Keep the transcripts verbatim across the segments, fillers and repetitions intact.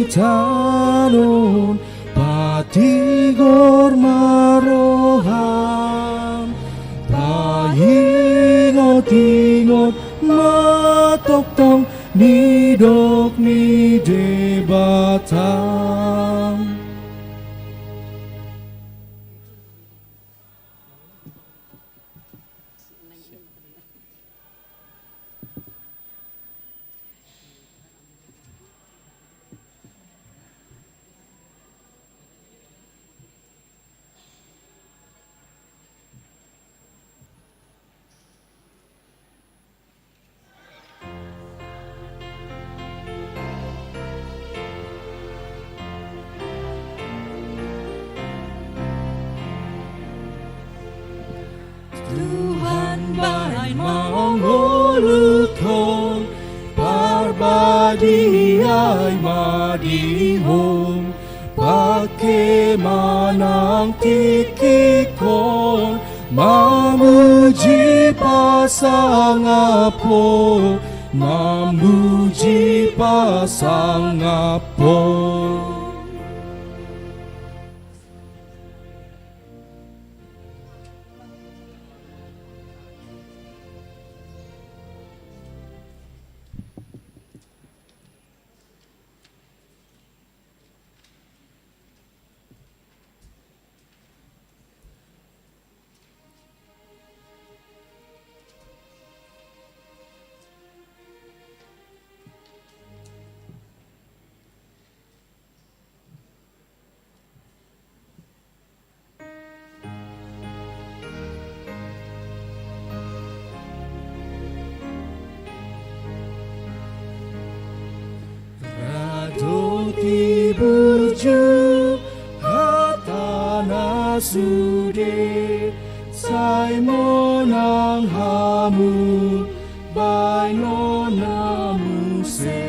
Tanon patigor ma roham, paingot-ingot ma tongtong nidok ni Debata. Tuhan, bahen ma mangoluhon, Parbadia i ma di Ho, pangke ma nang tingkingkon mamuji pasangap Ho, mamuji pasangap Ho. Ra do di burju hata na sude, sai monang hamu bahenon na muse.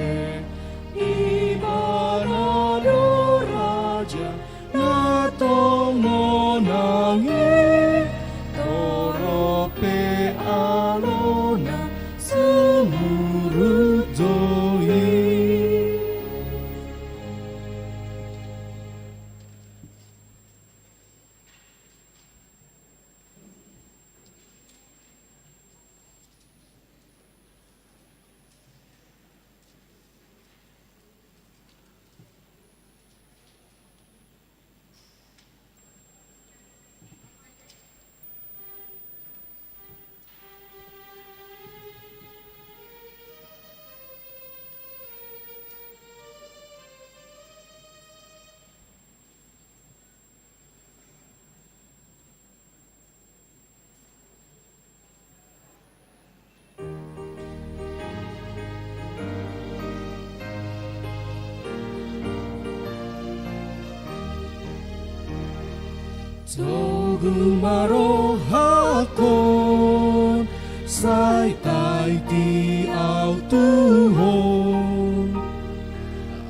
Ibana do raja na tong monang i, torop pe alona sumurut do i. Togu ma rohangkon, sai taiti au tu Ho.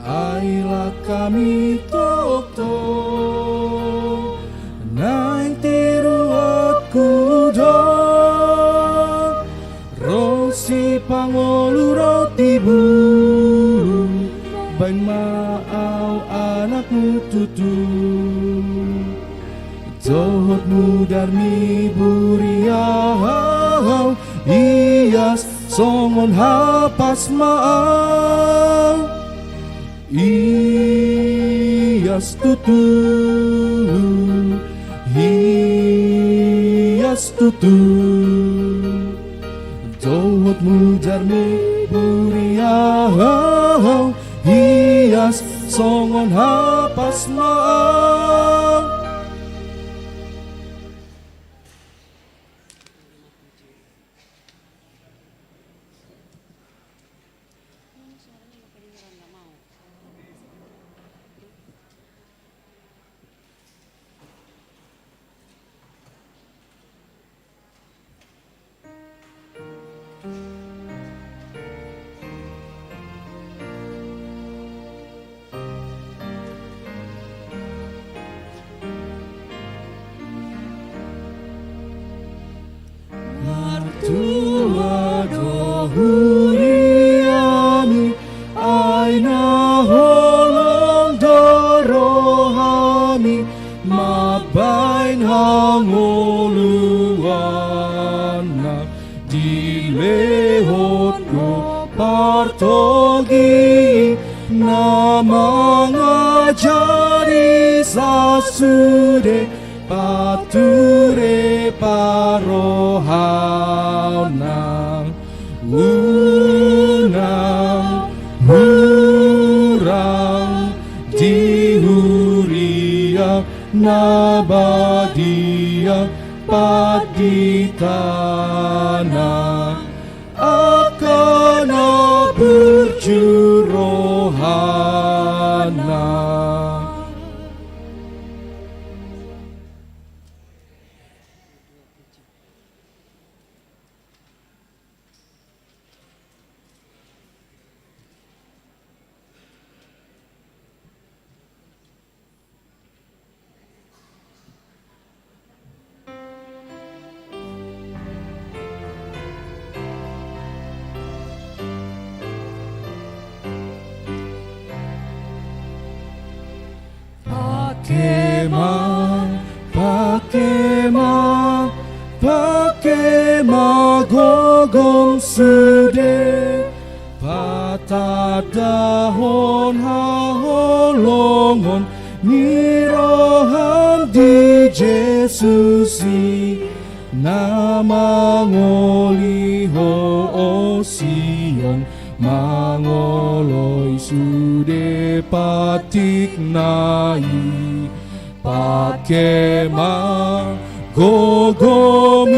Ai langkami tongtong naeng tiruonku do, ro sipangolu ro tibu, baen ma au anakmu tutu. Dohot mudarmi buriau, ias songon hapas ma au. Ias tutu, ias tutu. Dohot mudarmi buriau, ias songon hapas ma au. Martua do huriami, ai na holom mambahen hangoluanna. Dilehon do partogi na mangajari sasude pature parrohaonna. Unang hurang di huria na badia panditana, angka na burju rohana. Pangke ma, pangke ma, pangke ma gogom sude, patandahon haholongon ni roham di Jesus i. Na mangoli ho, o Sion, mangoloi sude pantikna i. Pangke ma gogom i.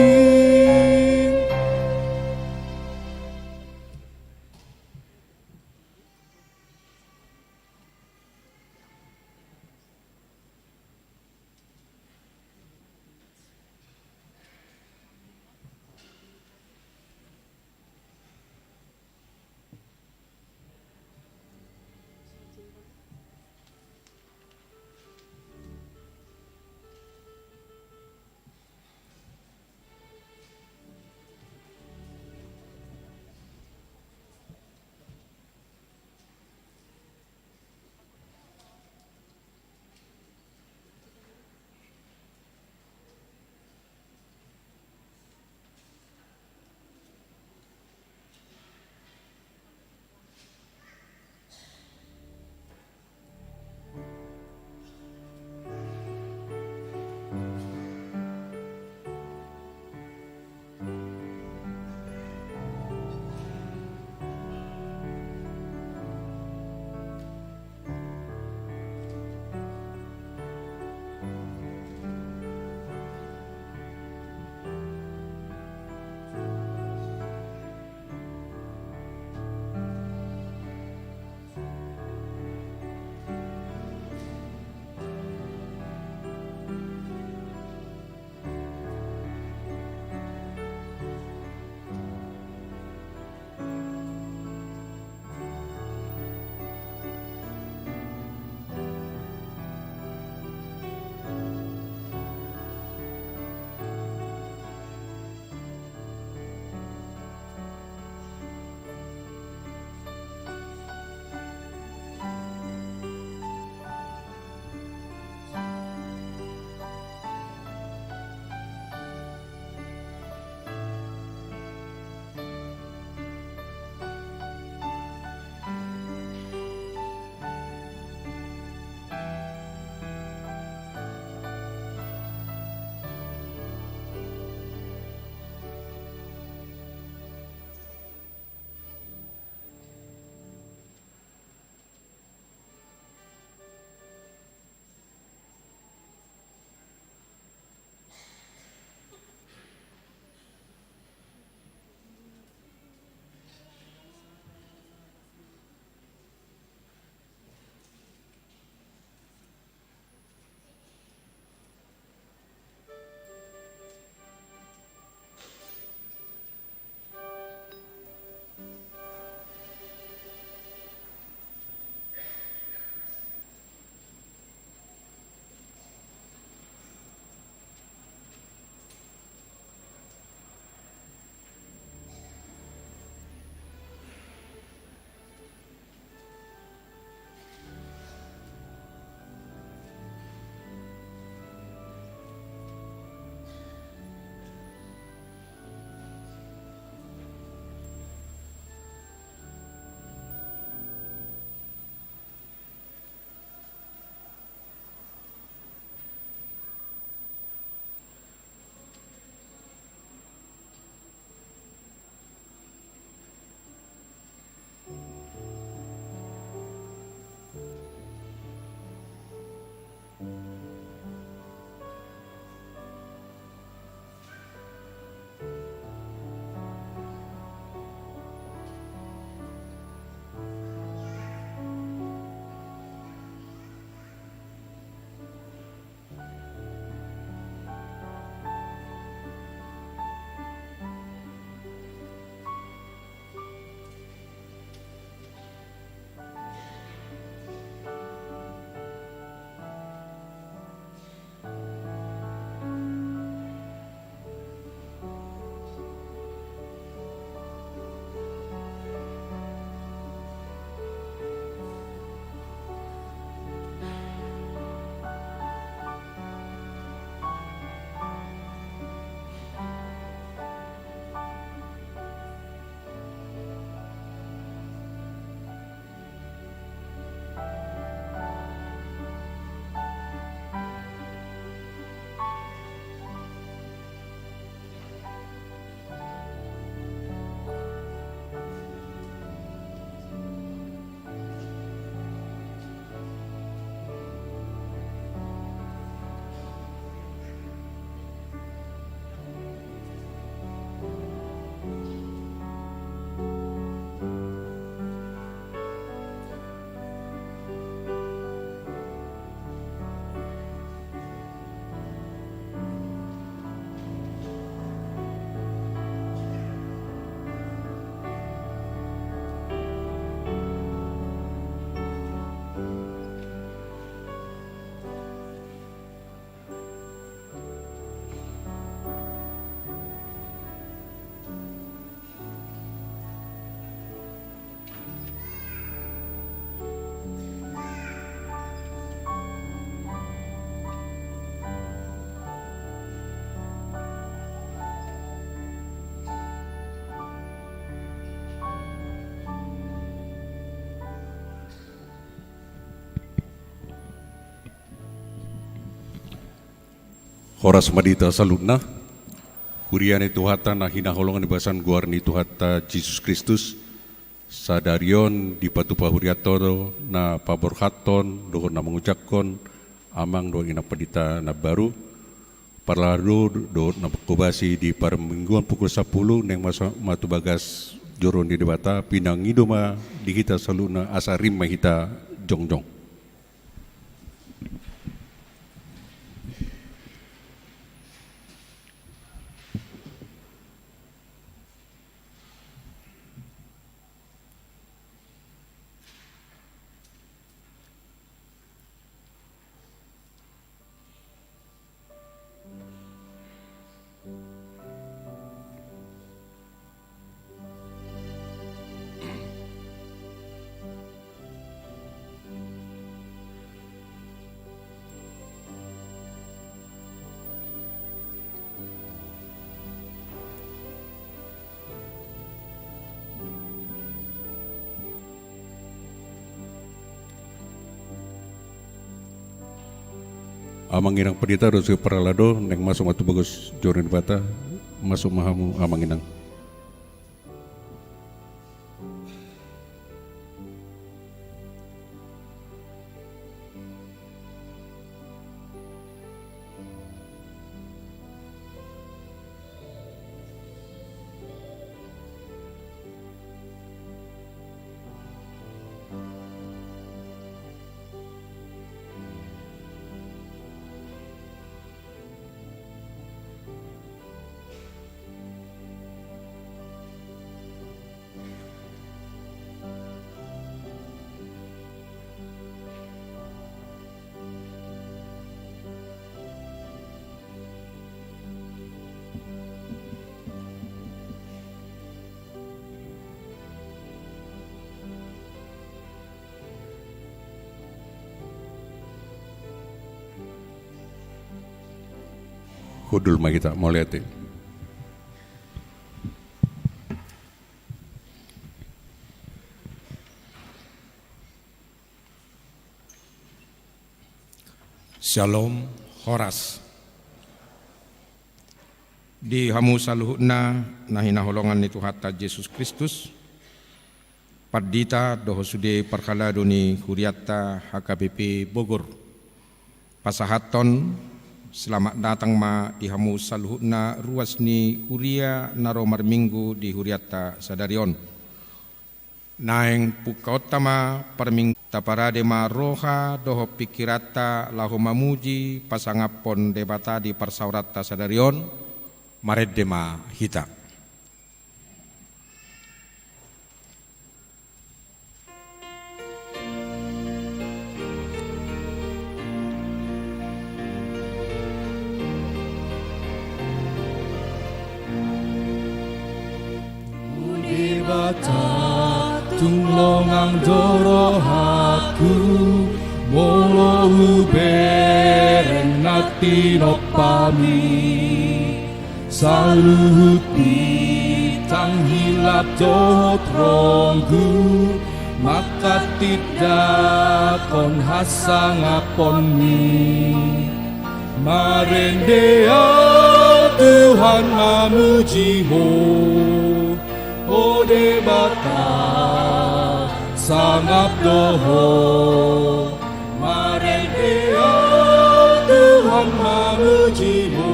Horas ma di hita saluhutna. Huria ni Tuhanta na hinaholongan di bagasan goar ni Tuhanta Jesus Kristus. Sadari on dipatupa hurianta do na paborhathon dohot na mangujakhon amang dohot inang pandita na baru. Parhalado dohot na mangkobasi di parmingguan pukul sampulu naeng masuk ma tu bagas joro ni Debata, pinangido ma di hita saluhutna asa rim ma hita jongjong. Amang inang pandita dohot parhalado, naeng masuk ma tu bagas joro ni Debata, masuk ma hamu amang inang. Hundul ma hita, mauliate. Syalom, horas. Di hamu saluhutna na hinaholongan ni Tuhanta Jesus Kristus, pandita dohot sude parhalado ni hurianta H K B P Bogor. Pasahathon selamat datang ma di hamu saluhutna ruas ni huria na ro marminggu di hurianta sadari on. Naeng pungkaonta ma parminggu, taparade ma roha dohot pingkiranta laho mamuji pasangaphon Debata di parsaoranta sadari on, marende ma hita. O Debata, tung longang do rohangku, molo hubereng na tinompami. Saluhut bintang hilap dohot ronggu, manghatindanghon hasangaponni. Marende ahu Tuhan mamuji Ho, o Debata, sangap do Ho. Marende ahu Tuhan mamuji Ho,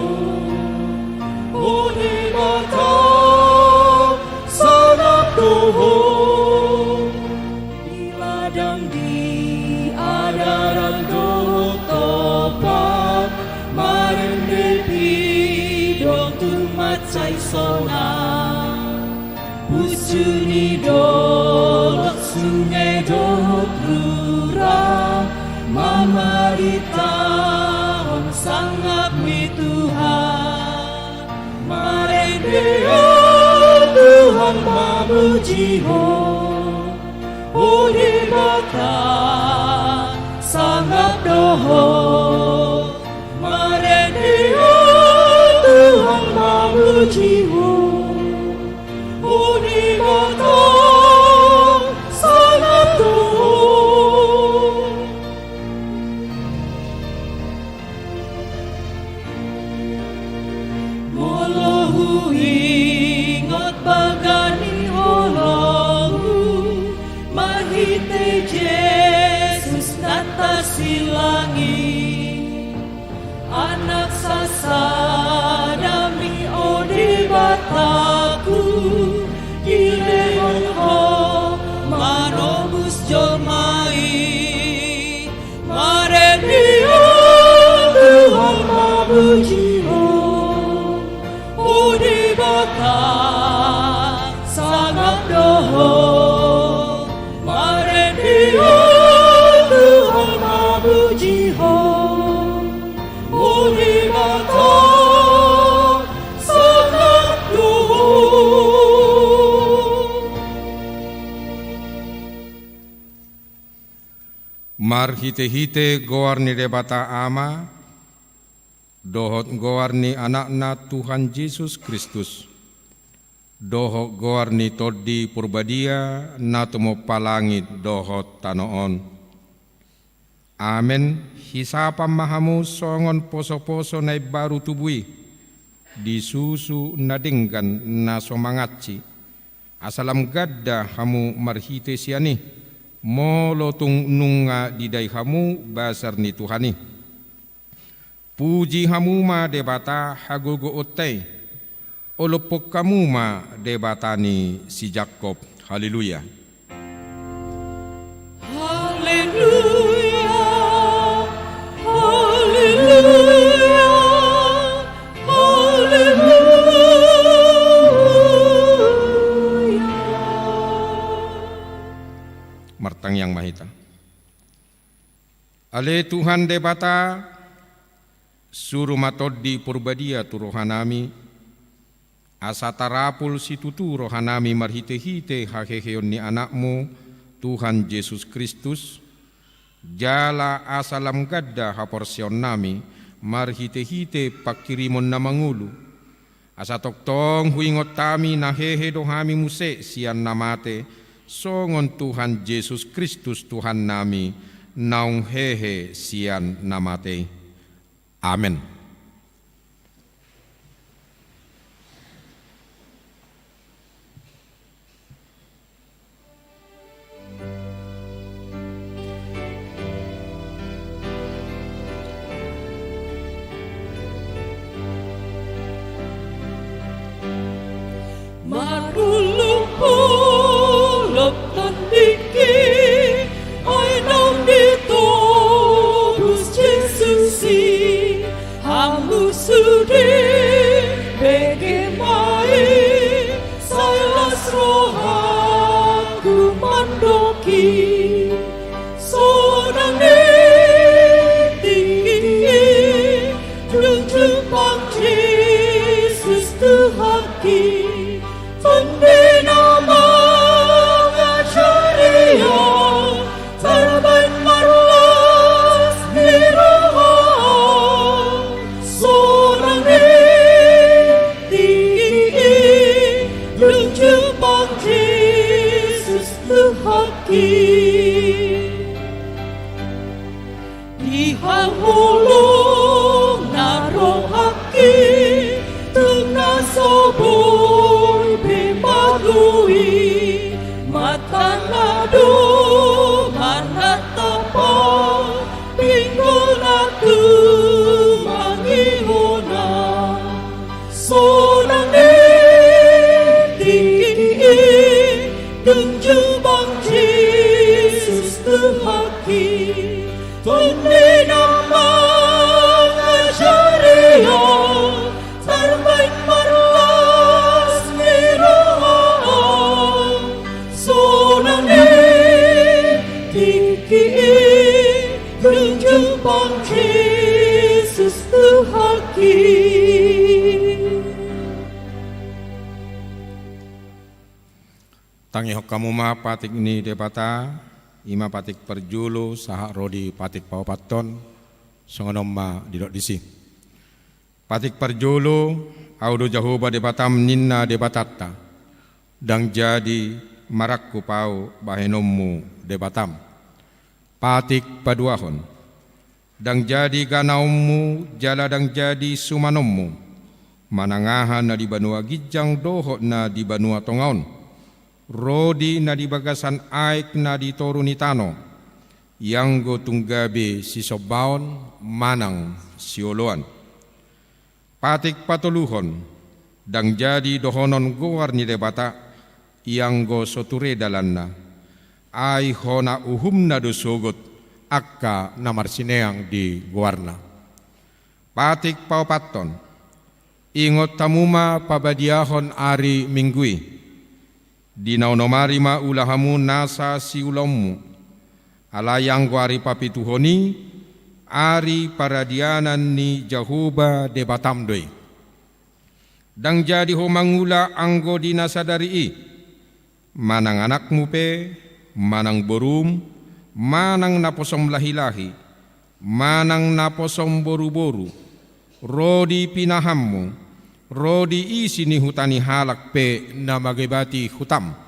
o Debata, sangap do Ho. Di ladang di adaran dohot topa, marende pidong tu mansai sonang. Punsu ni dolok, sunge dohot rura, mamaritahon sangap ni Tuhan. Marende ahu Tuhan mamuji Ho, o Debata, sangap do Ho. Marende ahu Tuhan mamuji Ho, o Debata, sangap do Ho. Puji Ho, o Debata, sangap do Ho, marende Ho, Tuhan mamuji Ho, o Debata, sangap do Ho. Marhitehite goar ni Debata Ama, dohot goar ni Anakna Tuhan Jesus Kristus, dohot goar ni Tondi Porbadia na tumompa langit dohot tano on. Amen. Hisapam ma hamu songon posoposo na imbaru tubu i, di susu na denggan na so mangansi, asa lam ganda hamu marhite sian i, molo tung nunga didai hamu basar ni Tuhan i. Puji hamu ma Debata hagogoonta i, olophon hamu ma Debata ni si Jakob. Haleluya. Haleluya, haleluya, haleluya. Martangiang ma hita. Ale Tuhan Debata, suru ma Tondi Porbadia tu rohanami, asa tarapul situtu rohanami marhitehite haheheon ni Anakmu, Tuhan Jesus Kristus, jala asa lam ganda haporseaonnami marhitehite panghirimon na mangolu, asa tongtong huingot hami na hehe do hami muse sian na mate, songon Tuhan Jesus Kristus Tuhannami, naung hehe sian na mate i. Amen. Marolopolop tandingki, ai naung ditobus Jesus i, hamu sude bege ma i, sai las rohangku mandok i. Sonang ni tingki i, dung jumpang Jesus Tuhanki, Tondi na mangajari au, tarbaen marlas ni roha. Sonang ni tingki i, dung jumpang Jesus Tuhanki. Di haholongna rohangki, tung na so boi be magou i, matana do marnatap, pinggolna tumangihon. Sonang ni tingki i, dung jumpang Jesus Tuhanki, Tondi na mangajari au, tarbaen marlas ni roha. Sonang ni tingki i, dung jumpang Jesus Tuhanki. Tangihon hamu ma patik ni Debata, i ma patik parjolo sahat ro di patik paopathon, songon on ma didok disi. Patik parjolo, Au do Jahowa Debatam ninna Debatanta, ndang jadi marangkup au bahenonmu Debatam. Patik paduahon, ndang jadi ganaonmu jala ndang jadi sumanonmu, manang aha na di banua ginjang dohot na di banua tonga on, ro di na di bagasan aek na di toru ni tano, ianggo tung gabe sisombaon manang sioloan. Patik patoluhon, ndang jadi dohonon goar ni Debata, ianggo so ture dalanna, ai hona uhumna do sogot angka na marsineang di goarna. Patik paopathon. Ingot hamu ma pabadiahon ari Minggu i. Di na onom ari ma ula hamu nasa siulaonmu. Alai anggo ari papituhon i, ari paradianan ni Jahowa Debatam do i. Ndang jadi ho mangula anggo di na sadari i, manang anakmu pe, manang borum, manang naposom lahilahi, manang naposom boruboru, ro di pinahanmu, ro di isi ni huta ni halak pe na mangebati hutam.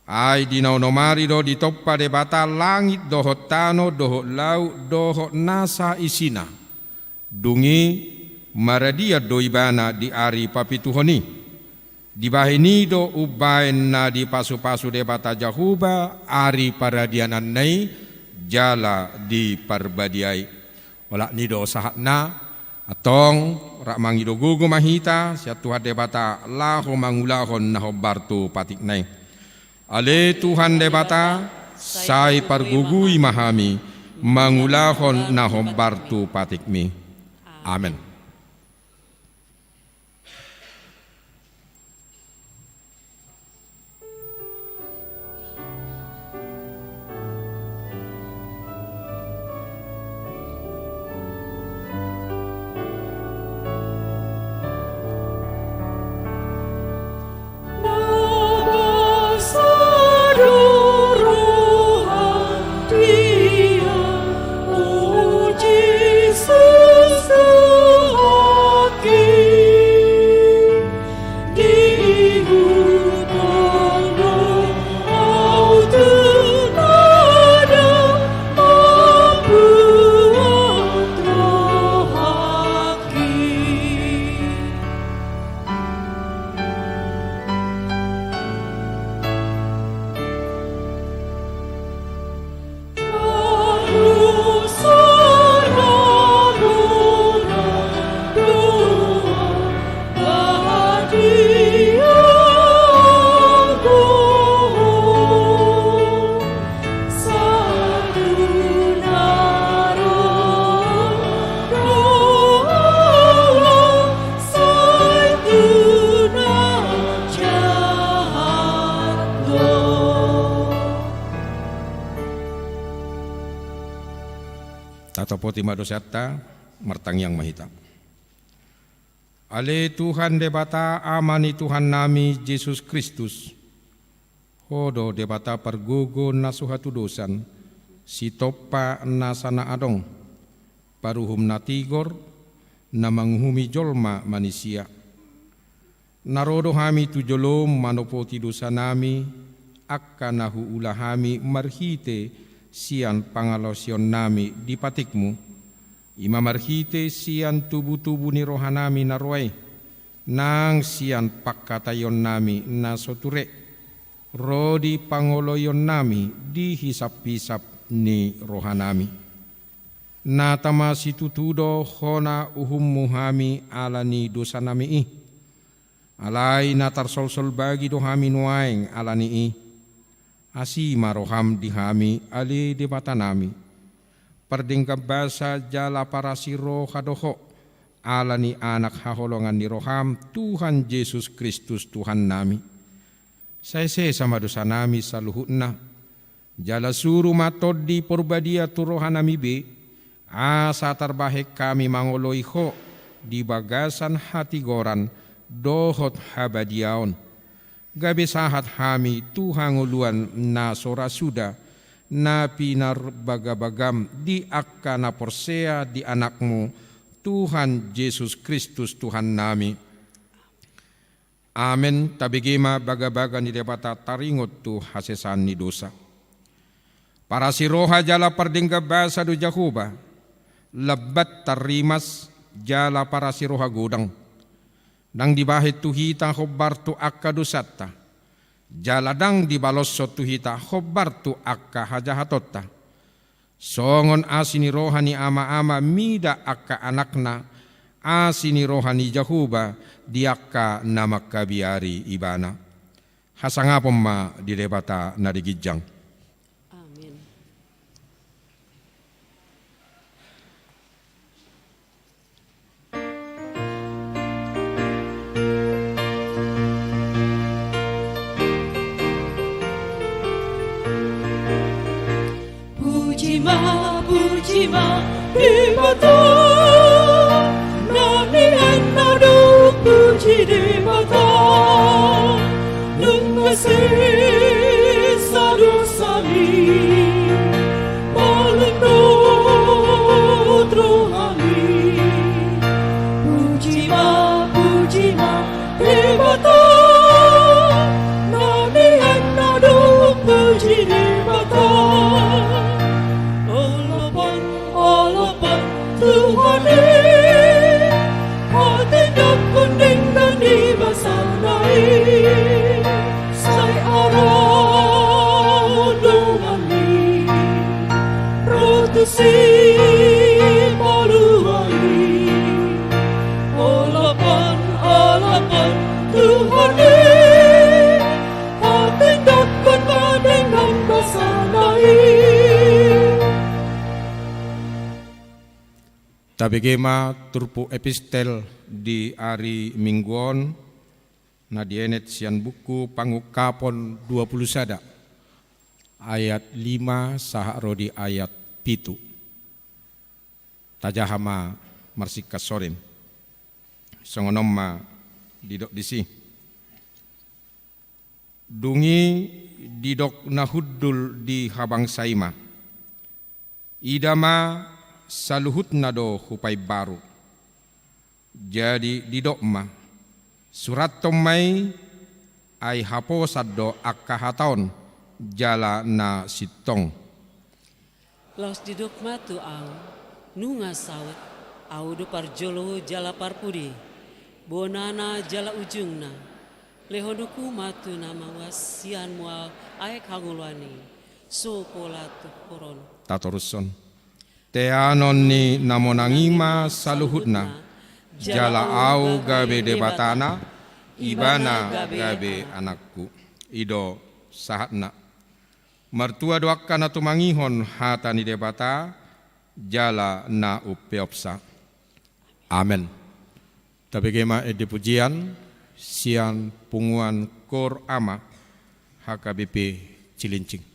Ai di na onom ari do ditompa Debata langit dohot tano dohot laut dohot nasa isina. Dung i maradian do ibana di ari papituhon i. Dibahen i do umbahen na dipasupasu Debata Jahowa ari paradiananna i jala diparbadiai. Olat ni do sahatna, antong rap mangido gogo ma hita sian Tuhan Debata laho mangulahon na hombar tu patikna i. Ale Tuhan Debata, sai pargogoi ma hami mangulahon na hombar tu patikmi. Amen. Tatopoti ma dosanta, martangiang ma hita. Ale Tuhan Debata, Ama ni Tuhannami Jesus Kristus, Ho do Debata pargogo na so hatudosan, sitompa nasa na adong, paruhum na tigor, na manguhumi jolma manisia. Na ro do hami tu jolom manopoti dosanami, angka na huula hami marhite sian pangalaosionnami di patikmu. I ma marhite sian tubutubu ni rohanami na roa i, nang sian pangkataionnami na so ture, ro di pangoloionnami di hisaphisap ni rohanami. Na tama situtu do hona uhummu hami ala ni dosanami i. Alai na tarsolsol bagi do hami nuaeng ala ni i. Asi ma roham di hami, ale Debatanami. Pardenggan basa jala parasi roha do ho, ala ni Anak haholongan ni roham, Tuhan Jesus Kristus Tuhannami. Sai sesa ma dosanami saluhutna, jala suru ma Tondi Porbadia tu rohanami be, asa tarbahen hami mangoloi ho di bagasan hatigoran dohot habadiaon. Gabe sahat hami tu hangoluan na so ra suda, na pinarbagabagam di angka na porsea di Anakmu, Tuhan Jesus Kristus Tuhannami. Amen. Tabege ma bagabaga ni Debata taringot tu hasesaan ni dosa. Parasi roha jala pardenggan basa do Jahowa, lambat tarrimas jala parasi roha godang. Ndang dibahen tu hita hombar tu angka dosanta, jala ndang dibaloshon tu hita hombar tu angka hajahatonta. Songon asi ni roha ni ama-ama mida angka anakna, asi ni roha ni Jahowa di angka na mangkabiari ibana. Hasangapon ma di Debata na di ginjang. Amen. Debata, na nian na dung puji Debata, nunga sesa dosami, malum dohot rohami. Puji ma, puji ma, Debata, na nian na dung puji Debata. Olo pan, olo pan Tuhan i, patindanghon denggan ni basana i, sai ara dongan i. Ro tu Sipalua i. Olo pan, olo pan Tuhan i, patindanghon ma denggan basana i. Tabege ma turpuk epistel di ari Minggu on, na dienet sian buku Pangungkapon dua pulu sada, ayat lima sahat ro di ayat pitu. Tajaha ma marsingkat sorin. Songon on ma didok disi. Dung i didok na hundul di habangsa i ma, ida ma saluhutna do hupaimbaru. Jadi didok ma, surathon ma i, ai haposan do angka hata on jala na sintong. Laos didok ma tu ahu, nunga saut, ahu do parjolo jala parpudi, bonana jala ujungna. Lehononku ma tu na mauas sian mual aek hangoluan i, so pola tu horon. Tatorushon. Teanon ni na monang i ma saluhutna, jala ahu gabe Debatana, ibana gabe anakku. I do sahatna. Martua do angka na tumangihon hata ni Debata, jala na umpeopsa. Amen. Tabege ma ende pujian sian punguan Kor Ama H K B P Cilincing.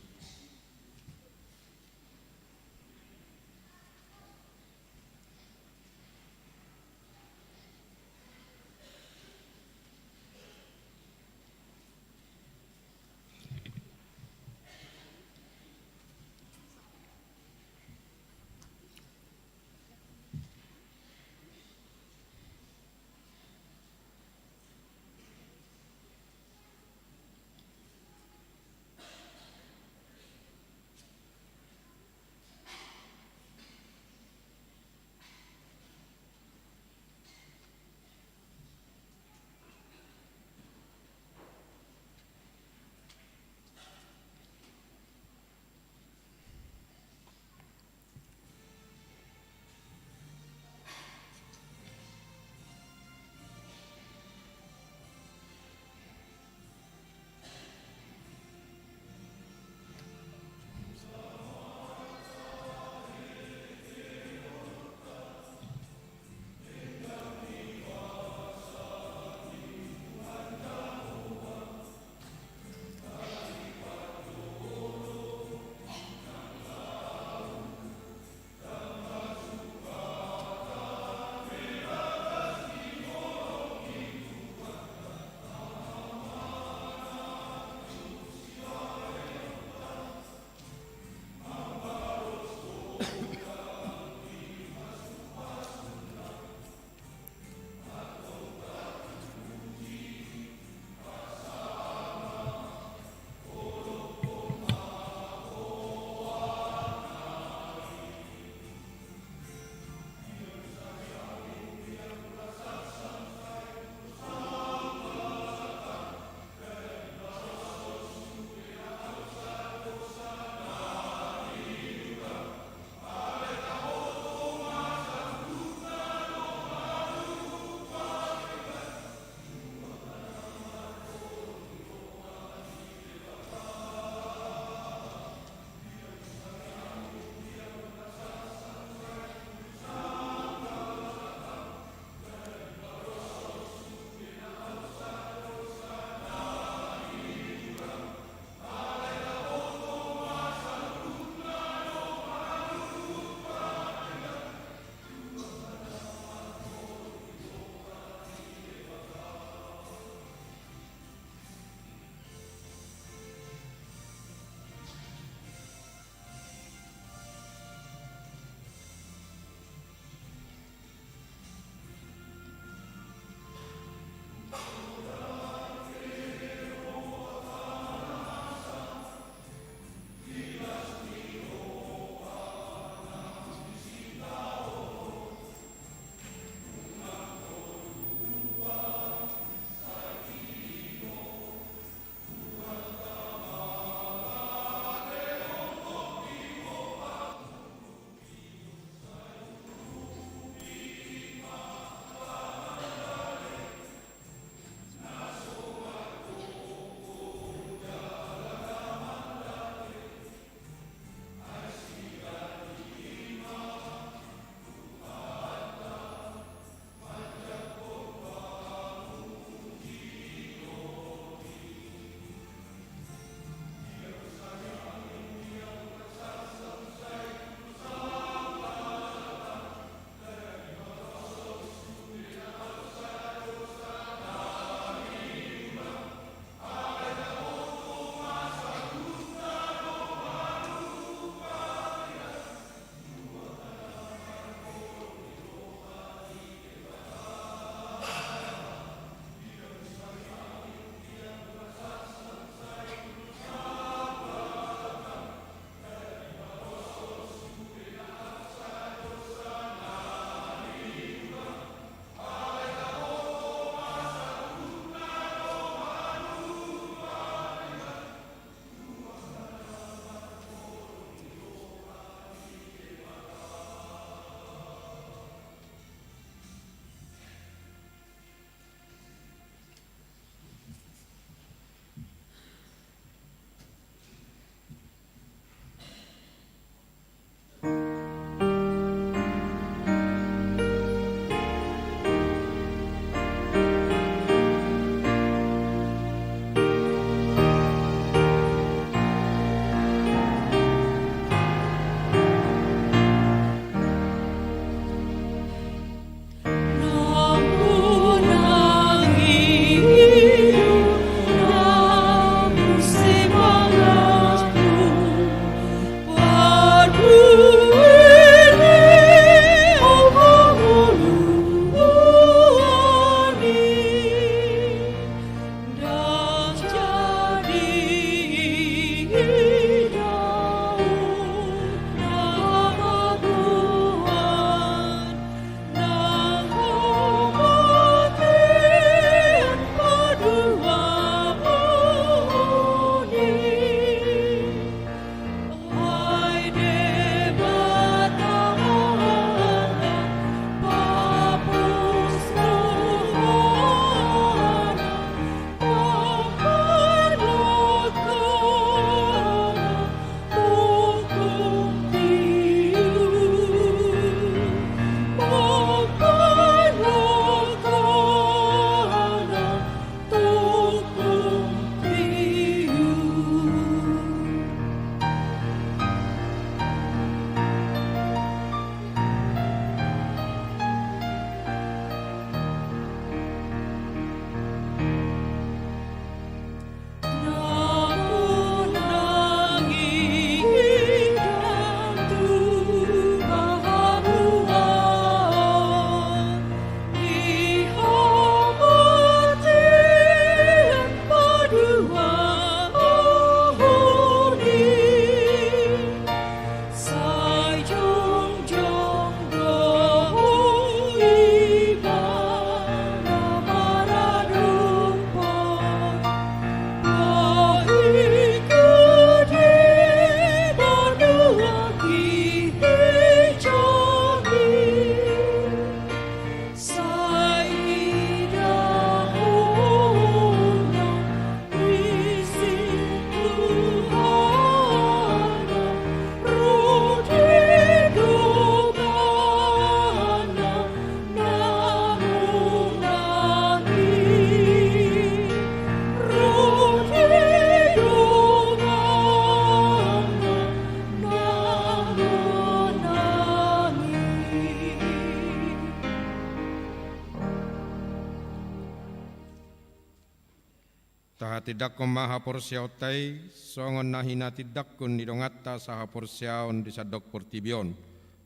Tahatindangkon ma haporseaonta i, songon na hinatindangkon ni donganta sahaporseaon di sandok portibi on.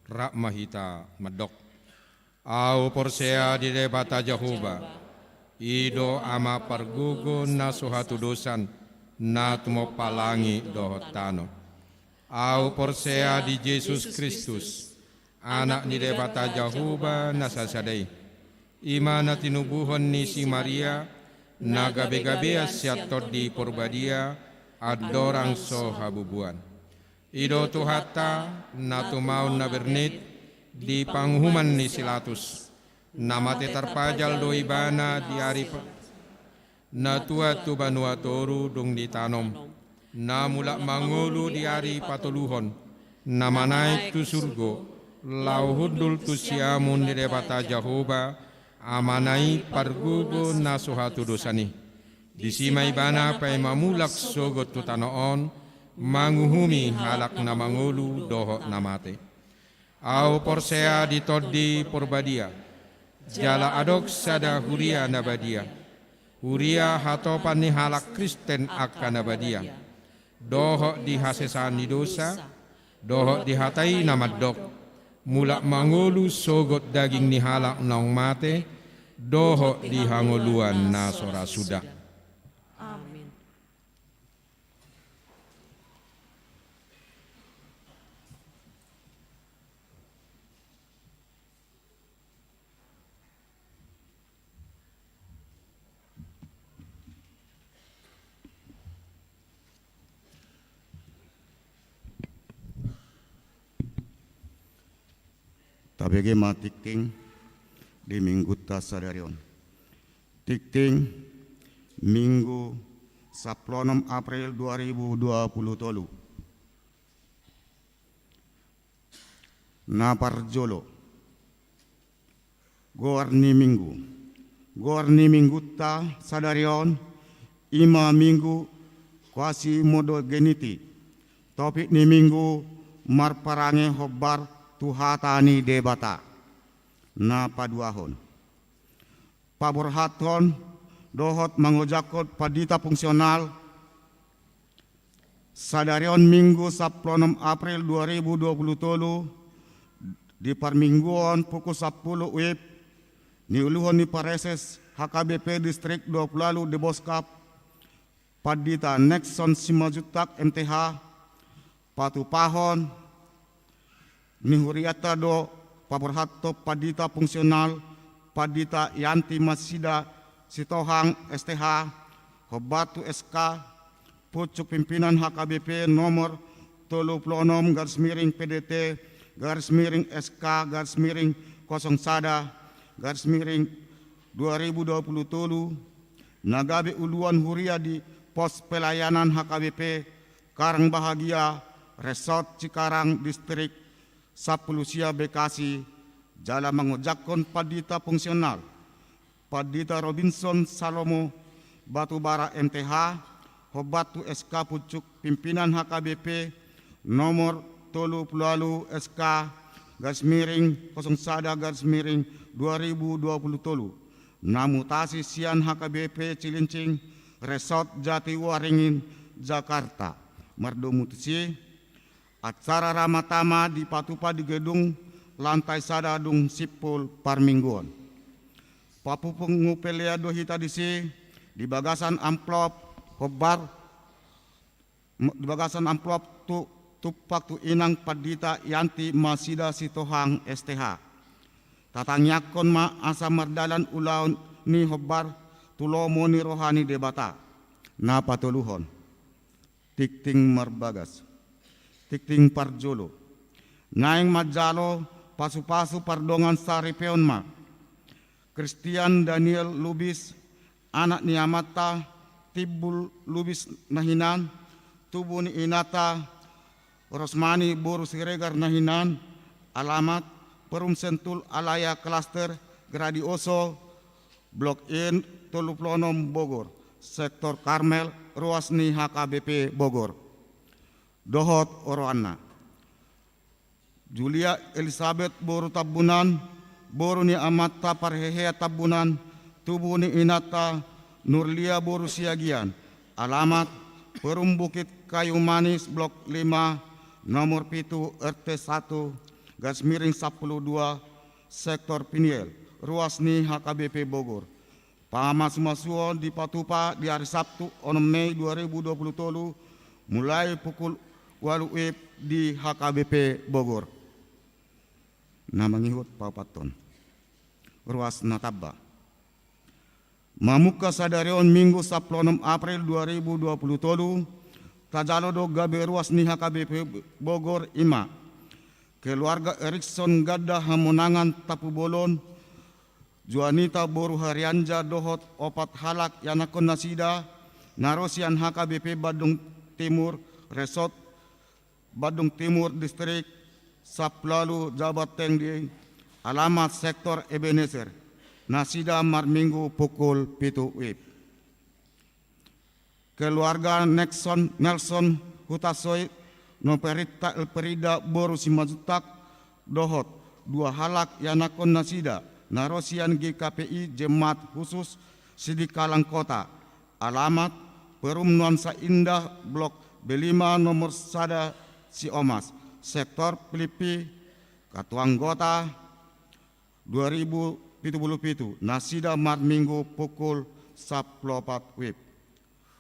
Rap ma hita mandok. Ahu porsea di Debata Jahowa, i do Ama pargogo na so hatudosan, na tumompa langit dohot tano. Ahu porsea di Jesus Kristus, Anak ni Debata Jahowa na sasada i. I ma na tinubuhon ni si Maria, na gabegabean sian Tondi Porbadia, andorang so habubuan. I do Tuhanta, na tumaon na bernit, di panguhuman ni si Pilatus. Na mate tarpajal do Ibana di ari pa-, na tuat tu banua toru dung ditanom. Na mulak mangolu di ari patoluhon. Na manaek tu surgo, laho hundul tu siamun ni Debata Jahowa, Amana i pargogo na so hatudosan i. Disi ma Ibana paima mulak sogot tu tano on, manguhumi halak na mangolu dohot na mate. Ahu porsea di Tondi Porbadia, jala adong sada huria na badia. Huria hatopan ni halak Kristen angka na badia. Dohot di hasesaan ni dosa, dohot di hata i na mandok. Mulak mangolu sogot daging ni halak naung mate, dohot di hangoluan na so ra suda. Amin. Tabege ma tingting di minggunta sadari on. Tingting Minggu sampulu onom April dua ribu dua puluh tolu. Na parjolo. Goar ni Minggu. Goar ni minggunta sadari on, i ma Minggu Quasimodogeniti. Topik ni Minggu, marparange hombar tu hata ni Debata. Na paduahon. Paborhathon dohot mangojakhon pandita fungsional sadari on Minggu sampulu onom April dua ribu dua puluh tolu, di parmingguon pukul sampulu WIB, niuluhon ni Praeses H K B P Distrik dua puluh ualu Deboskap, Pandita Nexon Simanjuntak M T H, patupahon ni hurianta do paborhathon pandita fungsional, Pandita Yanti Masida Sitohang S T H, hombar tu S K, pucuk pimpinan H K B P nomor tolu pulu onom garis miring P D T garis miring S K garis miring kosong sada garis miring dua ribu dua puluh tolu, na gabe uluan huria di pos pelayanan H K B P Karang Bahagia, Resort Cikarang, Distrik sampulu sia Bekasi, jala mangojakhon pandita fungsional, Pandita Robinson Salomo Batubara M T H, hombar tu S K pucuk pimpinan H K B P nomor tolu pulu ualu S K garis miring kosong sada garis miring dua ribu dua puluh tolu, na mutasi sian H K B P Cilincing, Resort Jatiwaringin, Jakarta. Mardomu tusi, acara ramatama dipatupa di gedung lantai sada dung simpul parmingguon. Papungu pelean do hita disi, di bagasan amplop hombar, di bagasan amplop tu, tumpak tu inang Pandita Yanti Masida Sitohang S T H. Tatangiangkon ma asa mardalan ulaon ni hombar tu lomo ni roha ni Debata. Na patoluhon. Tingting marbagas. Tingting parjolo. Naeng manjalo pasupasu pardongan saripeon ma. Christian Daniel Lubis, anak ni amanta Timbul Lubis na hinan, tubu ni inanta Rosmani boru Siregar na hinan, alamat Perum Sentul Alaya Klaster Gradioso, Blok N tolu pulu onom Bogor, Sektor Karmel, ruas ni H K B P Bogor. Dohot oroanna. Julia Elisabet boru Tambunan, boru ni amanta parhehean Tambunan, tubu ni inanta Nurlia boru Siagian, alamat Perum Bukit Kayu Manis, Blok lima, nomor pitu, R T satu, garis miring sampulu dua, sektor Piniel, ruas ni H K B P Bogor. Pamasumasuon dipatupa di ari Sabtu, onom Mei dua ribu dua pulu tolu, mulai pukul ualu WIB di H K B P Bogor. Na mangihut paopathon. Ruas na tamba. Mamungka sadari on Minggu sampulu onom April dua ribu dua pulu tolu, tajalo do gabe ruas ni H K B P Bogor, i ma: keluarga Erikson Ganda Hamonangan Tampubolon, Juanita boru Harianja dohot opat halak ianakhon nasida, na ro sian H K B P Bandung Timur, Resort Bandung Timur, Distrik sampulu ualu Jabar Tengdi, alamat sektor Ebenezer, nasida marminggu pukul pitu WIB. Keluarga Nexon, Nelson Hutasoit, Noperita Elperida boru Simanjuntak, dohot dua halak ianakhon nasida, na ro sian G K P I Jemaat Khusus Sidikalang Kota, alamat Perum Nuansa Indah, Blok B lima, nomor sada, Siomas, sektor Pilippi, Katuanggota, dua ribu pitu pulu pitu, nasida marminggu pukul sampulu opat WIB.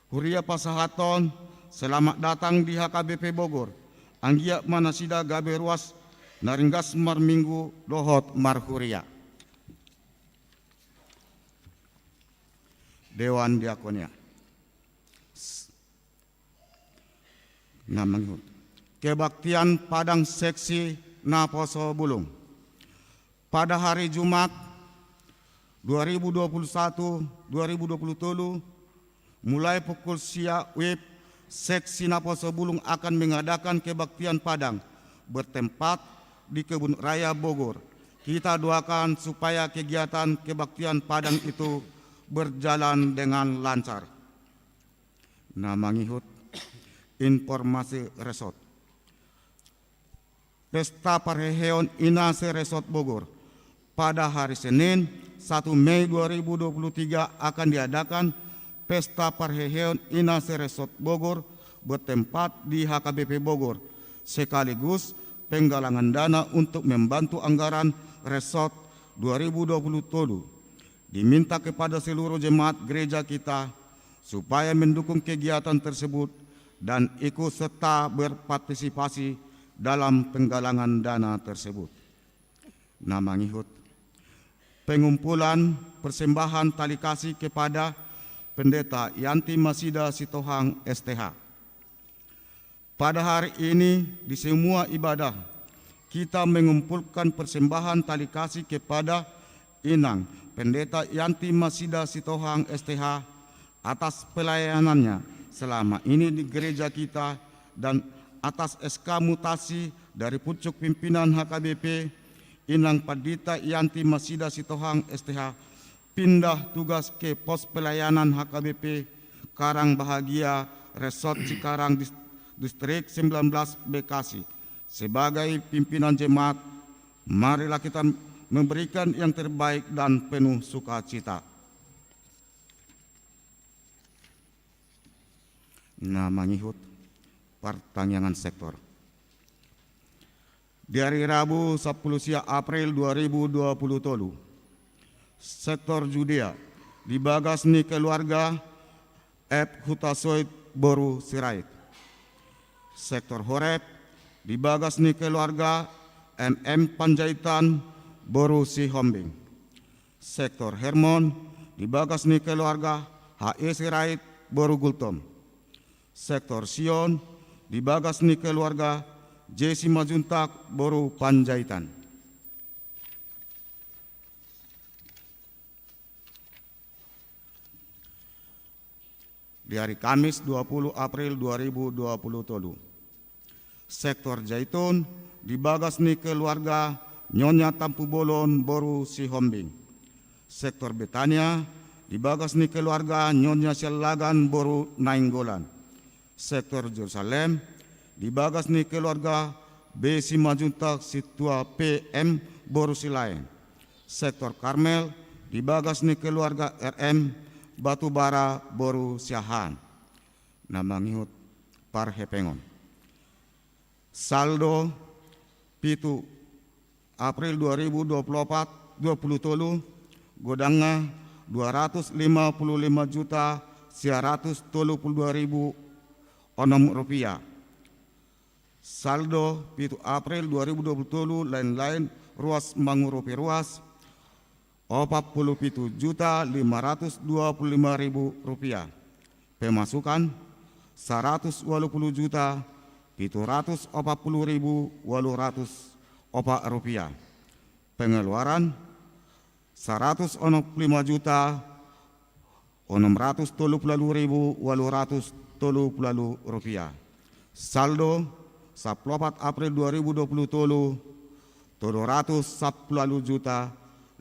Huria pasahathon selamat datang di H K B P Bogor. Anggiat ma nasida gabe ruas na ringgas marminggu dohot marhuria. Dewan Diakonia. Na mangihut. Kebaktian Padang Seksi Naposo Bulung. Pada hari Jumat, dua ribu dua puluh satu, dua ribu dua puluh tolu, mulai pukul sia WIB, Seksi Naposo Bulung akan mengadakan kebaktian Padang bertempat di Kebun Raya Bogor. Kita doakan supaya kegiatan kebaktian Padang itu berjalan dengan lancar. Na mangihut, informasi resort. Pesta Parheheon Ina se-Resort Bogor. Pada hari Senin, satu Mei dua ribu dua puluh tiga, akan diadakan Pesta Parheheon Ina se-Resort Bogor bertempat di H K B P Bogor, sekaligus penggalangan dana untuk membantu anggaran resort dua ribu dua puluh tolu. Diminta kepada seluruh jemaat gereja kita supaya mendukung kegiatan tersebut dan ikut serta berpartisipasi dalam penggalangan dana tersebut. Na mangihut. Pengumpulan persembahan tali kasih kepada Pendeta Yanti Masida Sitohang, S T H. Pada hari ini, di semua ibadah, kita mengumpulkan persembahan tali kasih kepada Inang Pendeta Yanti Masida Sitohang, S T H, atas pelayanannya selama ini di gereja kita, dan atas S K mutasi dari pucuk pimpinan H K B P, Inang Pandita Yanti Masida Sitohang, S T H, pindah tugas ke pos pelayanan H K B P Karang Bahagia, Resort Cikarang, Dis-, Distrik sembilan belas, Bekasi, sebagai pimpinan jemaat. Marilah kita memberikan yang terbaik dan penuh sukacita. Na mangihut partangiangan sektor. Di ari Rabu, sampulu sia April dua ribu dua pulu tolu, sektor Judea, di bagas ni keluarga F Hutasoit boru Sirait. Sektor Horeb, di bagas ni keluarga M M Panjaitan boru Sihombing. Sektor Hermon, di bagas ni keluarga H E Sirait boru Gultom. Sektor Sion, di bagas ni keluarga J Simanjuntak boru Panjaitan. Di hari Kamis, dua pulu April dua ribu dua pulu tolu. Sektor Jaitun, di bagas ni keluarga Nyonya Tampubolon boru Sihombing. Sektor Betania, di bagas ni keluarga Nyonya Siallagan boru Nainggolan. Sektor Jerusalem, di bagas ni keluarga B Simanjuntak Situa P M boru Silaen. Sektor Karmel, di bagas ni keluarga R M Batubara boru Siahaan na mangihut parhepengon. Saldo pitu April dua ribu dua puluh opat, dua puluh tolu, godangna dua ratus lima puluh lima juta sia ratus tolu puluh dua ribu onom rupiah. Saldo pitu April dua ribu dua puluh tolu, lain-lain ruas mangurupi ruas, opat puluh pitu juta lima ratus dua puluh lima ribu rupiah. Pemasukan saratus ualu pulu juta pitu ratus opat pulu ribu ualu ratus opat rupiah. Pengeluaran saratus onom pulu lima juta onom ratus tolu pulu ualu ribu ualu ratus tolu pulu ualu rupiah. Saldo sampulu opat April dua ribu dua puluh tolu, tolu ratus sampulu ualu juta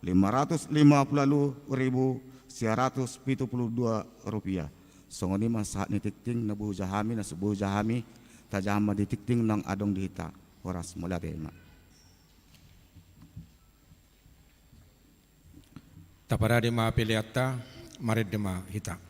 lima ratus lima pulu ualu ribu sia ratus pitu pulu dua rupiah. Songon i ma sahat ni tingting na boi hujaha hami, na so boi hujaha hami, tajaha ma di tingting naung adong di hita. Horas, mauliate ma. Taparade ma peleanta, marende ma hita.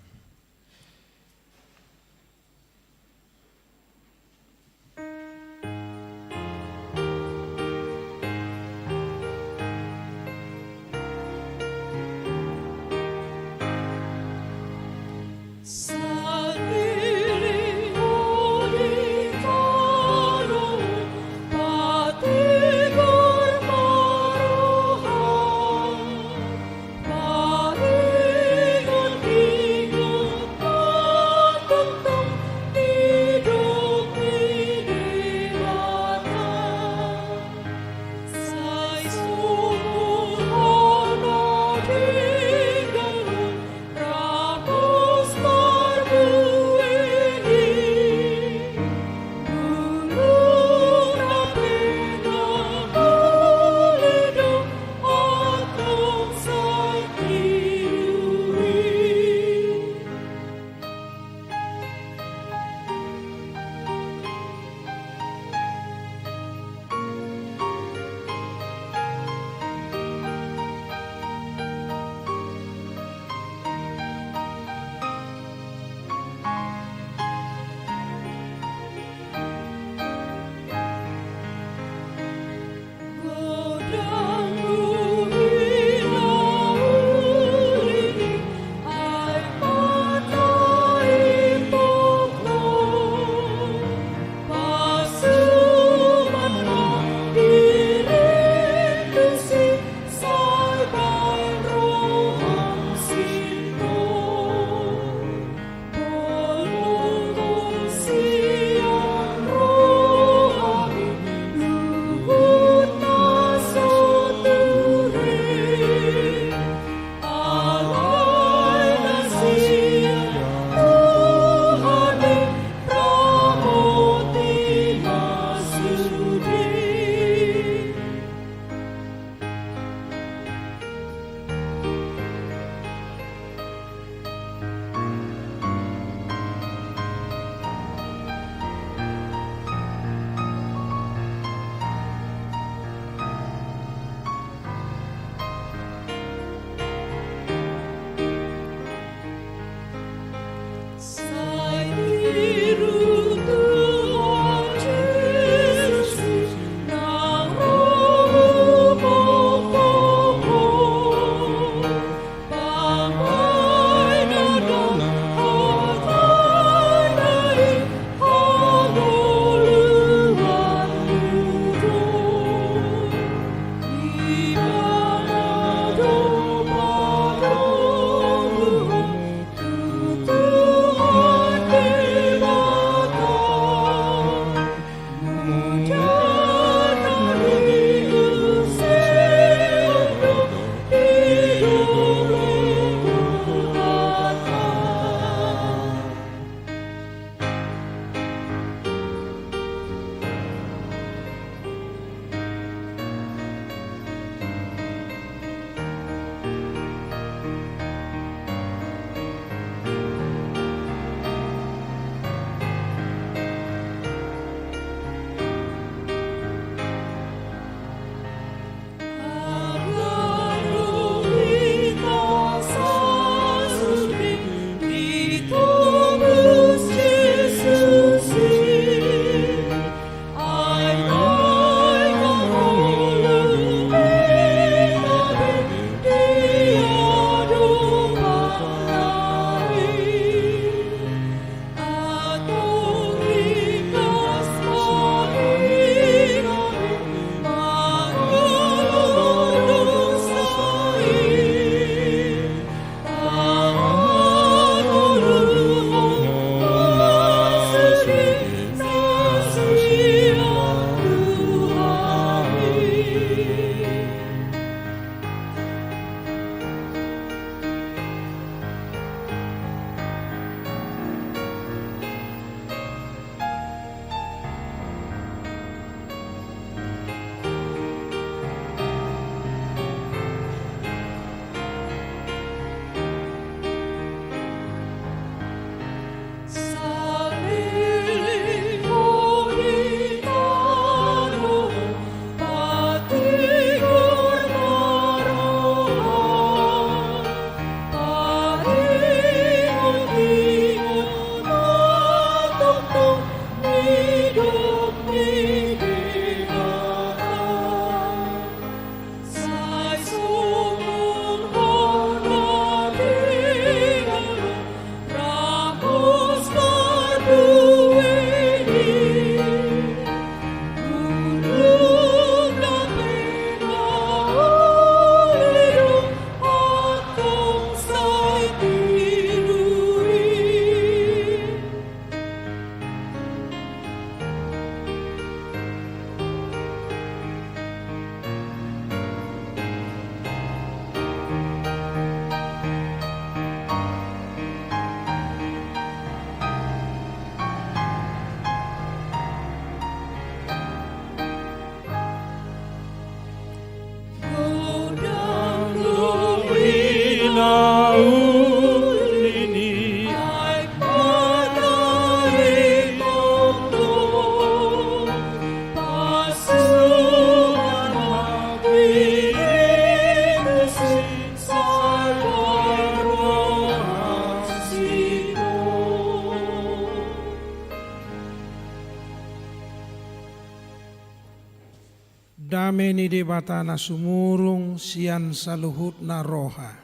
Dame ni Debata na sumurung sian saluhutna roha,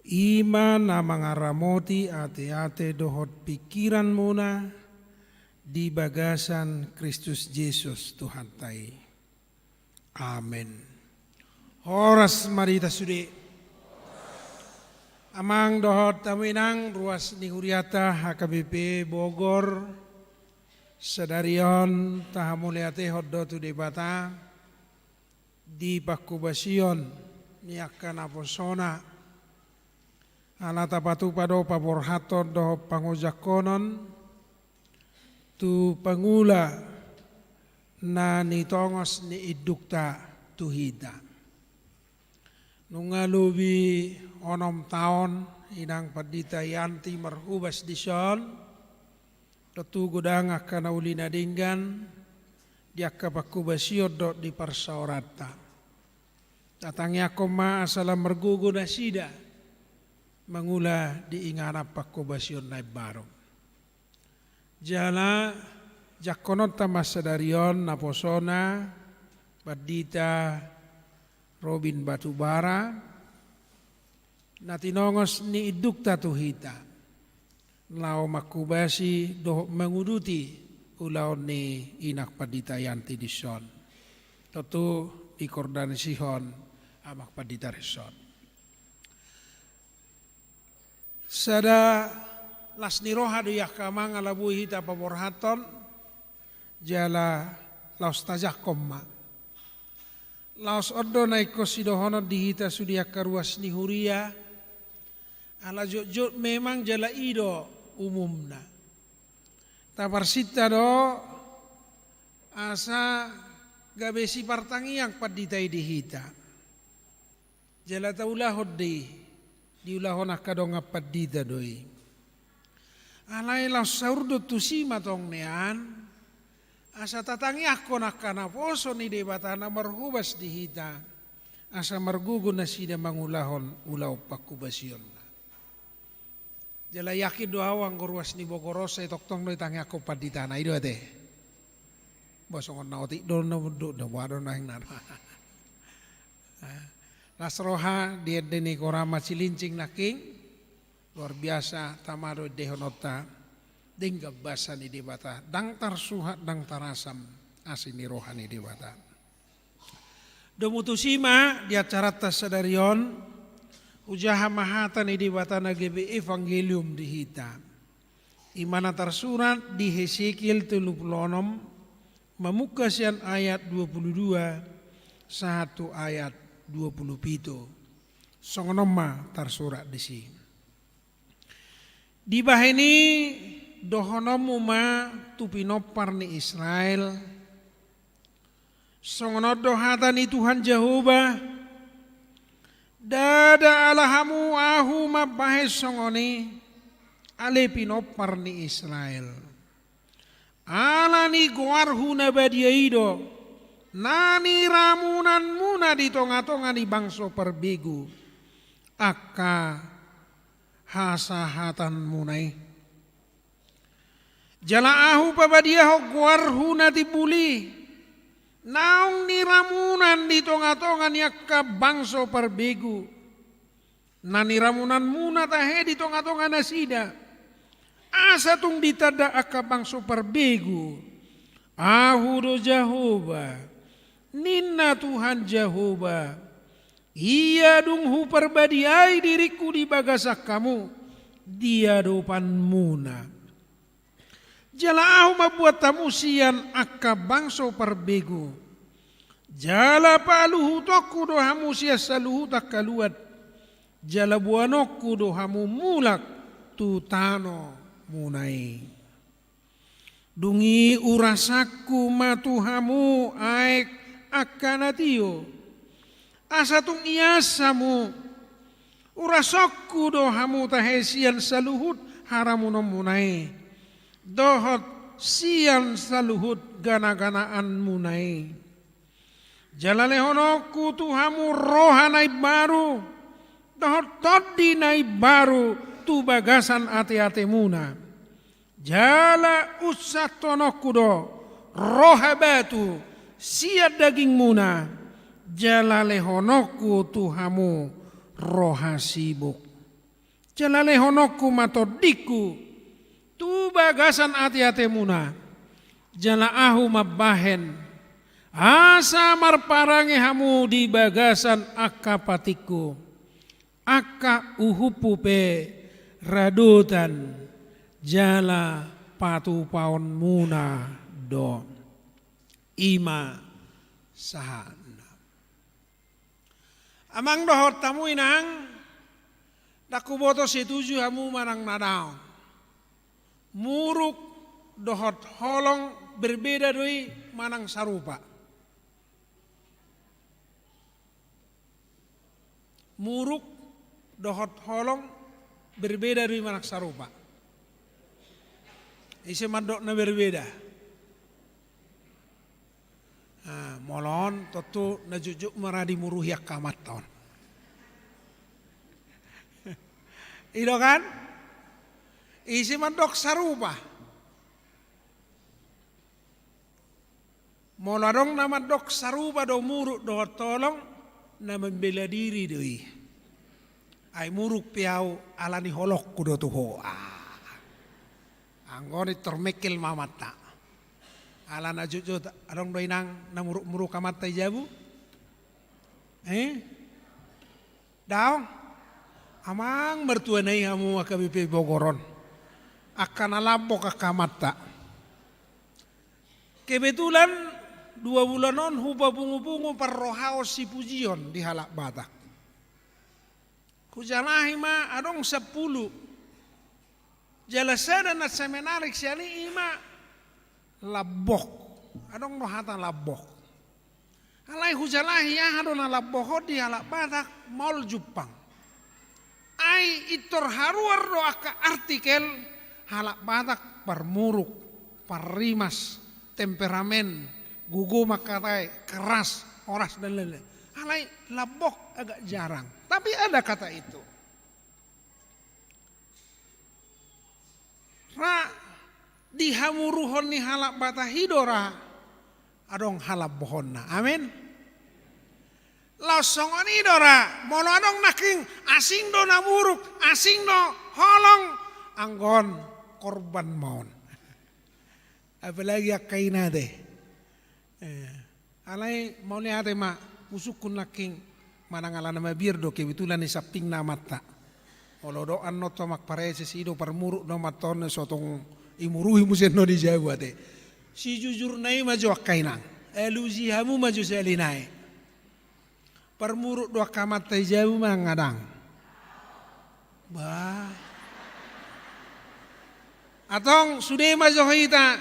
i ma na mangaramoti ateate dohot pingkiranmuna di bagasan Kristus Jesus Tuhanta i. Amen. Horas ma di hita sude. Amang dohot hamu inang, ruas ni huriata H K B P Bogor, sadari on tahamauliatehon do tu Debata di panghobasion ni angka naposona. Ala tapatupa do paborhathon dohot pangojangkonon tu pangula na nitongos ni indukta tu hita. Nunga lobi onom taon inang pandita Yanti marhobas dison, tontu godang angka na uli na denggan di angka panghobasion dohot di parsaoranta. Tatangiangkon ma asa lam margogo nasida mangula di inganan panghobasion na imbaru. Jala jangkononta ma sadari on naposona Pandita Robin Batubara, na tinongos ni indukta tu hita laho manghobasi dohot manguduti ulaon ni inang pandita Yanti dison. Tontu dikordanasihon amang pandita dison. Sada las ni roha do i angka amang ala boi hita paborhathon, jala laos tajangkon ma. Laos on do na ingkon sidohonon di hita sude angka ruas ni huria, ala jotjot memang jala i do umumna. Taparsinta do asa gabe sipartangiang pandita i di hita. Jala taulahon do i, diulahon angka dongan pandita do i. Alai laos saur do tusi ma tong nian, asa tatangiangkon angka naposo ni Debata na marhobas di hita, asa margogo nasida mangulahon ulaon panghobasionna. Jala yakin do ahu anggo ruas ni Bogor on sai tongtong do ditangiangkon panditana i do ate. Ba songon na otik do na munduk na boha do na hinan. Las roha di ende ni Korama Cilincing nangkin. Luar biasa tama do endehononta. Denggan basa ni Debata, ndang tarsuhat ndang tarasam asi ni roha ni Debata. Domu tusi ma di acaranta sadari on, hujaha ma hata ni Debata na gabe evangelium di hita. I ma na tarsurat di Hesekiel tolu pulu onom, mamungka sian ayat dua pulu dua sahat tu ayat dua pulu pitu. Songon on ma tarsurat disi. Dibahen i dohononmu ma tu pinompar ni Israel, songon on do hata ni Tuhan Jahowa, ndada ala hamu ahu mambahen songon i, ale pinompar ni Israel. Ala ni goarhu na badia i do, na niramunanmuna di tongatonga ni bangso parbegu, angka hasahatanmuna i. Jala ahu pabadiahon goarhu na timbul i, naung niramunan di tongatonga ni angka bangso parbegu. Na niramunanmuna tahe di tongatonga nasida, asa tung ditanda angka bangso parbegu. Ahu do Jahowa, ninna Tuhan Jahowa, ia dung huparbadiai diringku di bagasan hamu di adopanmuna. Jala ahu mambuat hamu sian angka bangso parbegu. Jala paluhutonku do hamu sian saluhut angka luat. Jala boanonku do hamu mulak tu tanomuna i. Dung i urasanku ma tu hamu aek angka na tio. Asa tung ias hamu. Rasonku do hamu tahe sian saluhut haramunonmuna i, dohot sian saluhut ganaganaanmuna i. Jala lehononku tu hamu roha na imbaru, dohot tondi na imbaru tu bagasan ateatemuna. Jala unsahononku do roha batu sian dagingmuna, jala lehononku tu hamu roha sibuk. Jala lehononku ma tondingku tu bagasan ateatemuna, jala ahu mambahen asa marparange hamu di bagasan angka patikku. Angka uhumhu pe radotan jala patupaonmuna do. I ma sahatna. Amang dohot hamu inang, ndang huboto setuju hamu manang na daong. Muruk dohot holong berbeda do i manang sarupa? Muruk dohot holong berbeda do i manang sarupa? Ise mandok na berbeda? Ah, molo on tontu na jotjot ma ra dimuruhi angka amanta on. I do kan? Ise mandok sarupa? Molo adong na mandok sarupa do muruk dohot holong, na membela diri do i. Ai muruk pe ahu ala ni holongku do tu ho. Ah. Anggo on pintor mengkel ma amanta. Ala na jotjot, adong do inang na murukmuruk amanta i jabu? Eh? Daong? Amang martua nai hamu H K B P Bogor on. Angka na lambok angka amanta. Kebetulan dua bulan on hupapungupungu parrohaon sipujion di halak Batak. Hujalahi ma adong sampulu. Jala sada na sai menarik sian i ima lambok. Adong do hata lambok. Alai hujalahi aha do na lambok on di halak Batak, maol jumpang. Ai pintor haruar do angka artikel, halak Batak parmuruk, parrimas, temperamen, gogo mangkatai, keras, horas dan lain-lain. Alai lambok agak jarang. Tapi ada kata itu. Ra di hamuruhon ni halak Batak i do ra adong halambohonna. Amin. Laos songon i do ra, molo adong nangkin asing do na muruk, asing do holong, anggo on korban ma on. Apalagi angka ina ate. Eh, alai mauliate ma, husungkun nangkin manang ala na mabiar do kebetulan i sampingna amanta. Olo do annon tu amang pareses i do parmuruk do amanta on, so tung imuruhi muse annon i jabu ate. Sijujurna i ma jo angka inang. Alusi hamu ma jo sahali nai. Parmuruk do angka amanta i jabu manang ndang? Bah. Antong sude ma jo hita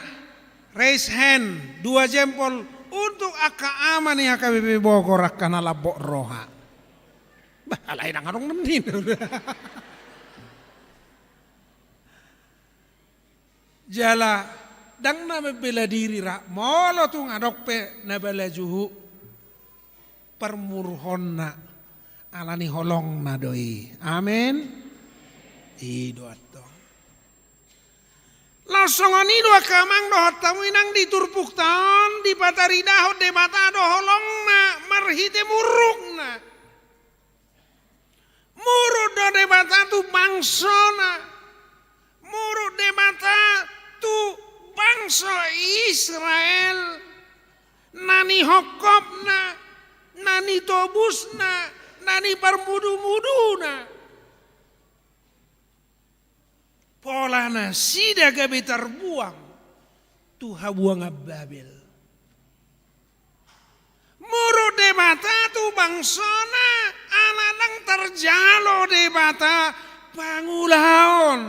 raise hand, dua jempol, untuk angka ama ni H K B P Bogor angka na lambok roha. Bah, alai ndang adong na ninna. Jala ndang na membela diri ra, molo tung adong pe na balajuhu, parmuruhonna ala ni holongna do i. Amin. I do antong. Laos songon i do angka amang dohot hamu inang, di turpukta on dipataridahon Debata do holongna marhite murukna. Muruk do Debata tu bangsona. Muruk Debata tu bangso Israel. Na nihongkopna, na nitobusna, na niparmudumuduna. Pola nasida gabe tarbuang tu habuangan Babel. Muruk Debata tu bangsona, ala ndang tarjalo Debata pangulaon,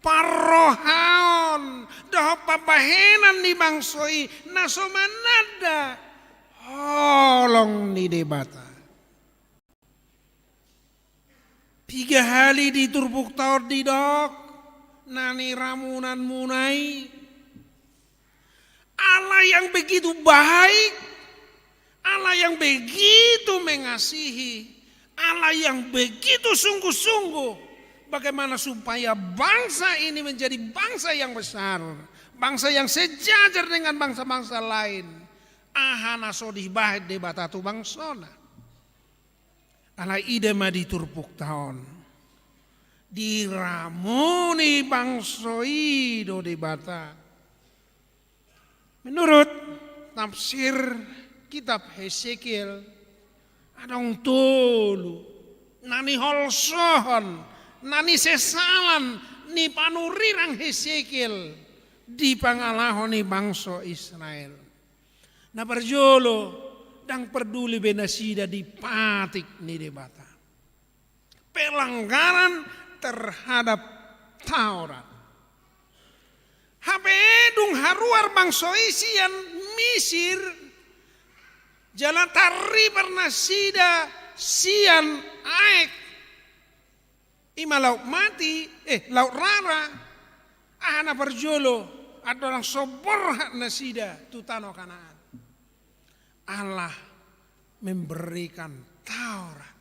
parrohaon, dohot pambahenan ni bangso i na so mananda holong ni Debata. Tiga hali di turpukta on didok na niramunanmuna i. Allah yang begitu baik, Allah yang begitu mengasihi, Allah yang begitu sungguh-sungguh bagaimana supaya bangsa ini menjadi bangsa yang besar, bangsa yang sejajar dengan bangsa-bangsa lain. Aha na so dibahen Debata tu bangsona. Alai ida ma di turpukta on. Diramuni bangso i do Debata. Menurut tafsir kitab Hesekiel, adong tolu na niholsohon, na nisesalan ni panurirang Hesekiel di pangalaho ni bangso Israel. Na parjolo, ndang parduli be nasida dipatik ni Debata. Pelanggaran terhadap Taurat. Hape dung haruar bangso i sian Misir, jala tarribar nasida sian aek, i ma Laut Mati, eh, Laut Rara. Aha na parjolo, andorang so borhat nasida tu tano Kanaan, Allah memberikan Taurat.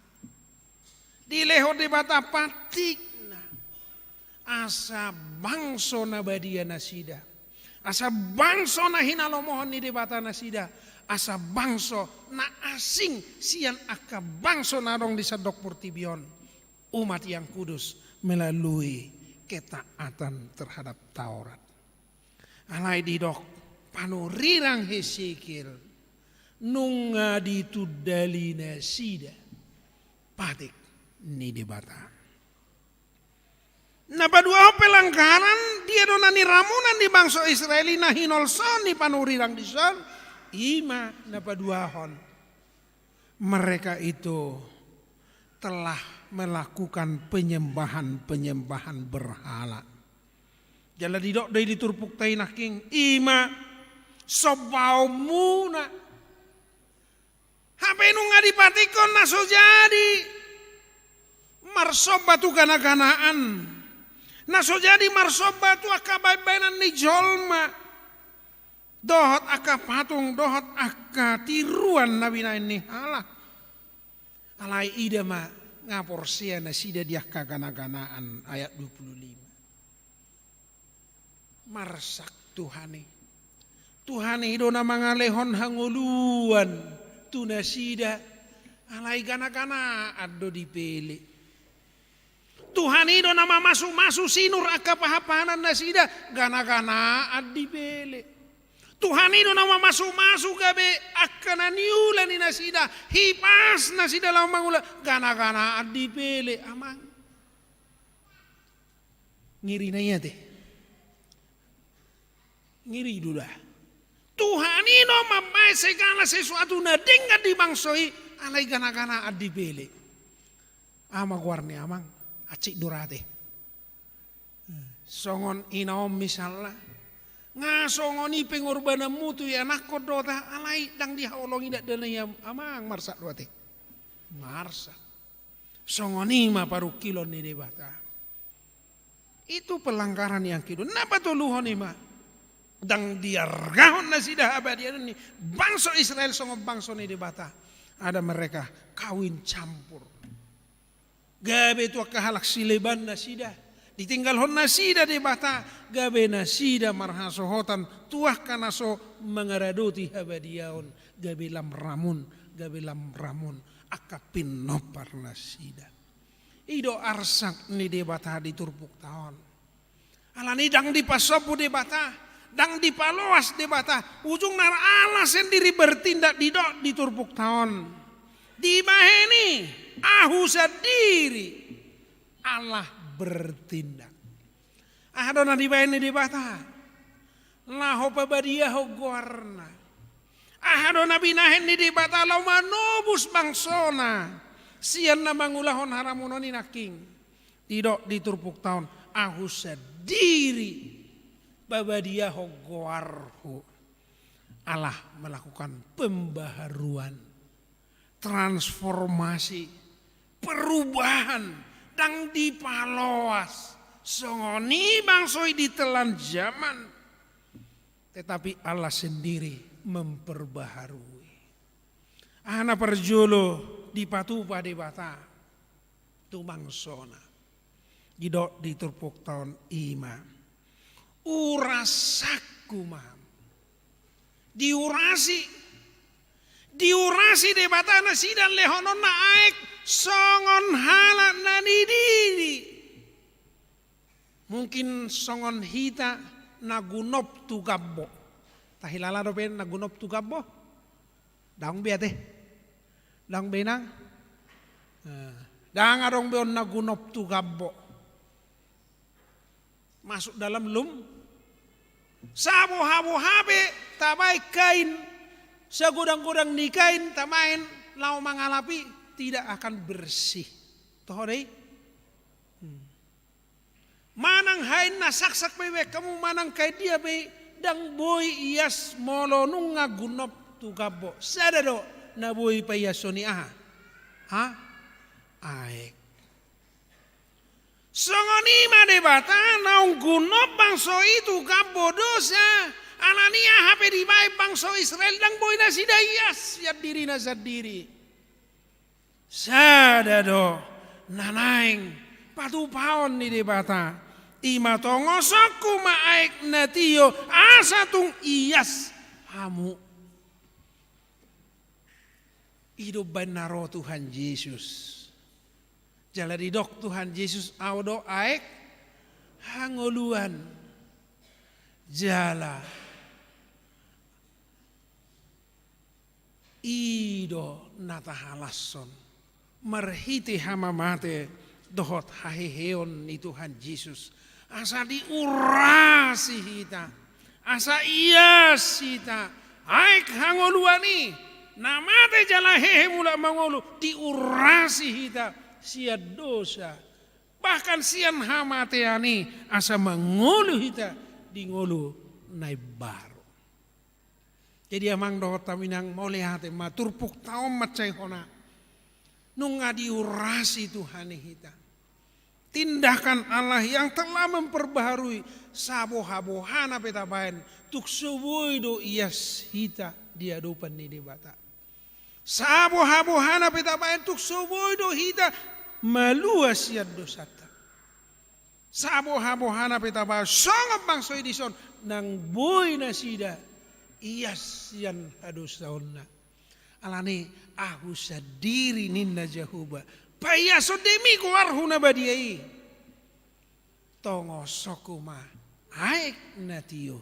Dilehon Debata patikna, asa bangso na badia nasida, asa bangso na hinalomohon ni Debata nasida, asa bangso na asing sian angka bangso na adong di sandok portibi on. Umat yang kudus melalui ketaatan terhadap Taurat. Alai didok panurirang Hesekiel, nunga ditundali nasida patik ni Debata. Na paduahon pelanggaran, dia do na niramunan di bangso Israel i na hinolsohon ni panurirang dison, i ma na paduahon. Mereka itu telah melakukan penyembahan-penyembahan berhala. Jala didok do i di turpukta i nangkin, i ma sombaonmuna. Hape nunga dipatikhon na so jadi marsomba tu gana-ganaan, na so jadi marsomba tu angka baen-baenan ni jolma, dohot angka patung, dohot angka tiruan na binaen ni halak. Alai ida ma, nga porsea nasida di angka gana-ganaan, ayat dua puluh lima. Marsak Tuhan i. Tuhan i do na mangalehon hangoluan tu nasida, alai gana-ganaan do dipele. Tuhan i do na mamasu-masu sinur angka pahanpahanan nasida, gana-ganaan dipele. Tuhan i do na mamasu-masu gabe angka na niula ni nasida, hipas nasida laho mangula, gana-ganaan dipele, amang. Ngeri na i ate. Ngeri do da. Tuhan i do mambaen segala sesuatu na denggan di bangso i, alai gana-ganaan dipele. Aha ma goar ni amang, hansit do ra ate. Songon ina on misalna, nga songon i pengorbananmu tu ianakhon do ta, alai ndang dihaholongi dakdanak i, amang, marsak do ate. Marsak. Songon i ma parungkilon ni Debata. Itu pelanggaran yang kedua. Na patoluhon i ma, ndang diargahon nasida habadiaon ni bangso Israel songon bangso ni Debata. Ada mereka kawin campur. Gabe tu angka halak sileban nasida. Ditinggalhon nasida Debata, gabe nasida marhasohotan tu angka na so mangaradoti habadiaon, gabe lam ramun, gabe lam ramun angka pinompar nasida. I do arsak ni Debata di turpukta on. Alani ndang dipasombu Debata, ndang dipaloas Debata, ujungna Allah sendiri bertindak, didok di turpukta on. Dibahen i, ahu sandiri Allah bertindak. Aha do na dibahen ni Debata? Laho pabadiahon goarna. Aha do na binahen ni Debata laho manobus bangsona sian na mangulahon haramunon i nangkin? Didok di turpukta on, ahu sandiri pabadiahon goarhu. Allah melakukan pembaharuan, transformasi, perubahan, Ndang dipaloas songon i bangso i ditelan zaman. Tetapi Allah sendiri memperbaharui. Aha na parjolo dipatupa Debata tu bangsona? Didok di turpukta on, i ma: Urasakku ma hamu. Diurasi. Diurasi Debata nasida lehononna aek songon halak na nididi. Mungkin songon hita na gunop tu gambo. Tahilala dope na gunop tu gambo? Ndang be ate. Ndang be, inang. Eh, ndang adong be on na gunop tu gambo. Masuk dalam lum. Saboha-boha pe tabaen kain, sagodang-godang ni kain tabaen laho mangalapi, tidak akan bersih. Toho do i? Hmm. Manang haen na saksak pe baen hamu, manang kain dia pe, ndang boi ias molo nunga gunop tu gambo. Sada do na boi paiashon i, aha? Ha? Aek. Songon i ma Debata, naung gunop bangso i tu gambo dosa, alani aha pe dibaen bangso Israel, ndang boi nasida ias sian dirina sandiri. Sada do na naeng patupaon ni Debata, i ma: Tongosonku ma aek na tio, asa tung ias hamu. I do umbaen na ro Tuhan Jesus. Jala didok Tuhan Jesus: Ahu do aek hangoluan. Jala i do na tahalashon marhite hamamate dohot haheheon ni Tuhan Jesus, asa diurasi hita, asa ias hita, aek hangoluan i, na mate jala hehe mulak mangolu, diurasi hita sian dosa, bahkan sian hamatean i, asa mangolu hita di ngolu na imbaru. Jadi amang dohot hamu inang, mauliate ma, turpukta on mansai hona nunga diurasi Tuhan i hita. Tindakan Allah yang telah memperbaharui, saboha-bohana pe tabaen, tung so boi do ias hita di adopan ni Debata. Saboha-bohana pe tabaen, tung so boi do hita malua sian dosanta. Saboha-bohana pe tabaen, songon bangso i dison, ndang boi nasida ias sian hadosaonna. Alani, Ahu sandiri, ninna Jahowa, paiashon demi goarhu na badia i. Tongosonku ma aek na tio.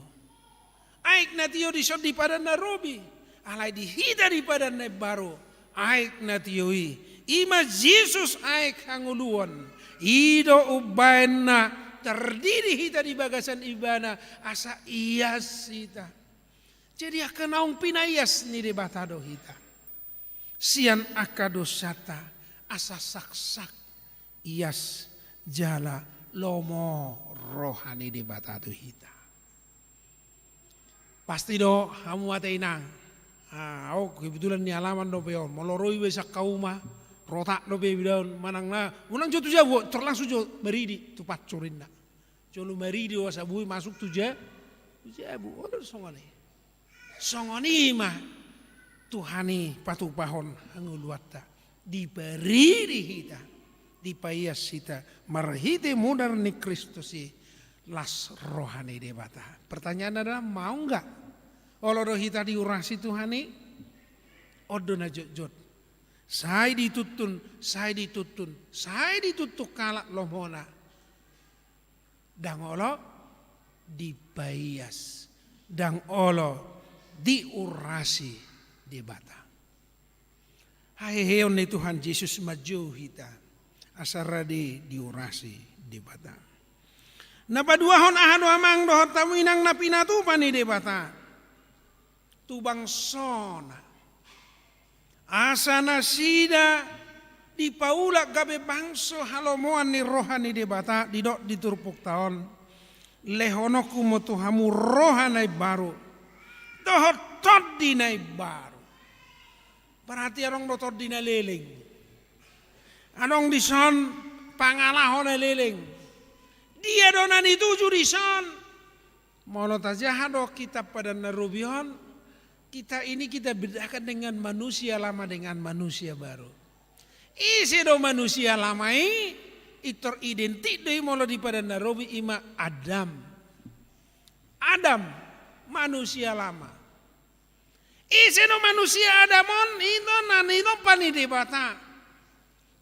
Aek na tio dison di Padan na Robi, alai di hita di Padan na Imbaru, aek na tio i, i ma Jesus aek hangoluan. I do umbaen na tardidi hita di bagasan Ibana, asa ias hita. Jadi angka naung pinaias ni Debata do hita sian angka dosanta, asa saksak, ias jala lomo roha ni Debata tu hita. Pasti do hamu ate inang. Ah, au kebetulan ni alaman dope on. Molo ro iba sian hauma, rotak dope iba on, manang na, unang jo tu jabu, tor langsung jo maridi tu pansur ninna. Jolo maridi do asa boi masuk tu ja-, tu jabu. Olo, songon i. Songon i ma Tuhan i patupahon hangoluanta. Diparidi hita, dipaias hita marhite mudar ni Kristus i, las roha ni Debata. Pertanyaan adalah, mau nggak? Olo do hita diurasi Tuhan i? On do na jotjot. Sai dituntun, sai dituntun, sai dituntun halak lomona. Ndang olo dipaias, ndang olo diurasi Debata. Haheheon ni Tuhan Jesus manjou hita, asa rade diurasi Debata. Na paduahon, aha do amang dohot hamu inang na pinatupa ni Debata tu bangsona, asa nasida dipaulak gabe bangso halomoan ni roha ni Debata? Didok di turpukta on: Lehononku ma tu hamu roha na imbaru dohot tondi na imbaru. Berarti adong do tondi na leleng. Adong dison pangalaho na leleng. Dia do na nituju dison? Molo tajaha do kitab Padan na Robi on, kita ini kita bedakan dengan manusia lama dengan manusia baru. Ise do manusia lama i? Pintor identik do i molo di Padan na Robi, ima Adam. Adam, manusia lama. Ise do manusia Adam on? I do na ninompa ni Debata.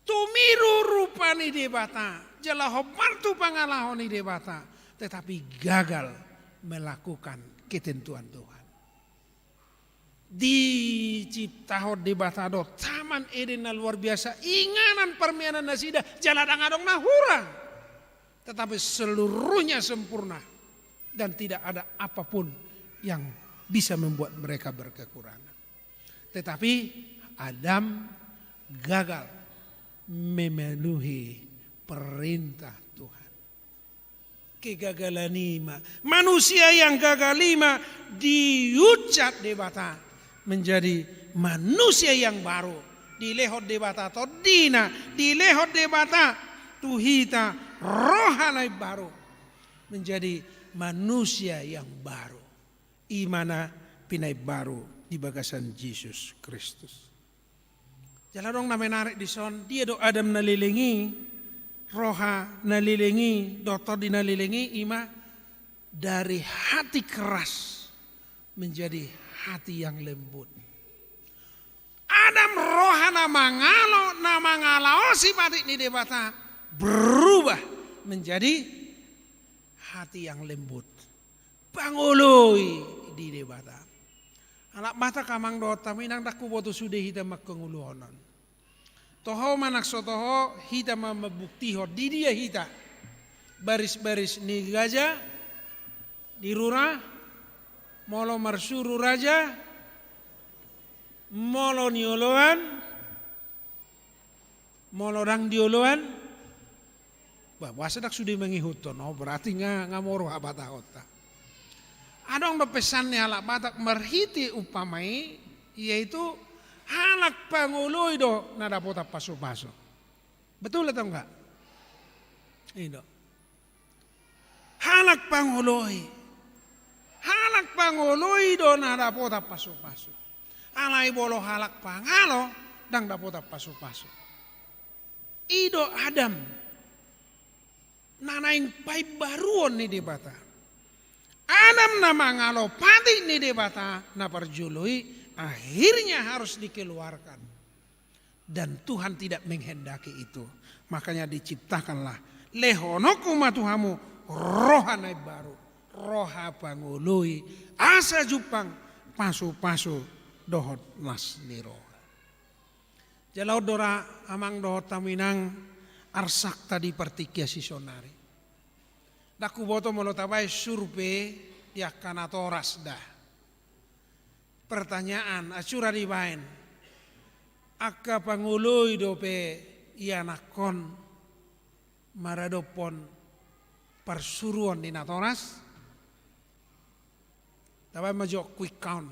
Tumiru rupa ni Debata, jala hombar tu pangalaho ni Debata, tetapi gagal melakukan ketentuan Tuhan. Diciptahon Debata do Taman Eden na luar biasa, inganan parmeanan nasida, jala ndang adong na hurang. Tetapi seluruhnya sempurna dan tidak ada apapun yang bisa membuat mereka berkekurangan. Tetapi Adam gagal memenuhi perintah Tuhan. Kegagalan i ma, manusia yang gagal i ma diuncap Debata menjadi manusia yang baru. Dilehon Debata tondina, dilehon Debata tu hita roha na imbaru, menjadi manusia yang baru. Ima na pinaimbaru di bagasan Jesus Kristus. Jala adong na menarik dison, dia do Adam na leleng i, roha na leleng i, dohot tondi na leleng i, ima dari hati keras menjadi hati yang lembut. Adam roha na mangalo, na mangalaosi patik ni Debata, berubah menjadi hati yang lembut. Pangoloi di Debata. Halak Batak, amang dohot hamu inang, ndang huboto sude hita manghangoluhon on. Toho manang so toho, hita ma mambuktihon di dia hita. Baris-baris ni gaja di rura, molo marsuru raja, molo nioloan, molo ndang dioloan, bah, boasa ndang sude mangihuthon, oh, berarti nga, nga moro habatahonta. Adong do pesan ni halak Batak marhite umpama i, yaitu halak pangoloi do na dapotan pasupasu. Betul atau enggak? I do. Halak pangoloi. Halak pangoloi do na dapotan pasupasu. Alai molo halak pangalo, ndang dapotan pasupasu. I do Adam na naeng paimbaruon ni Debata. Adam na mangalo patik ni Debata na parjolo i akhirnya harus dikeluarkan. Dan Tuhan tidak menghendaki itu. Makanya diciptakanlah, lehononku ma tu hamu roha na imbaru, roha pangoloi, asa jumpang pasupasu dohot las ni roha. Jala on do ra, amang dohot hamu inang, arsakta di partingkian sisonari. Ndang huboto molo tabaen survei di angka natoras da. Pertanyaan, acara dibaen. Angka pangoloi dope ianakhon maradophon parsuruon ni natoras? Tabaen ma jo quick count.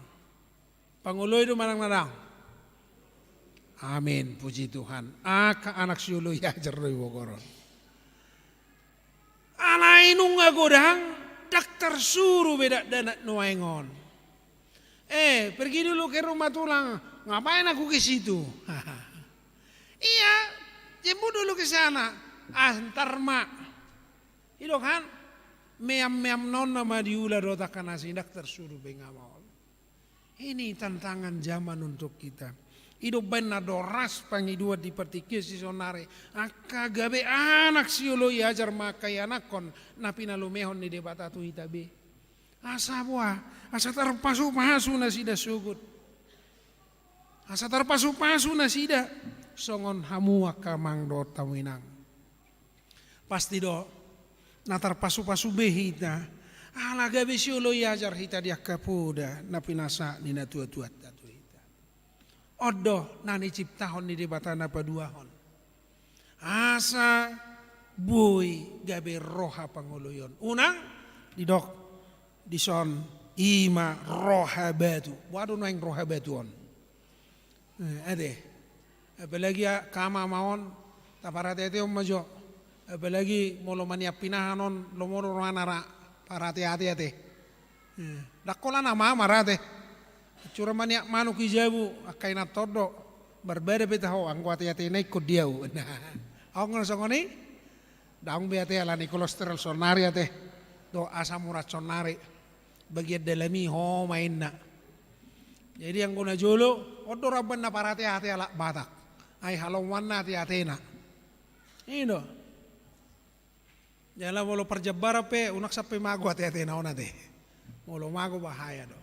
Pangoloi do manang na daong? Amin, puji Tuhan. Angka anak sioloi ajar do ibotohon. Alai nunga godang, ndang tarsuru be dakdanak nuaeng on. Eh, pergi dulu ke rumah tulang, ngapain aku ke situ? Iya, jemput dulu ke sana. Ah, ntar ma. I do kan, meam-meam non nama diula dohot angka na asing, ndang tarsuru be, nga maol. Ini tantangan zaman untuk kita. I do umbaen na doras pangidoan di partingkian sisonari. Angka gabe anak sioloi ajar ma angka ianakhon na pinalumehon ni Debata tu hita be. Asa boha, asa tarpasupasu nasida sogot. Asa tarpasupasu nasida songon hamu angka amang dohot hamu inang. Pasti do na tarpasupasu be hita, ala gabe sioloi ajar hita di angka poda na pinasahat ni natuatuanta tu hita. On do na niciptahon ni Debata na paduahon. Asa boi gabe roha pangoloion. Unang didok dison, ima roha batu. Boha do nuaeng roha batu on? Eh, ate. Apalagi angka ama-ama on, taparateatehon ma jo. Apalagi molo maniak pinahan on, lomo do rohana ra parate-ate ate. Ndang holan na mamar ate. Cura maniak manuk i jabu, angka inanta on do. Barbada pe taho, anggo ate-atena ingkon di au. Nah, adong na songon i. Daong be ate, alani kolesterol saonnari ate, dohot asam urat saonnari. Bagian dalam i ho ma inna. Jadi anggo na jolo on do ramban na parate-ate halak Batak. Ai halomoanna ate-atena. I do. Jala molo parjambaran pe unang sampe mago ate-atena on ate. Molo mago bahaya do.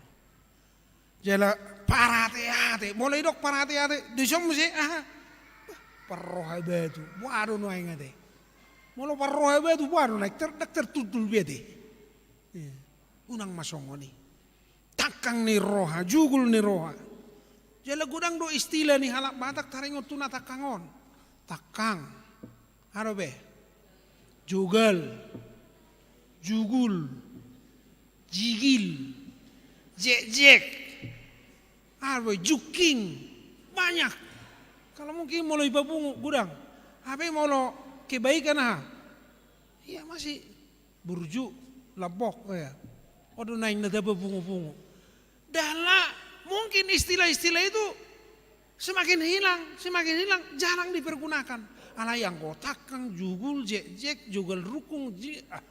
Jala parate-ate, molo idok parate-ate, dison muse aha? Parroha batu, boha do nuaeng ate. Molo parroha batu, boha do nuaeng, ter-, ndang tertutul be ate. Unang ma songon i. Tangkang ni roha, jugul ni roha. Jala godang do istilah ni halak Batak taringot tu na tangkang on. Tangkang. Aha dope? Jogal, jugul, jigil, jekjek, aha dope, jungking, banyak. Kalau mungkin molo ipapungu godang. Hape molo kebaikan aha? Ia masih burju, lambok, ya. On do nuaeng na tapapungu-pungu. Dala mungkin istilah-istilah itu semakin hilang, semakin hilang, jarang dipergunakan. Alai anggo tangkang, jugul, jekjek, jogal rungkung, ji-, ah,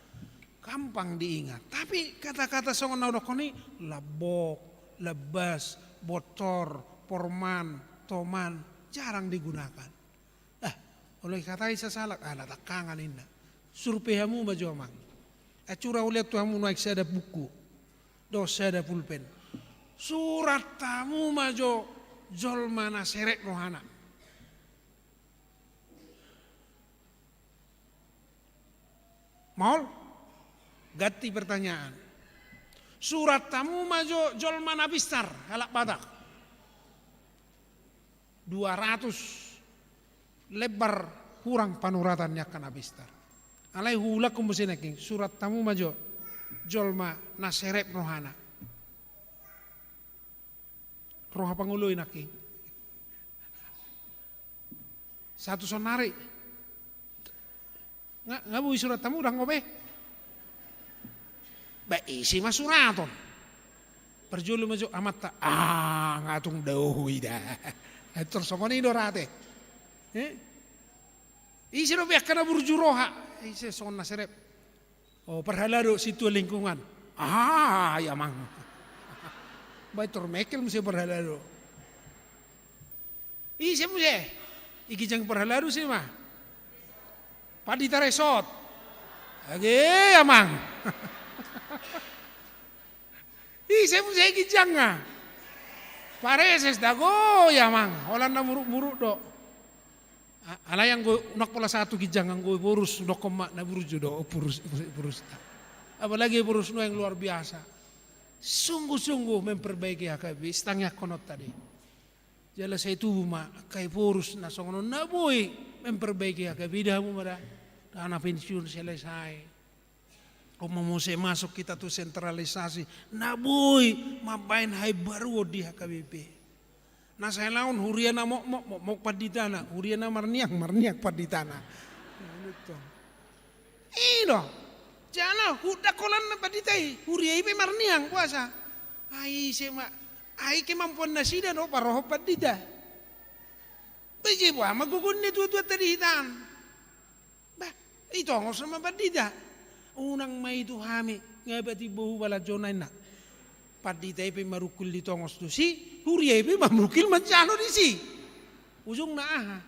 gampang diingat. Tapi kata-kata songon na hudokkon i, lambok, lambas, bontor, porman, toman, jarang digunakan. Ah, olo dihatai sasalak, ah, na tangkangan inna. Survei hamu ma jo amang. Ah, cura hulean tu hamu nuaeng sada buku dohot sada pulpen. Surat hamu ma jo jolma na serep rohana. Maol? Ganti pertanyaan. Surat hamu ma jo jolma na pistar, halak Batak. Dua ratus lembar hurang panuratan ni angka na pistar. Alai huulangkon muse nangkin, surat hamu ma jo jolma na serep rohana. Roha pangoloi nangkin. Satu saonnari. Nga, nga boi surat hamu, ndang ho be. Ba ise ma suraton. Parjolo ma jo amanta, ah, nga tung dao ho i da. Tor songon i do ra ate. Eh? Ise dope angka na burju roha? Ise songon na serep? Oh, parhalado sintua lingkungan. Ah, i amang. Ba i tor mengkel muse parhalado. Ise muse? I ginjang parhalado ise ma? Pandita Resort. Age amang. Ise muse i ginjangna? Pareses da, go i amang. Holan na muruk-muruk do. A-, alai anggo unang pola satu ginjang, anggo i borus, hudokkon ma na burju do, borus, borus, borus. Apalagi borus nuaeng luar biasa. Sungguh-sungguh memperbaiki H K B P, sitangiangkononta do i. Jala sai tubu ma angka i borus na songon on na boi memperbaiki H K B P, da hamu ma da. Dana pensiun selesai. Umpama muse masuk hita tu sentralisasi, na boi mambaen haimbaruon di H K B P. Na sahalak on huria na mokmok, mokmok panditana, huria na marniang, marniang panditana. I do. Jala, hu-, ndang holan na pandita i, huria i pe marniang, boasa? Ai ise ma, ai kemampuan nasida do parohon pandita. Ba ise, boha ma gogo ni natuatuanta di hita an? Bah, itongos ma pandita. Unang ma i tu hami, nga patimbo hubalanjona inna. Pandita i pe marungkil ditongos tusi, huria i pe marungkil manjalo disi. Ujungna aha?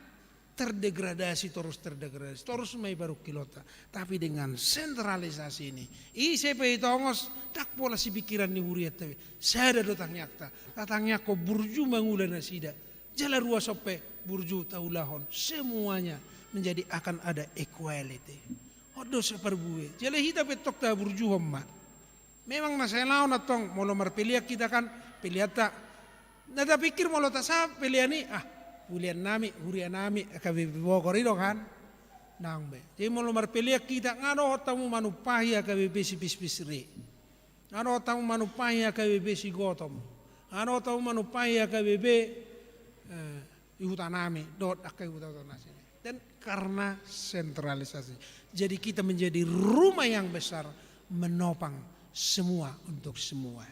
Terdegradasi, torus terdegradasi, torus ma i parungkilonta. Tapi dengan sentralisasi ini, ise pe itongos, ndang pola sipikiran ni hurianta be. Sada do tangiangta, tatangiangkon burju mangula nasida. Jala ruas on pe burju taulahon, semuanya menjadi akan ada equality. On do saparbue. Jala hita pe tong taburjuhon ma. Memang na sahalak on antong, molo marpelean hita kan, peleanta. Na tapikir molo tasahat pelean i, ah, pelean nami, huria nami, H K B P Bogor i do kan. Naung be. Jadi molo marpelean hita, nga dohot hamu manumpahi H K B P Sipispis Re. Nga dohot hamu manumpahi H K B P Sigotom. Nga dohot hamu manumpahi H K B P, eh, i huta nami, dohot angka i huta-huta nasi. Dan karena sentralisasi. Jadi kita menjadi rumah yang besar, menopang semua untuk semua.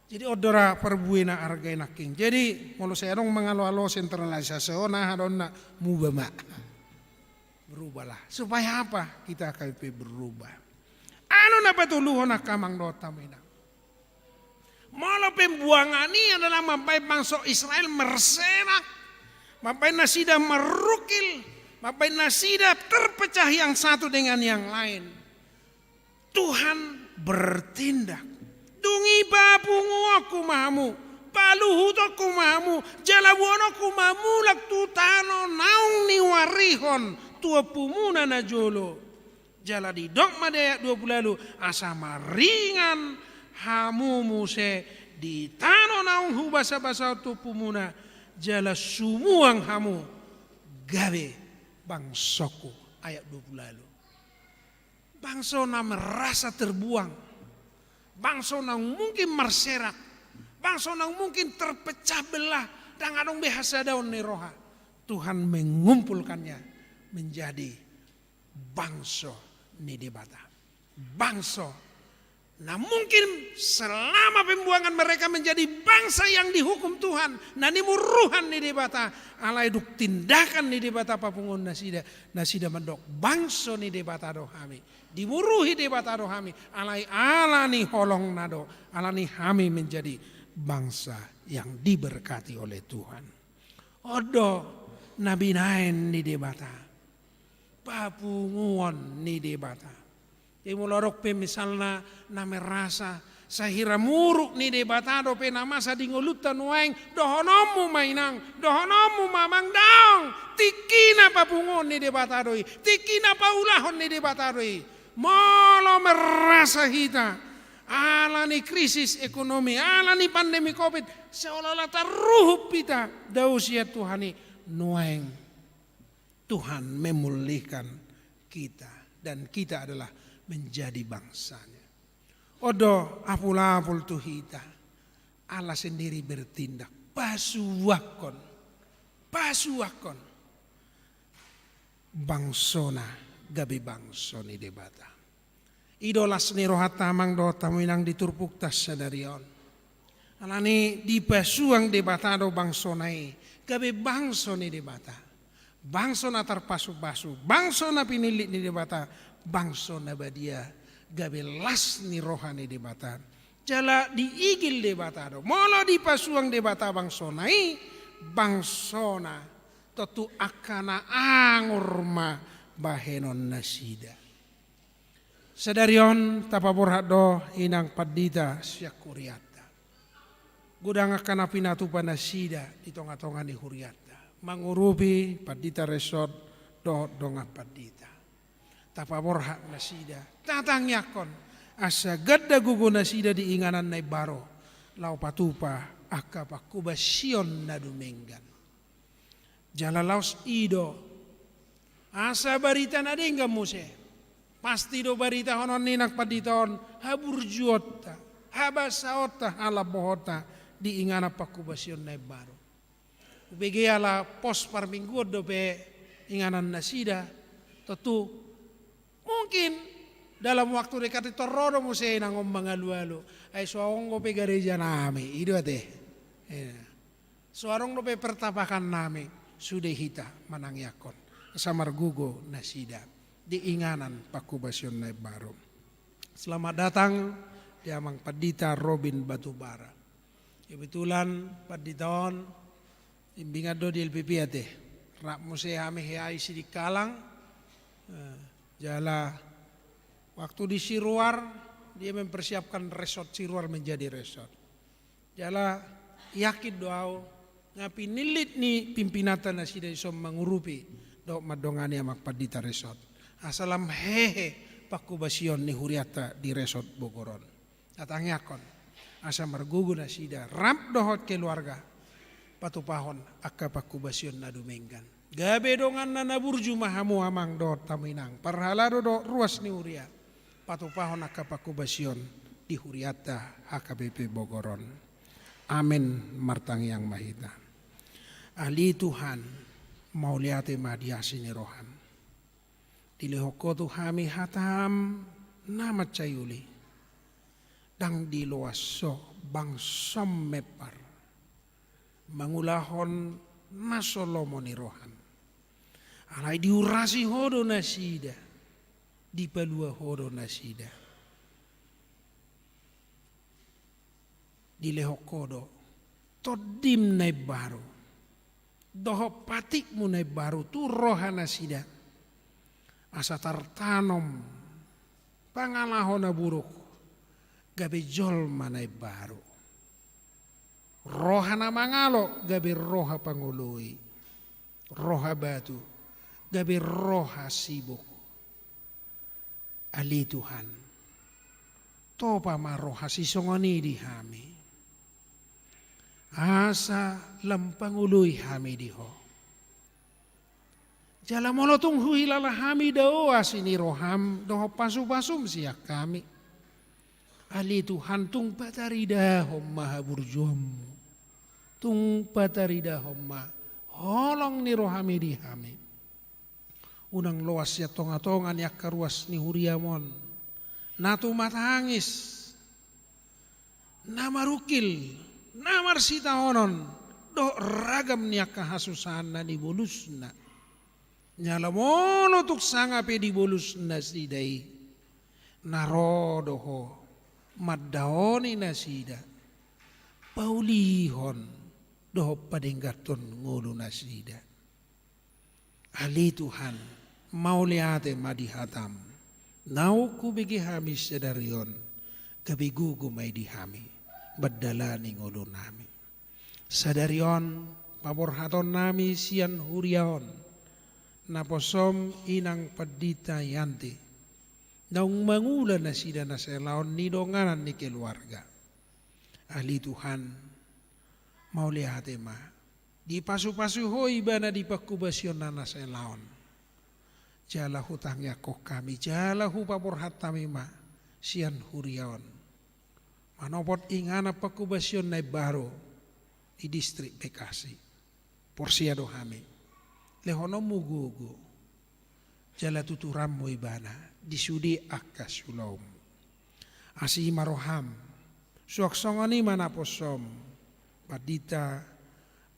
Jadi on do ra parbuena arga i nangkin. Jadi molo sai adong mangalo-alo sentralisasi on, aha do na, muba ma. Berubahlah. Supaya apa? Kita H K B P berubah. Anu na patoluhon angka amang dohot hamu inang. Molo pembuangan i adalah mambaen bangso Israel marserak, mambaen nasida marrukil, mambaen nasida terpecah yang satu dengan yang lain. Tuhan bertindak. Dung i papunguonku ma hamu, paluhutonku ma hamu, jala boanonku ma mulak tu tano naung niuarihon tu ompumuna na jolo. Jala didok ma di ayat dua pulu ualu, asa maringan hamu muse di tano naung hubasabasahon tu ompumuna, jala sumuang hamu gabe bangsongku. Ayat dua pulu ualu. Bangso na merasa terbuang, bangso naung mungkin marserak, bangso naung mungkin terpecah belah, ndang adong be hasadaon ni roha. Tuhan mengumpulkannya menjadi bangso ni Debata. Bangso na mungkin selama pembuangan mereka menjadi bangsa yang dihukum Tuhan, na nimuruhan ni Debata, alai dung tindakan ni Debata papunguon nasida, nasida mandok, bangso ni Debata do hami, dimuruhi Debata do hami, alai ala ni holongna do, alani hami menjadi bangsa yang diberkati oleh Tuhan. On do na binaen ni Debata, papunguon ni Debata. Jadi molo adong pe misalna na merasa sahira muruk ni Debata dope na masa di ngolunta nuaeng, dohononmu ma inang, dohononmu ma amang, daong, tingkina papunguon ni Debata do i, tingkina paulahon ni Debata do i. Molo merasa hita ala ni krisis ekonomi, ala ni pandemi covid, seolah-olah taruhup hita dao sian Tuhan i, nuaeng Tuhan memulihkan kita dan kita adalah menjadi bangsa-Nya. On do apul-apul tu hita, Allah sendiri bertindak, pasuangkon, pasuangkon bangso-Na gabe bangso ni Debata. I do las ni rohanta amang dohot hamu inang di turpukta sadari on. Alani dipasuang Debata do bangso-Na i gabe bangso ni Debata, bangso na tarpasupasu, bangso na pinillit ni Debata, bangso na badia, gabe las ni roha ni Debata. Jala diigil Debata do, molo dipasuang Debata bangso-Na i, bangso-Na, tontu angka na angur ma bahenon nasida. Sadari on tapaborhat do inang pandita sian hurianta. Godang angka na pinatupa nasida di tonga-tonga ni hurianta, mangurupi pandita resort dohot dongan pandita. Tapaborhat nasida, tatangiangkon asa ganda gogo nasida di inganan na imbaru, laho patupa angka pangkobasion na dumenggan. Jala laos i do, asa barita na denggan muse. Pasti do baritahonon ni inang pandita on haburjuonta, habasaonta, halambohonta di inganan pangkobasion na imbaru. Hubege ala pos parmingguon dope inganan nasida, tontu mungkin dalam waktu dekat i tor ro do muse inang on mangalualu, ai so adong dope gareja nami, i do ate. Ia. So adong dope pertapakan nami, sude hita manangiangkon asa margogo nasida di inganan pangkobasion na imbaru. Selamat datang di amang pandita Robin Batubara. Kebetulan pandita on bimbingan do di L P P ate. Rap muse hami hea i Sidikalang. Eh, jala waktu di Siruar, dia mempersiapkan resort Siruar menjadi resort. Jala yakin do au, nga pinillit ni pimpinanta nasida dison mangurupi dohot mandongani amang pandita resort, asa lam hehe pangkobasion ni hurianta di resort Bogor on. Tatangiangkon asa margogo nasida rap dohot keluarga patupahon angka pangkobasion na dumenggan. Gabe donganna na burju ma hamu amang dohot hamu inang, parhalado dohot ruas ni huria, patupahon angka pangkobasion di hurianta H K B P Bogor on. Amen. Martangiang ma hita. Ale Tuhan, Mauliate ma di asi ni roham. Dilehon Ho tu hami hataM na mansai uli. Ndang diloas Ho bangsoM mempar mangulahon na so lomo ni rohaM. Alai diurasi Ho do nasida, dipalua Ho do nasida. Dilehon Ho do TondiM na imbaru dohot patikMu na imbaru tu roha nasida, asa tartanom pangalaho na buruk gabe jolma na imbaru. Roha na mangalo gabe roha pangoloi, roha batu gabe roha sibuk. Ale Tuhan, topa ma roha sisongon i di hami, asa lam pangoloi hami di Ho. Jala molo tung huhilala hami dao asi ni rohaM dohot pasu-pasuM sian hami, ale Tuhan, tung pataridahon ma haburjuonMu, tung pataridahon ma holong ni rohaMi di hami. Unang loas sian tonga-tonga ni angka ruas ni huriaM on na tumatangis, na marungkil, na marsitaonon dohot ragam ni angka hasusahan na nibolusna. Jala molo tung sanga pe dibolus nasida i, na ro do Ho mandaoni nasida, paulihon dohot padengganhon ngolu nasida. Ale Tuhan, mauliate ma di hataM. Naung hubege hami sadari on, gabe gogo ma i di hami mandalani ngolunami. Sadari on paborhatonnami sian huria on naposoM Inang Pandita Yanti, naung mangula nasida na salaon ni donganan ni keluarga. Ale Tuhan, mauliate ma. Dipasu-pasu Ho ibana di panghobasion na salaon. Jala hutangiangkon hami, jala hupaborhat hami ma sian huria on manopot inganan panghobasion na imbaru di distrik Bekasi. Porsea do hami, lehononMu gogo jala tuturanMu ibana di sude angka sulaonMu. Asi ma rohaM, suang songon i ma naposoM Pandita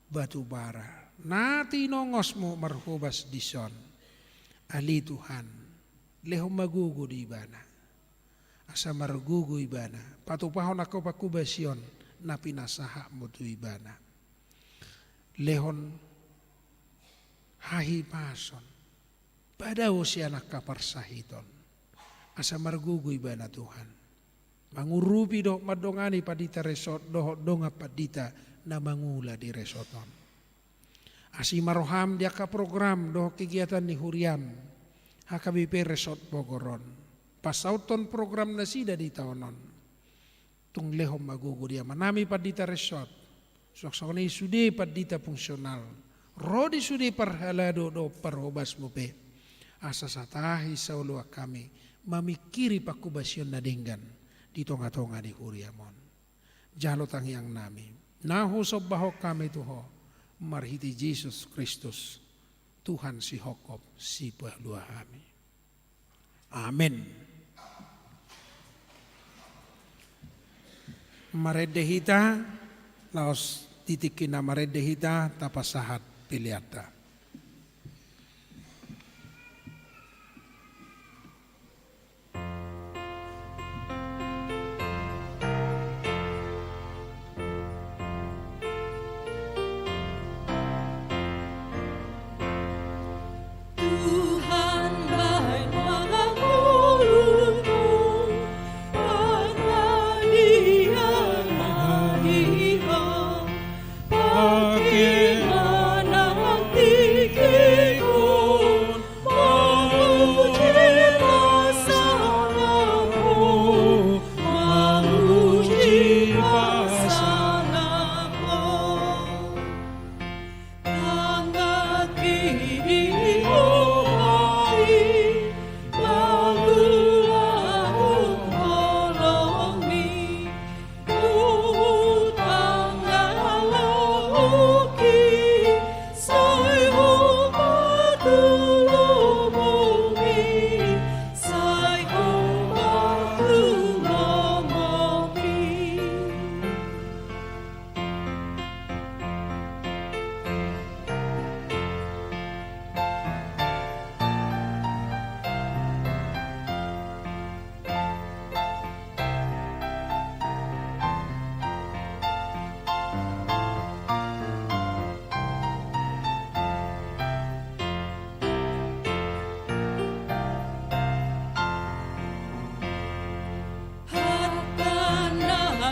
Batubara na tinongosMu marhobas dison. Ale Tuhan, lehon ma gogo di ibana, asa margogo ibana patupahon angka panghobasion na pinasahatMu tu ibana. Lehon hahipason, padao sian angka parsahiton, asa margogo ibana Tuhan mangurupi dohot mandongani pandita resort dohot dongan pandita na mangula di resort on. Asi ma rohaM di angka program dohot kegiatan ni huriaM H K B P Resort Bogor on, pasahathon program nasida di taon on. Tung lehon ma gogo di amanami pandita resort, suang songon i sude pandita fungsional, ro di sude parhalado dohot parhobasMu pe, asa satahi saoloan hami mamingkiri panghobasion na denggan di tonga-tonga ni huriaM on. Jalo tangiangnami na husombahon hami tu Ho marhite Jesus Kristus, Tuhan sihophop sipalua hami. Amen. Marende hita, laos di tingki na marende hita tapasahat peleanta.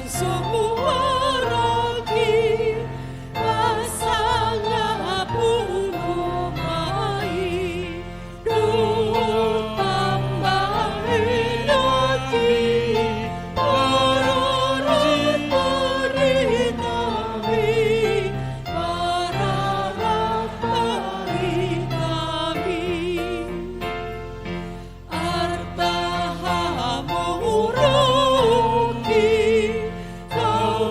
Sumuaraki pasangapulu mai dohot pambahenanki, pararat ari nami, pararat ari nami. Arta hamoraonki tau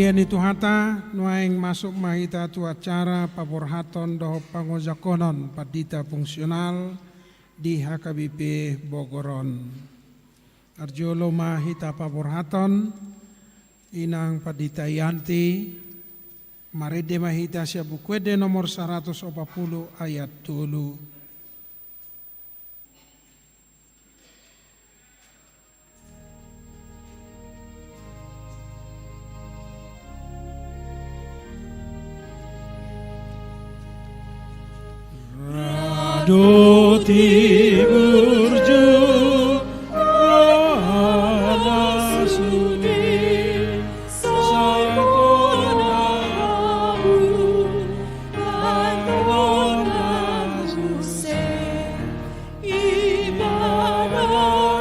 Ni Tuhanta, nuaeng masuk ma hita tu acara paborhathon dohot pangojakonon pandita fungsional di H K B P Bogor on. Parjolo ma hita paborhathon, inang pandita Yanti, marende ma hita sian Buku Ende nomor saratus opat pulu ayat tolu. Rado tiburju ala sude sai bona rabu, bagon na muse. Ibana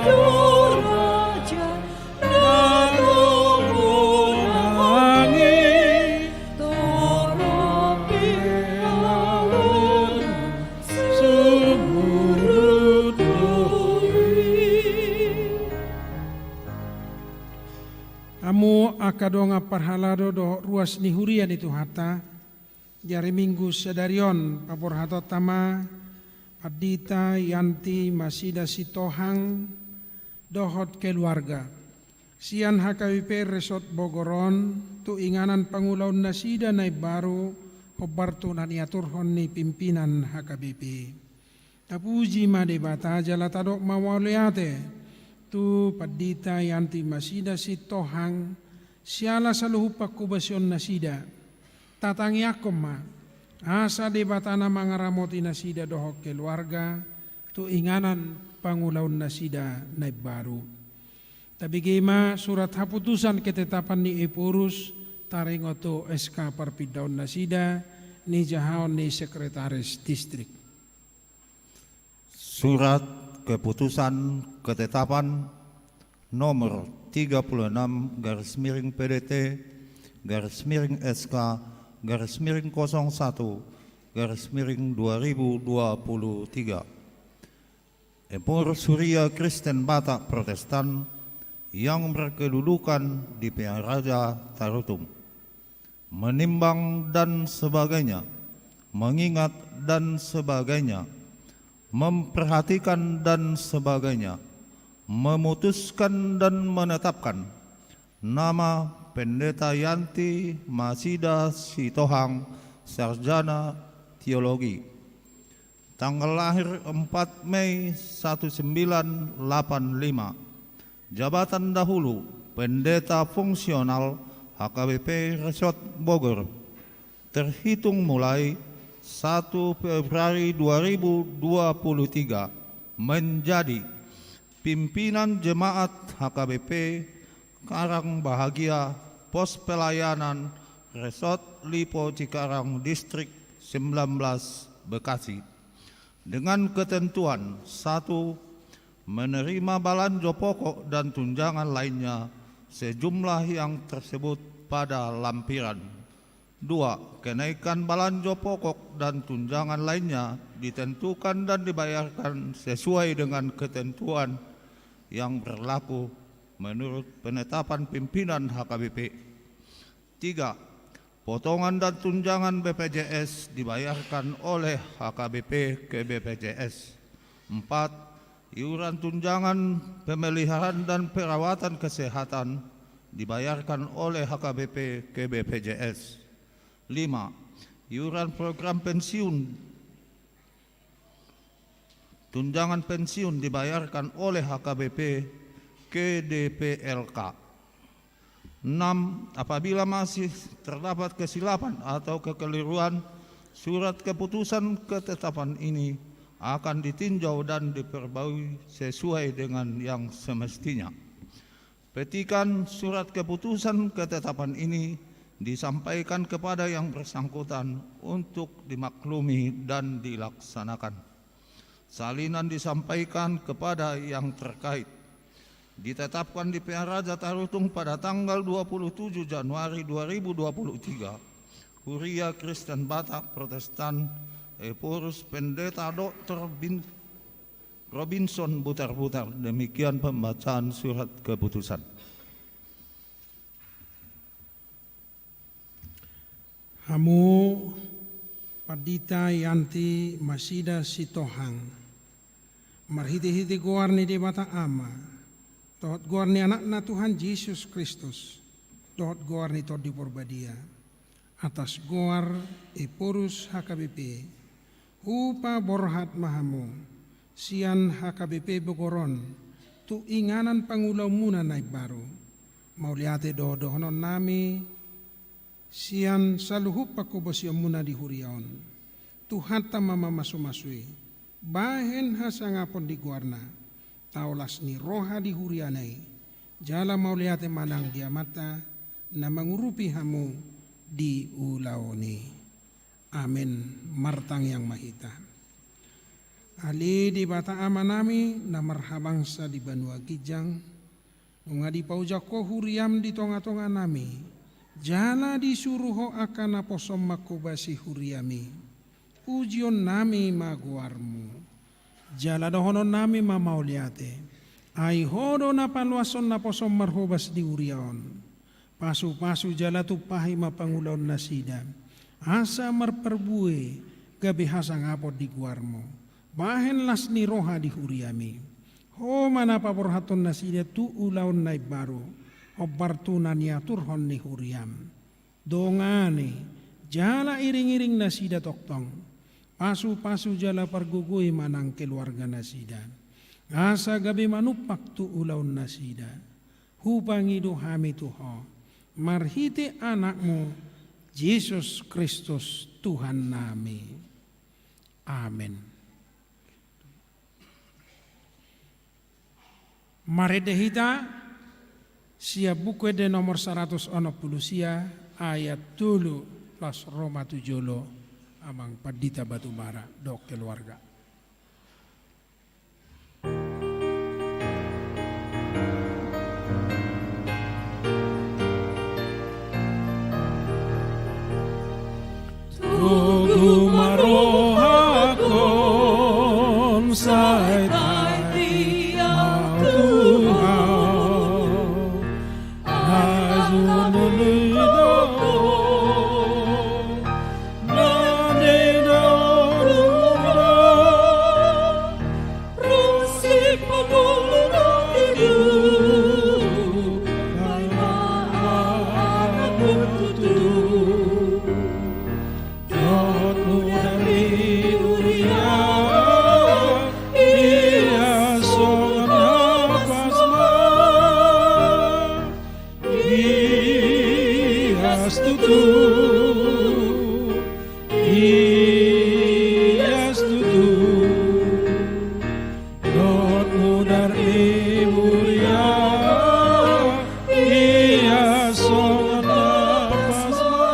do raja na lomolangi, torop pe alona sumurut do i. Hamu angka dongan parhalado dohot ruas ni huria ni Tuhanta, di ari Minggu sadari on paborhathonta ma Pandita Yanti Masida Sitohang dohot keluarga sian H K B P Resort Bogor on, tu inganan pangulaon nasida na imbaru, hombar tu na niaturhon ni pimpinan H K B P. Tapuji ma Debata jala tadok ma mauliate tu Pandita Yanti Masida Sitohang siala saluhut panghobasion nasida. Tatangiangkon ma asa Debata na mangaramoti nasida dohot keluarga tu inganan pangulaon nasida na imbaru. Tabege ma surat haputusan ketetapan ni Ephorus taringot tu S K parpindaon nasida, nijahaon ni sekretaris distrik. Surat keputusan ketetapan nomor tiga puluh enam garis miring P D T garis miring S K garis miring kosong satu garis miring dua ribu dua puluh tiga. Ephorus Huria Kristen Batak Protestan yang berkedudukan di Pearaja Tarutung. Menimbang dan sebagainya, mengingat dan sebagainya, memperhatikan dan sebagainya, memutuskan dan menetapkan nama Pendeta Yanti Masida Sitohang, Sarjana Teologi. Tanggal lahir empat Mei seribu sembilan ratus delapan puluh lima. Jabatan dahulu, Pendeta Fungsional H K B P Resort Bogor. Terhitung mulai satu Februari dua ribu dua puluh tiga, menjadi pimpinan jemaat H K B P Karang Bahagia, Pos Pelayanan, Resort Lipo Cikarang, Distrik sembilan belas, Bekasi. Dengan ketentuan, satu, menerima balanjo pokok dan tunjangan lainnya sejumlah yang tersebut pada lampiran. Dua, kenaikan balanjo pokok dan tunjangan lainnya ditentukan dan dibayarkan sesuai dengan ketentuan yang berlaku menurut penetapan pimpinan H K B P. Tiga, potongan dan tunjangan B P J S dibayarkan oleh H K B P ke B P J S. Empat, iuran tunjangan pemeliharaan dan perawatan kesehatan dibayarkan oleh H K B P ke B P J S. Lima, iuran program pensiun, tunjangan pensiun dibayarkan oleh H K B P ke D P L K. Enam, apabila masih terdapat kesilapan atau kekeliruan, surat keputusan ketetapan ini akan ditinjau dan diperbarui sesuai dengan yang semestinya. Petikan surat keputusan ketetapan ini disampaikan kepada yang bersangkutan untuk dimaklumi dan dilaksanakan. Salinan disampaikan kepada yang terkait. Ditetapkan di Pearaja Tarutung pada tanggal dua puluh tujuh Januari dua ribu dua puluh tiga, Huria Kristen Batak Protestan Ephorus Pendeta Doktor Bin-, Robinson Butar-Butar. Demikian pembacaan surat keputusan. Hamu Pandita Yanti Masida Sitohang, marhite-hite goar ni Debata Ama, dohot goar ni Anakna Tuhan Jesus Kristus, dohot goar ni Tondi Porbadia, atas goar Ephorus H K B P, hupaborhat ma hamu sian H K B P Bogor on tu inganan pangulaonmuna na imbaru. Mauliate do dohononnami sian saluhut panghobasionmuna di huria on. Tuhanta ma mamasu-masui, bahen hasangapon di goarna, tao las ni roha di huriana i, jala mauliate ma nang di Amanta na mangurupi hamu di ulaon i. Amen. Martangiang ma hita. Ale Debata Amanami na marhabangsa di banua ginjang, nunga dipaojak Ho huriam di tonga-tonganami, jala disuru Ho angka naposom manghobasi huriami. Pujionnami ma goarmu. Jala dohononnami ma mauliate. Ai Ho do na paluashon naposom marhobas di huria on. Pasu-pasu jala tumpahi ma pangulaonnasida, asa marparbue gabe hasangapon di goarmu. Bahen las ni roha di huriami. Ho ma na paborhathon nasida tu ulaon na imbaru, hombar tu na niaturhon ni huriam. Dongani, jala iring-iring nasida tongtong. Pasu-pasu jala pargogoi ma nang keluarga nasida, asa gabe manumpak tu ulaon nasida. Hupangido hami tu Ho, marhite Anakmu, Jesus Kristus, Tuhannami. Amen. Marende hita sian Buku Ende nomor saratus onom pulu sia, ayat tolu, las ro ma tu jolo, Amang Pandita Batubara dohot keluarga. Togu ma rohangkon sai tahe ma Tuhan. Ias tutu, ias tutu, dohot mudar i muria, ias songon na pasma.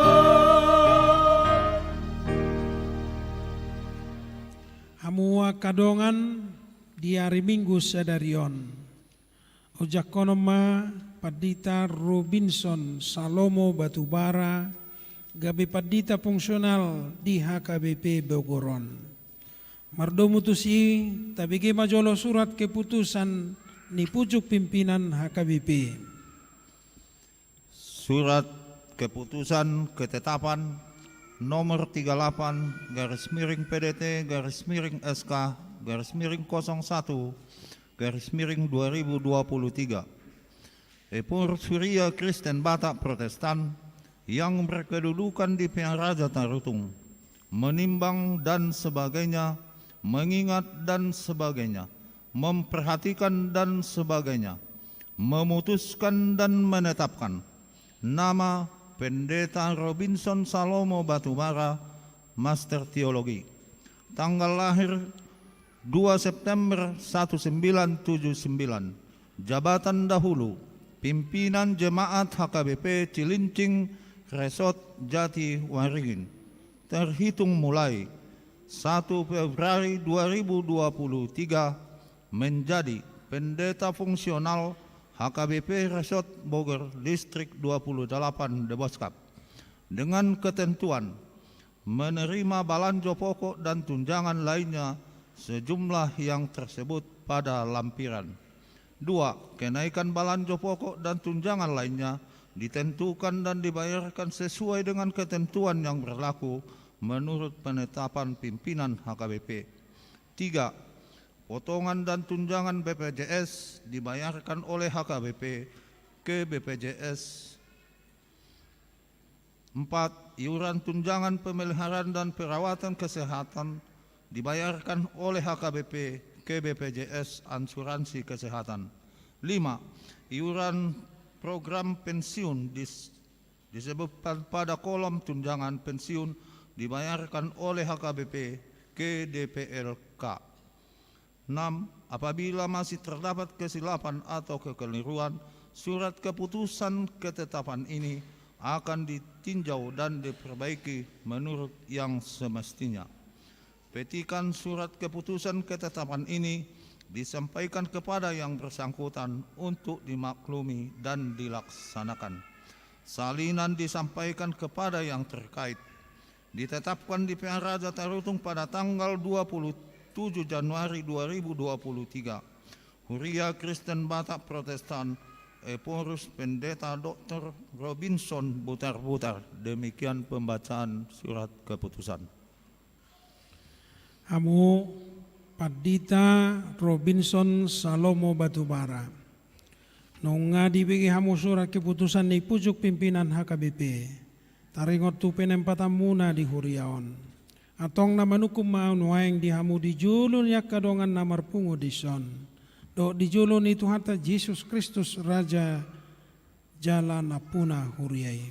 Hamu angka dongan, di ari Minggu sadari on, ojakkonon ma Pandita Robinson Salomo Batubara, gabe pandita fungsional di H K B P Bogor on. Mardomu tusi, tabege ma jolo surat keputusan ni pucuk pimpinan H K B P. Surat keputusan ketetapan nomor tiga lapan garis miring P D T garis miring S K garis miring kosong satu garis miring dua ribu dua puluh tiga. Ephorus Huria Kristen Batak Protestan yang berkedudukan di Pearaja Tarutung, menimbang dan sebagainya, mengingat dan sebagainya, memperhatikan dan sebagainya, memutuskan dan menetapkan nama Pendeta Robinson Salomo Batubara, Master Teologi. Tanggal lahir dua September seribu sembilan ratus tujuh puluh sembilan. Jabatan dahulu, pimpinan jemaat H K B P Cilincing, Resort Jatiwaringin. Terhitung mulai satu Februari dua ribu dua puluh tiga, menjadi pendeta fungsional H K B P Resort Bogor Distrik dua puluh delapan Deboskap, dengan ketentuan menerima balanjo pokok dan tunjangan lainnya sejumlah yang tersebut pada lampiran. Dua, kenaikan balanjo pokok dan tunjangan lainnya ditentukan dan dibayarkan sesuai dengan ketentuan yang berlaku menurut penetapan pimpinan H K B P. Tiga, potongan dan tunjangan B P J S dibayarkan oleh H K B P ke B P J S. Empat, iuran tunjangan pemeliharaan dan perawatan kesehatan dibayarkan oleh H K B P ke B P J S Asuransi Kesehatan. Lima, iuran program pensiun dis-, disebutkan pada kolom tunjangan pensiun dibayarkan oleh H K B P ke D P L K. Enam, apabila masih terdapat kesilapan atau kekeliruan, surat keputusan ketetapan ini akan ditinjau dan diperbaiki menurut yang semestinya. Petikan surat keputusan ketetapan ini disampaikan kepada yang bersangkutan untuk dimaklumi dan dilaksanakan. Salinan disampaikan kepada yang terkait. Ditetapkan di P A Raja Tarutung pada tanggal dua puluh tujuh Januari dua ribu dua puluh tiga. Huria Kristen Batak Protestan, Ephorus Pendeta Doktor Robinson Butarbutar. Demikian pembacaan surat keputusan. Hamu Pandita Robinson Salomo Batubara, nunga dibege hamu surat keputusan ni pucuk pimpinan H K B P, taringot tu penempatanmuna di huria on. Antong na manungkun ma ahu nuaeng di hamu di jolo ni angka dongan na marpungu dison, dohot di jolo ni Tuhanta Jesus Kristus, Raja jala nampuna huria i.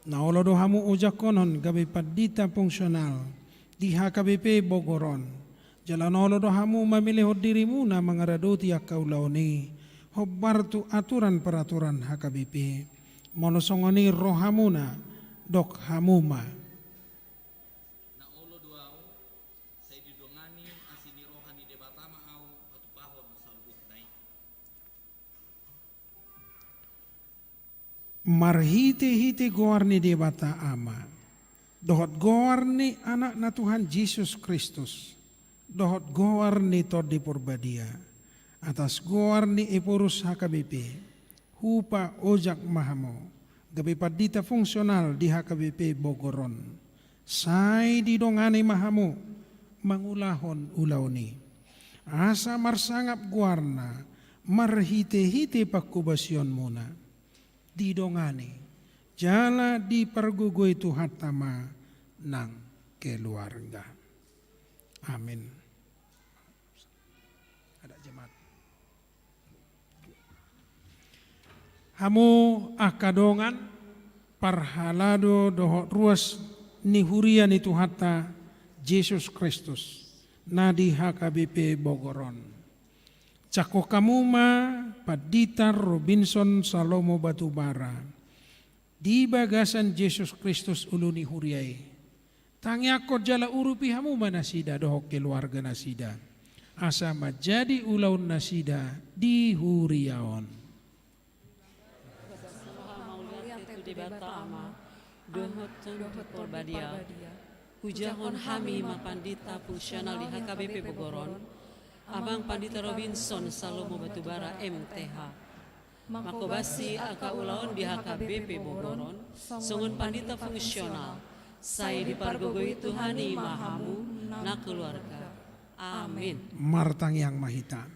Na olo do hamu ojak on gabe pandita fungsional di H K B P Bogor on. Jala na olo do hamu mamelehon dirimuna mangaradoti angka ulaon i hombar tu aturan peraturan H K B P. Molo songon i rohamuna, dok hamu ma. Na olo do ahu, sai didongani asi ni roha ni Debata ma ahu patupahon saluhutna i. Marhitehite goar ni Debata Ama, dohot goar ni Anakna Tuhan Jesus Kristus, dohot goar ni Tondi Porbadia, atas goar ni Ephorus H K B P, hupaojak ma hamu gabe pandita fungsional di H K B P Bogor on. Sai didongani ma hamu mangulahon ulaon i, asa marsangap goarna marhitehite panghobasionmuna. Didongani jala dipargogoi Tuhanta ma nang keluarga. Amin. Ada jemaat. Hamu angka dongan, parhalado dohot ruas ni huria ni Tuhanta Jesus Kristus na di H K B P Bogor on. Jangkon hamu ma Pandita Robinson Salomo Batubara di bagasan Jesus Kristus ulu ni huria i. Tangiangkon jala urupi hamu ma nasida dohot keluarga nasida, asa manjadi ulaon nasida di huria on. Mauliate tu Debata Ama, dohot tu Porbadia. Hujahahon hami ma pandita fungsional di H K B P Bogor on, Amang Pandita Robinson Salomo Batubara, M T H. Manghobasi angka ulaon di H K B P Bogor on songon pandita fungsional, sai dipargogoi Tuhan i ma hamu nang keluarga. Amin. Martangiang ma hita.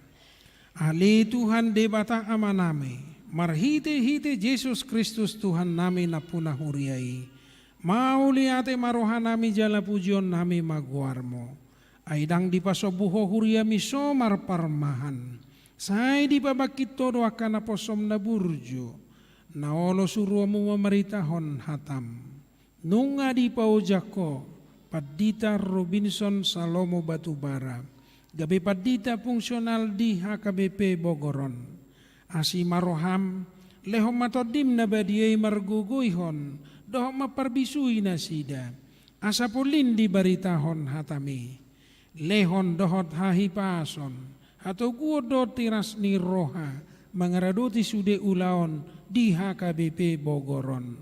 Ale Tuhan Debata Amanami, marhitehite Jesus Kristus Tuhannami nampuna huria i, mauliate ma rohanami jala pujionnami ma goarmu. Ai ndang dipasombu Ho huriami so marparmahan, sai dipabangkit Ho do angka naposom na burju, na olo suruonmu mamaritahon hatam. Nunga dipaojak Ho Pandita Robinson Salomo Batubara gabe pandita fungsional di H K B P Bogor on. Asi ma roham, lehon ma Tondim na badia i margogoihon dohot mamparbisui nasida, asa polin dibaritahon hatami. Lehon dohot hahipason, hatoguon dohot tiras ni roha mangaradoti sude ulaon di H K B P Bogor on.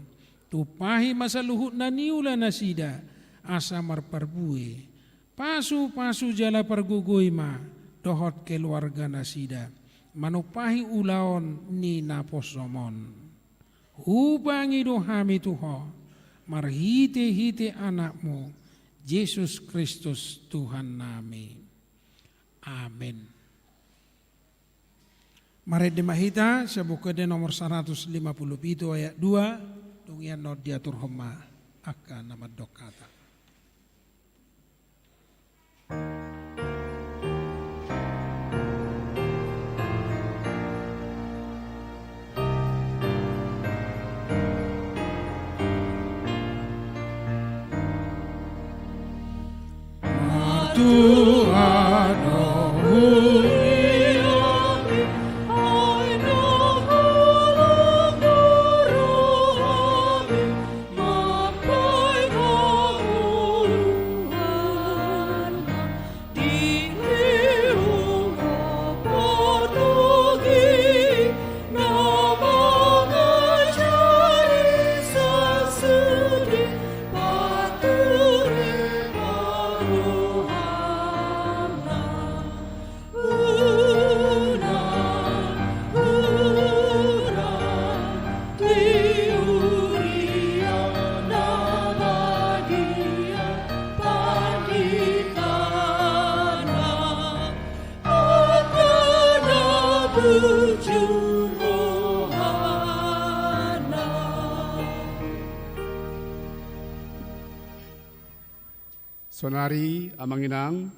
Tumpahi ma saluhut na niula nasida asa marparbue. Pasupasu jala pargogoi ma dohot keluarga nasida manumpahi ulaon ni naposom on. Hupangido hami tu Ho, marhite-hite Anakmu, Jesus Kristus Tuhannami. Amen. Marende ma hita, sian Buku Ende nomor saratus lima pulu pitu ayat dua, dung i annon diaturhon ma angka na mandok hata. Saonari, amang inang,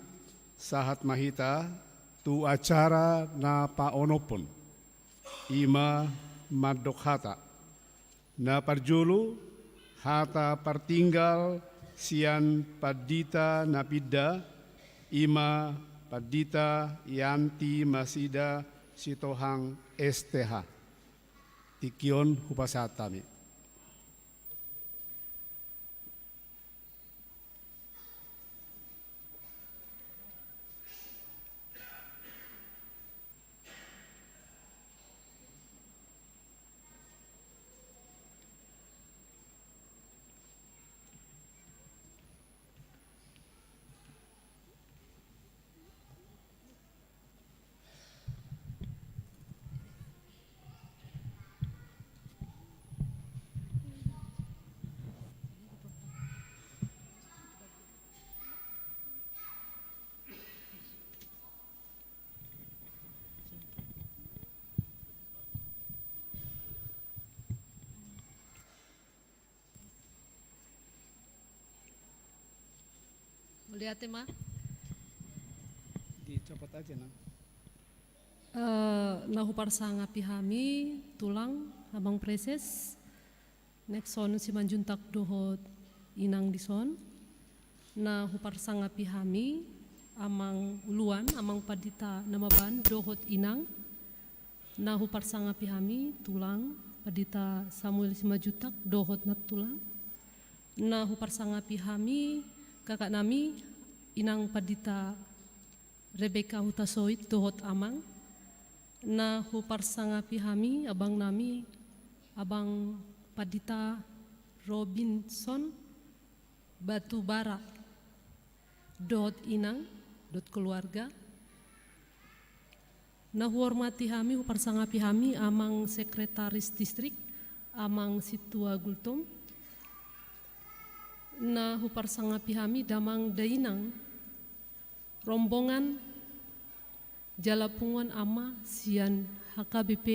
sahat ma hita tu acara na paonomhon. I ma mandok hata. Na parjolo, hata partinggal sian pandita na pinda, i ma Pandita Yanti Masida Sitohang, S T H. Tingki on hupasahat hami. Mauliate ma. Dicopot aja, Nang. Eh, na huparsangapi hami, Tulang, Amang Praeses, Nexon Simanjuntak dohot inang dison. Na huparsangapi hami, Amang Uluan, Amang Pandita Namaban dohot inang. Na huparsangapi hami, Tulang, Pandita Samuel Simanjuntak dohot nantulang. Na huparsangapi hami, kakak nami, Inang Pandita Rebeka Hutasoit dohot amang. Na huparsangapi hami, abang nami, Abang Pandita Robinson Batubara dohot inang dohot keluarga. Na huhormati hami, huparsangapi hami, Amang Sekretaris Distrik, Amang Situa Gultom. Na huparsangapi hami, damang dainang, rombongan jala punguan ama sian H K B P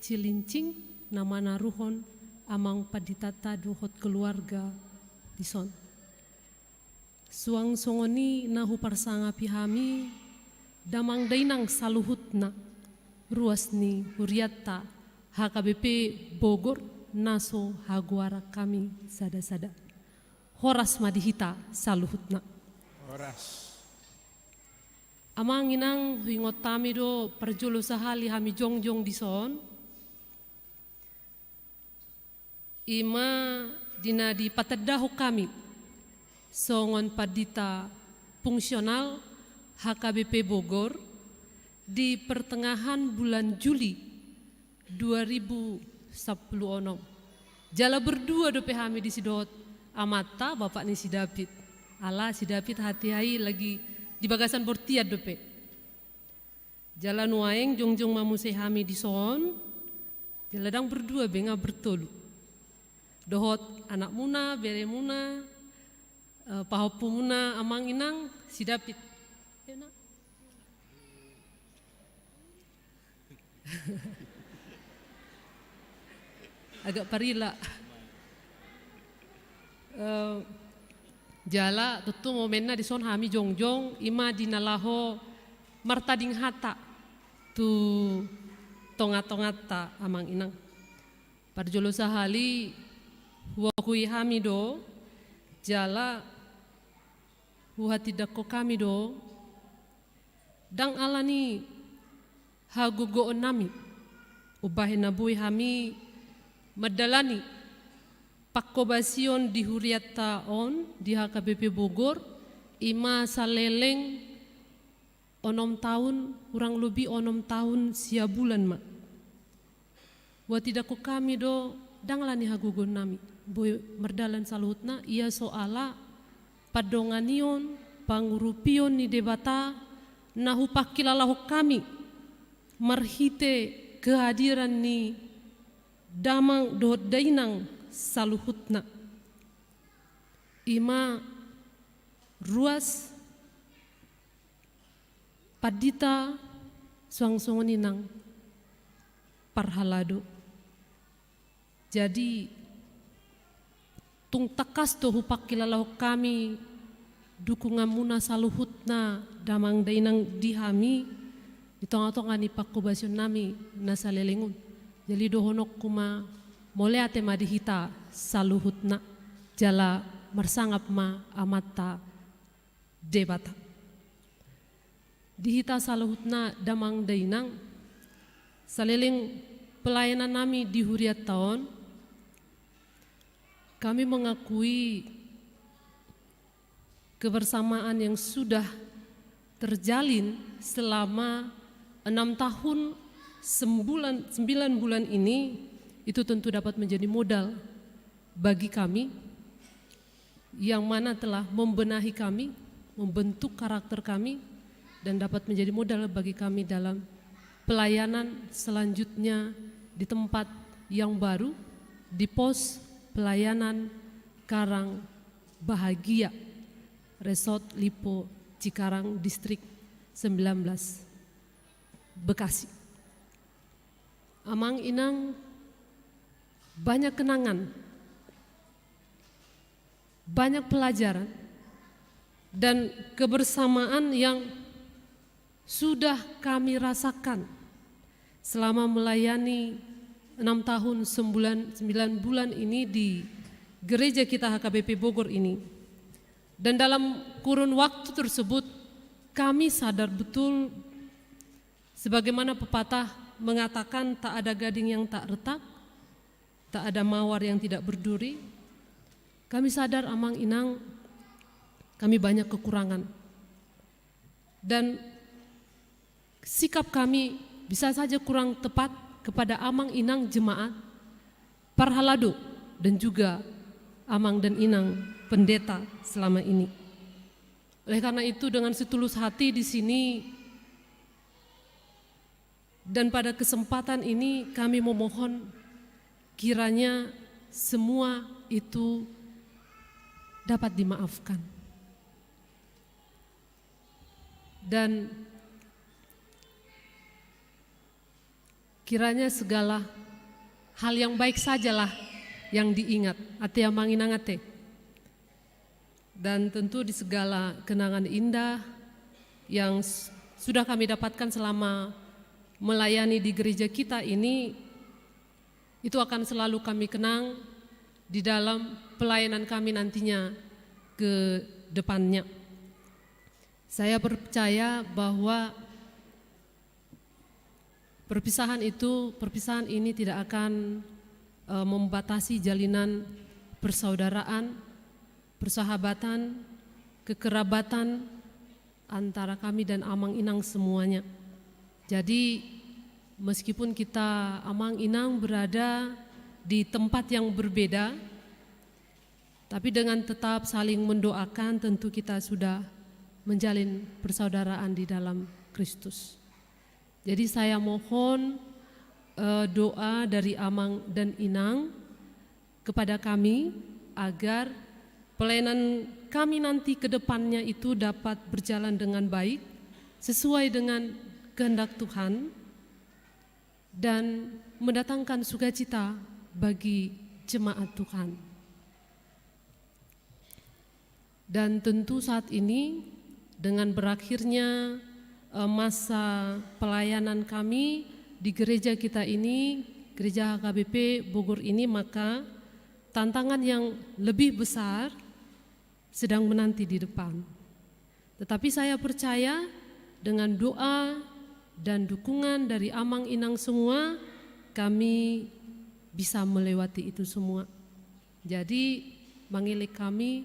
Cilincing, na manaruhon Amang Panditanta dohot keluarga dison. Suang songon i na huparsangapi hami, damang dainang saluhutna, ruas ni hurianta H K B P Bogor, na so hagoaran hami sada-sada. Horas ma di hita saluhutna. Horas. Amang inang, huingot hami do parjolo sahali hami jongjong dison. I ma di na dipatandahon hami songon pandita fungsional H K B P Bogor di pertengahan bulan Juli dua ribu sampulu onom. Jala berdua dope hami disi dohot amanta, bapak ni si David. Ala si David hatiha i lagi di bagasan bortian dope. Jala nuaeng jongjong ma muse hami dison, Jala ndang berdua be, nga bertolu. Dohot anakmuna, beremuna, eh, pahompumuna, amang inang, si David. Ayo, Nak. Agak parila. Eh, jala tontu momenna dison hami jongjong, i ma di na laho martading hata tu tongatonganta, amang inang. Parjolo sahali, huakui hami do, jala huhatindangkon hami do, ndang ala ni hagogoonnami umbahen na boi hami mandalani panghobasion di hurianta on di H K B P Bogor, i ma saleleng onom taon, kurang lobi onom taon sia bulan ma. Huhatindangkon hami do, ndang ala ni hagogoonnami boi mardalan saluhutna, ia so ala pandonganion, pangurupion ni Debata na hupangkilalahon hami marhite kehadiran ni damang dohot dainang saluhutna. I ma ruas pandita, suang songon i nang parhalado. Jadi, tung tangkas do hupangkilalahon hami dukunganmuna saluhutna damang dainang di hami, di tongatonga ni panghobasionnami na saleleng on. Jadi dohononku ma, mauliate ma di hita saluhutna, jala marsangap ma Amanta Debata. Di hita saluhutna damang dainang, saleleng pelayanannami di hurianta on, kami mengakui kebersamaan yang sudah terjalin selama enam tahun sembilan, sembilan bulan ini, itu tentu dapat menjadi modal bagi kami, yang mana telah membenahi kami, membentuk karakter kami, dan dapat menjadi modal bagi kami dalam pelayanan selanjutnya di tempat yang baru, di pos pelayanan Karang Bahagia, Resort Lipo Cikarang, Distrik sembilan belas, Bekasi. Amang inang, banyak kenangan, banyak pelajaran, dan kebersamaan yang sudah kami rasakan selama melayani enam tahun sembilan, sembilan bulan ini di gereja kita H K B P Bogor ini. Dan dalam kurun waktu tersebut, kami sadar betul, sebagaimana pepatah mengatakan, tak ada gading yang tak retak, tak ada mawar yang tidak berduri. Kami sadar, amang inang, kami banyak kekurangan. Dan sikap kami bisa saja kurang tepat kepada amang inang jemaat, parhalado, dan juga amang dan inang pendeta selama ini. Oleh karena itu, dengan setulus hati di sini dan pada kesempatan ini kami memohon kiranya semua itu dapat dimaafkan. Dan kiranya segala hal yang baik sajalah yang diingat. Ate amang inang ate. Dan tentu di segala kenangan indah yang s-, sudah kami dapatkan selama melayani di gereja kita ini, itu akan selalu kami kenang di dalam pelayanan kami nantinya ke depannya. Saya percaya bahwa perpisahan itu, perpisahan ini tidak akan, eh, membatasi jalinan persaudaraan, persahabatan, kekerabatan antara kami dan amang inang semuanya. Jadi, meskipun kita amang inang berada di tempat yang berbeda, tapi dengan tetap saling mendoakan, tentu kita sudah menjalin persaudaraan di dalam Kristus. Jadi saya mohon, eh, doa dari Amang dan Inang kepada kami, agar pelayanan kami nanti ke depannya itu dapat berjalan dengan baik, sesuai dengan kehendak Tuhan, dan mendatangkan sukacita bagi jemaat Tuhan. Dan tentu saat ini, dengan berakhirnya, eh, masa pelayanan kami di gereja kita ini, Gereja H K B P Bogor ini, maka tantangan yang lebih besar sedang menanti di depan. Tetapi saya percaya, dengan doa dan dukungan dari Amang Inang semua, kami bisa melewati itu semua. Jadi, mangelek hami,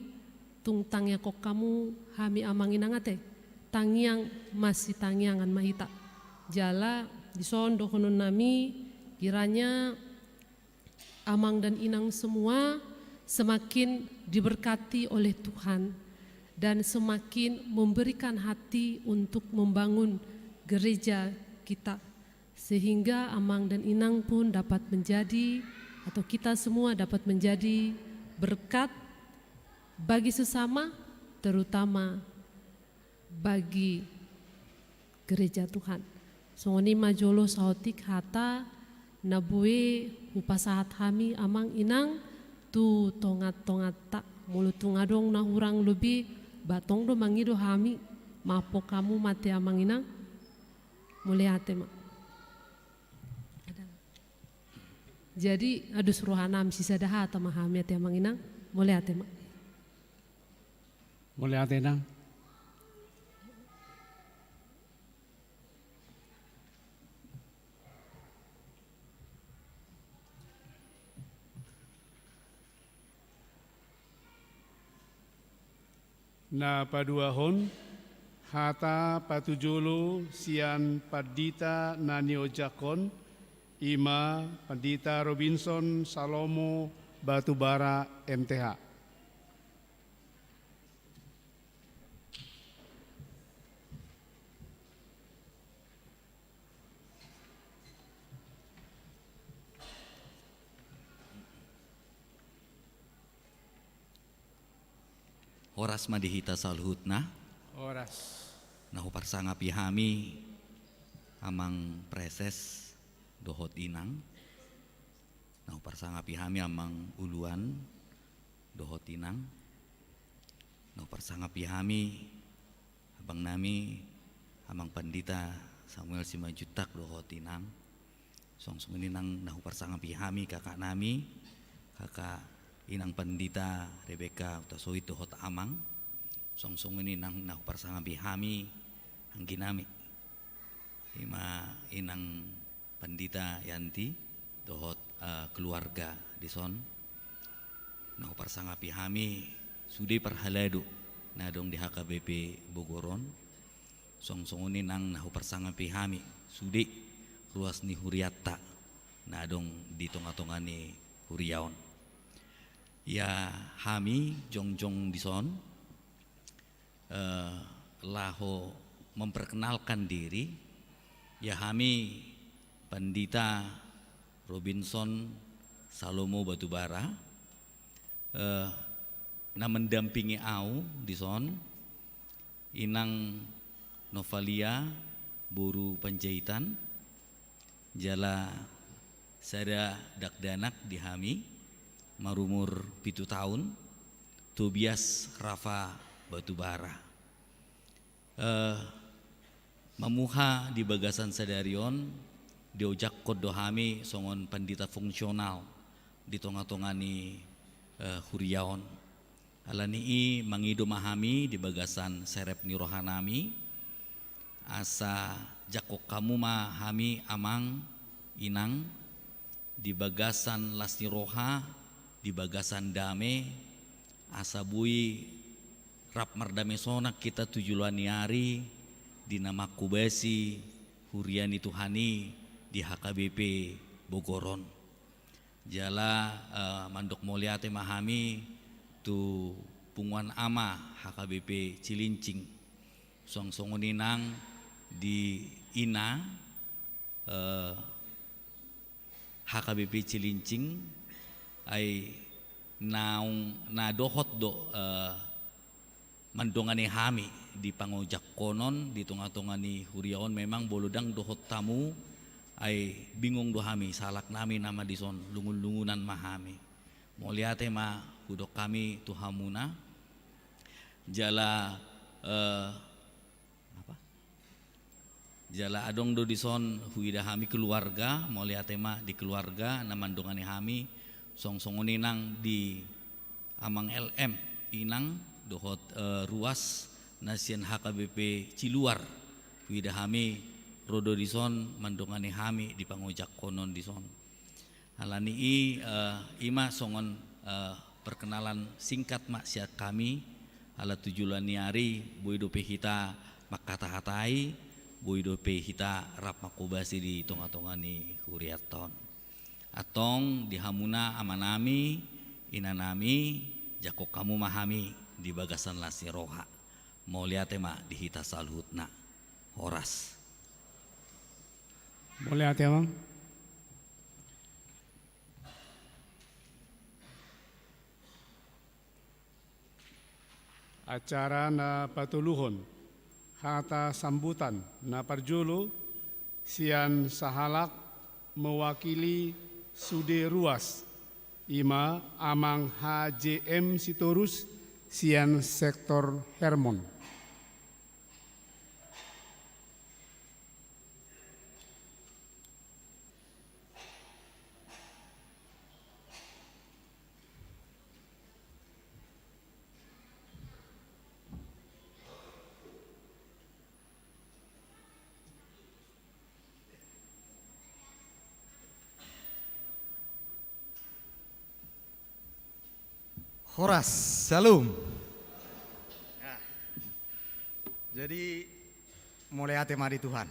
tung tangiangkon hamu hami Amang Inang ate. Tangiang masitangiangan ma hita. Jala, dison dohononnami, kiranya Amang dan Inang semua semakin diberkati oleh Tuhan dan semakin memberikan hati untuk membangun gereja kita, sehingga Amang dan Inang pun dapat menjadi, atau kita semua dapat menjadi berkat bagi sesama, terutama bagi gereja Tuhan. Songon i ma jolo saotik hata na boi hupasahat hami Amang Inang tu tongatongatta. Molo tung adong na hurang lobi, ba tong do mangido hami, maaphon hamu ma ate Amang Inang. Mauliate ma. Jadi, adus rohanami, sisada hata ma hami ate Amang Inang. Mauliate ma. Mauliate, Inang. Na paduahon, hata patujolo sian pandita na niojakhon, i ma Pandita Robinson Salomo Batubara, M T H. Horas ma di hita saluhutna. Horas. Na huparsangapi hami Amang Praeses dohot Inang. Na huparsangapi hami Amang Uluan dohot Inang. Na huparsangapi hami abangnami Amang Pandita Samuel Simanjuntak dohot Inang. Songon i nang na huparsangapi hami kakaknami, kakak Inang Pandita Rebeka Hutasoit dohot Amang. Songon i nang na huparsangapi hami angginami, i ma Inang Pandita Yanti dohot, eh, keluarga dison. Na huparsangapi hami sude parhalado na adong di H K B P Bogor on. Songon i nang na huparsangapi hami sude ruas ni hurianta na adong di tongatonga ni huria on. Ia hami jongjong dison, eh, laho memperkenalkan diri, ia hami Pandita Robinson Salomo Batubara, eh, na mendampingi au dison, Inang Novalia boru Panjaitan, jala sada dakdanak di hami, marumur pitu taon, Tobias Rafa Batubara. Eh, mamuha di bagasan sadari on, diojakhon do hami songon pandita fungsional di tongatonga ni, eh, huria on. Alani i mangido ma hami di bagasan serep ni rohanami, asa jangkon hamu ma hami Amang, Inang, di bagasan las ni roha, di bagasan dame, asa boi rap mardame sonang hita tu joloan ni ari, di na manghobasi huria ni Tuhan i di H K B P Bogor on. Jala, eh, mandok mauliate ma hami tu punguan ama H K B P Cilincing. Songon i nang di ina, eh, H K B P Cilincing, ai naung, na dohot do, eh, mandongani hami di pangojak konon di tonga-tonga ni huria on. Memang molo ndang dohot hamu, ai bingung do hami, sahalak nami nama dison, lungun-lungunan ma hami. Mauliate ma hudok hami tu hamuna. Jala, eh, apa? Jala adong do dison huida hami keluarga, mauliate ma di keluarga na mandongani hami, songon-songon i nang di amang L M, inang dohot, eh, ruas na sian H K B P Ciluar, huida hami ro do dison mandongani hami di pangojak konon dison. Alani i, eh, i ma songon, eh, perkenalan singkat ma sian hami, ala tu joloan ni ari boi dope hita mangkata-hatai, boi dope hita rap mangkobasi di tonga-tonga ni hurianta on. Antong di hamuna amanami, inanami, jangkon hamu ma hami di bagasan las ni roha. Mauliate ma di hita saluhutna. Horas. Mauliate, Amang. Acara na patoluhon, hata sambutan na parjolo sian sahalak mewakili sude ruas, i ma Amang H J M Sitorus sian sektor Hermon. Horas, syalom. Nah, jadi, mauliate ma di Tuhan.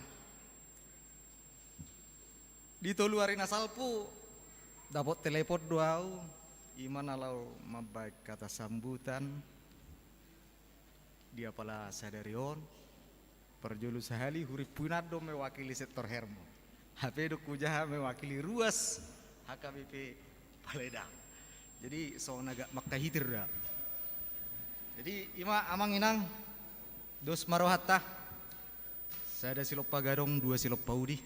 Di tolu ari na salpu, dapot telepon do au, i ma na laho mambahen hata sambutan di apala sadari on. Parjolo sahali hurimpu inang do mewakili sektor Hermon. Hape dung hujaha mewakili ruas H K B P Paledang. Jadi, songon agak mangkahitir da. Jadi, i ma amang inang, dos ma rohanta. Sada silompa gadong, dua silompa uli.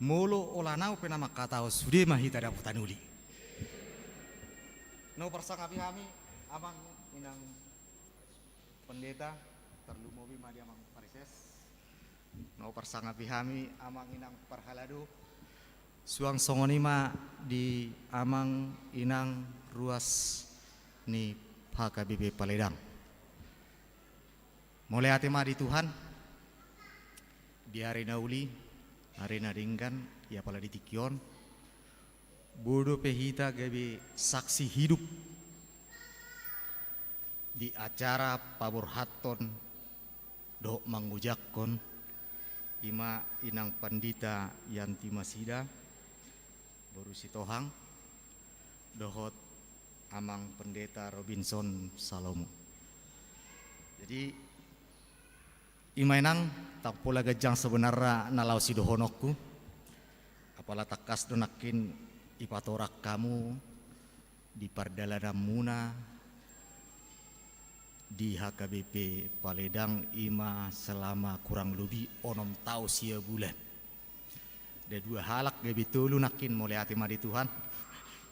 Molo olanau pe na mangkatahon, sude ma hita dapotan uli. Na huparsangapi hami, amang inang pendeta, tarlumobi ma di amang parises. Na huparsangapi hami, amang inang parhalado. Suang songon i ma di amang inang ruas ni H K B P Paledang. Mauliate ma di Tuhan, di ari na uli, ari na denggan, i apala di tingki on, boi dope hita gabe saksi hidup di acara paborhathon dohot mangojakhon, i ma inang pandita Yanti Masida, boru Sitohang, dohot amang pendeta Robinson Salomo. Jadi, i ma inang, ndang pola ganjang sebenarna na laho sidohononku. Apala tangkas do nangkin ipatorang hamu di pardalananmuna di H K B P Paledang, i ma selama kurang lobi onom taon sia bulan. Ada dua halak gabe tolu nangkin, mauliate ma di Tuhan.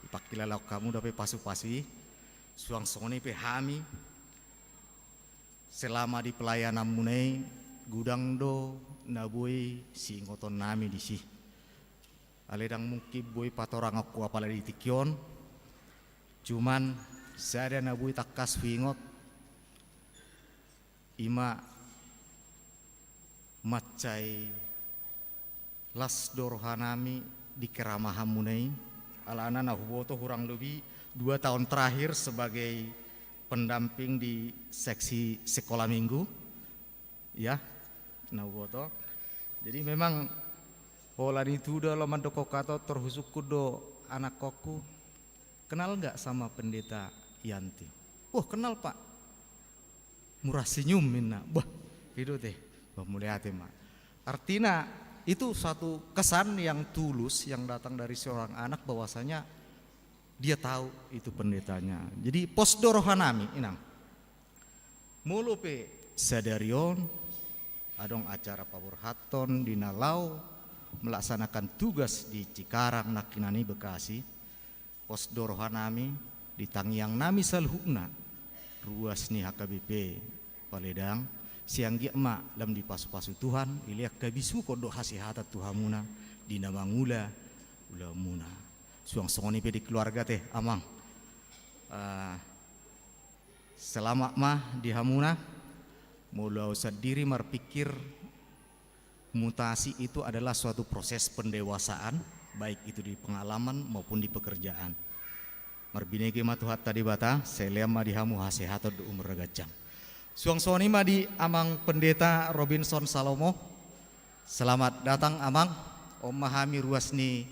Ipangkilalahon hamu dope pasu-pasu i. Suang songon i pe hami, selama di pelayananmuna i, godang do na boi siingoton nami disi. Alai ndang mungkin boi patorangonku apala di tingki on. Cuman sada na boi tangkas huingot, i ma mansai las do rohanami di keramahanmuna i, alana na huboto hurang lobi dua taon terakhir sebagai pendamping di seksi sekolah minggu, ya, na huboto. Jadi memang holan i tu do, olo mandok hata on, tor husungkun do anakkonku, "Kenal nggak sama Pendeta Yanti?" "Wah, kenal, Pak." Murah senyum ninna. Bah, i do te. Bah, mauliate ma. Artina, Itu satu kesan yang tulus yang datang dari seorang anak, bahwasanya dia tahu itu pendetanya. Jadi pos do rohanami, Inang. Molo pe sadari on adong acara paborhathon di na laho melaksanakan tugas di Cikarang nangkinan i, Bekasi, pos do rohanami, di tangiangnami saluhutna, ruas ni H K B P Paledang, sai anggiat ma lam dipasupasu Tuhan, dilehon habisuhon dohot hasehatan tu hamuna di na mangula ulaonmuna. Suang songon i pe di keluarga, ate, amang. Ah, selamat ma di hamuna. Molo au sandiri marpikir, mutasi itu adalah suatu proses pendewasaan, baik itu di pengalaman maupun di pekerjaan. Marbinege ma Tuhanta Debata, sai lehon ma di hamu hasehaton dohot umur na ganjang. Suang songon i ma di Amang Pendeta Robinson Salomo. Selamat datang, Amang. On ma hami ruas ni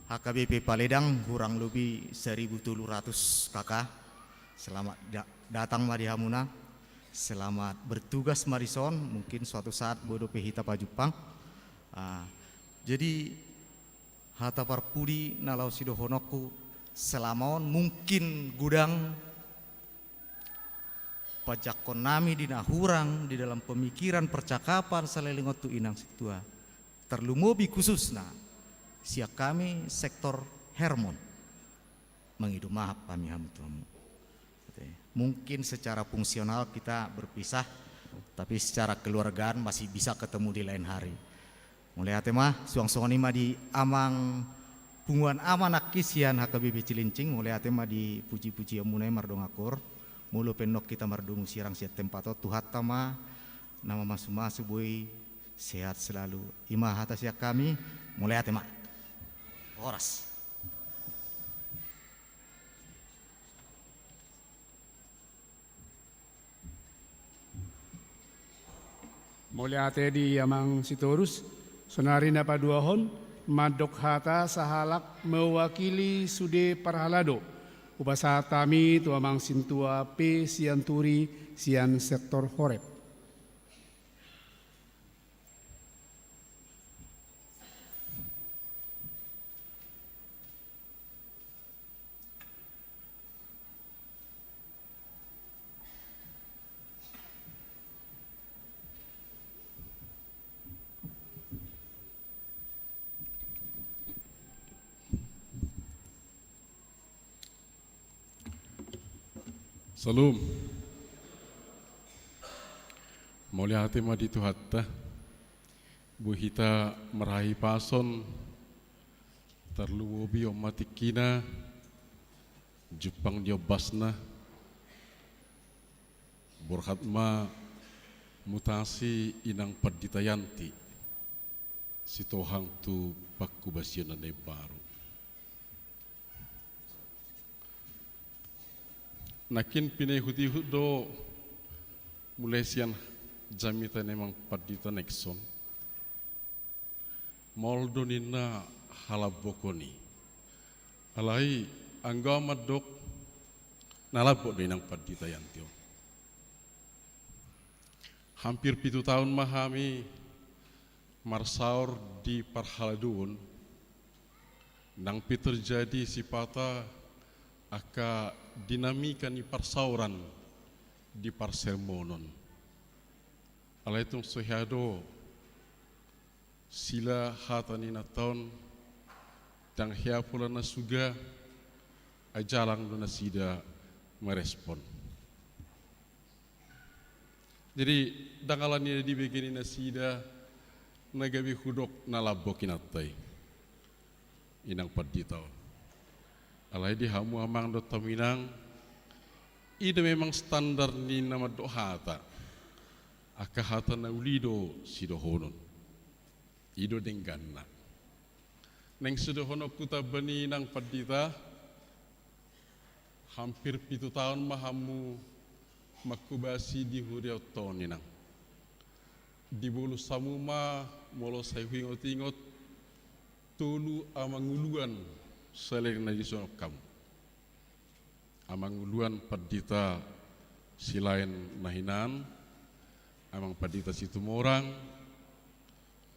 H K B P Paledang, kurang lebih seribu tolu ratus K K. Selamat da-, datang ma di hamuna. Selamat bertugas ma dison. Mungkin suatu saat boi dope hita pajumpang. Ah, jadi hata parpudi na laho sidohononku, selama on mungkin godang panjangkonnami di na hurang di dalam pemikiran, percakapan saleleng on tu Inang Sintua. Tarlumobi khususna sian hami sektor Hermon. Mangido maaf hami hamu tu hamu. Mungkin secara fungsional kita berpisah, tapi secara keluargaan masih bisa ketemu di lain hari. Mauliate ma, suang songon i ma di Amang Punguan Ama nangkin sian H K B P Cilincing, mauliate ma di puji-pujianmuna i mardongan hor. Molo pe nunga hita mardomu sirang sian tempat on, Tuhanta ma na mamasumasu boi sehat selalu. I ma hata sian hami, mauliate ma. Horas. Mauliate di Amang Sitorus. Saonari na paduahon, mandok hata sahalak mewakili sude parhalado. Hupasahat hami tu Amang Sintua P Sianturi sian sektor Horeb. Salam. Mauliate ma di Tuhanta. Boi hita marhahipason, tarlumobi on ma tingkina, jumpang di ombasna, borhat ma mutasi Inang Pandita Yanti, sitohang tu pangkobasion na imbaru. Nangkin pinaihut-ihut do mulai sian jamita ni Amang Pandita Nexon. Maol do ninna halambokon i. Alai anggo au mandok, na lambok do Inang Pandita Yanti on. Hampir pitu taon ma hami marsaor di parhaladoon, nang pe terjadi sipata angka dinamika ni parsaoran di parsermonon. Alai tung so hea do sila hata ni inanta on, ndang hea pola na suga, ai jalang do nasida merespon. Jadi, ndang ala ni na dibege ni nasida, na gabe hudok na lambok inanta i, Inang Pandita on. Alai di hamu amang dohot hamu inang, i do memang standar ni na mandok hata. Angka hata na uli do sidohonon. I do dengganna. Naeng sidohononku tamba ni Inang Pandita, hampir pitu taon ma hamu mangkobasi di huria on, Inang. Di bolus hamu ma, molo sai huingot-ingot, tolu amanguluan saleleng na dison hamu. Amanguluan Pandita Silaen na hinan, Amang Pandita Situmorang,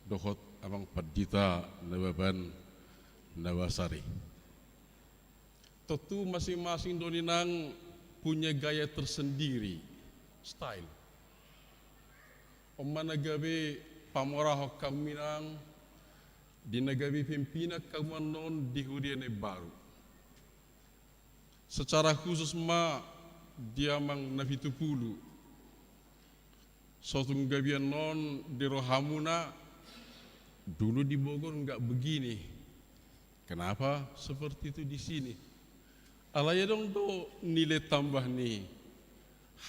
dohot Amang Pandita Nababan Nabasari. Tontu masing-masing do ninna punya gaya tersendiri, style. On ma na gabe pamorahon hamu inang di na gabe pimpinan hamu annon di huria na imbaru. Secara khusus ma di Amang Napitupulu. So tung gabe annon di rohamuna, dulu di Bogor nggak begini. Kenapa seperti itu di sini? Alai adong do nilai tambah ni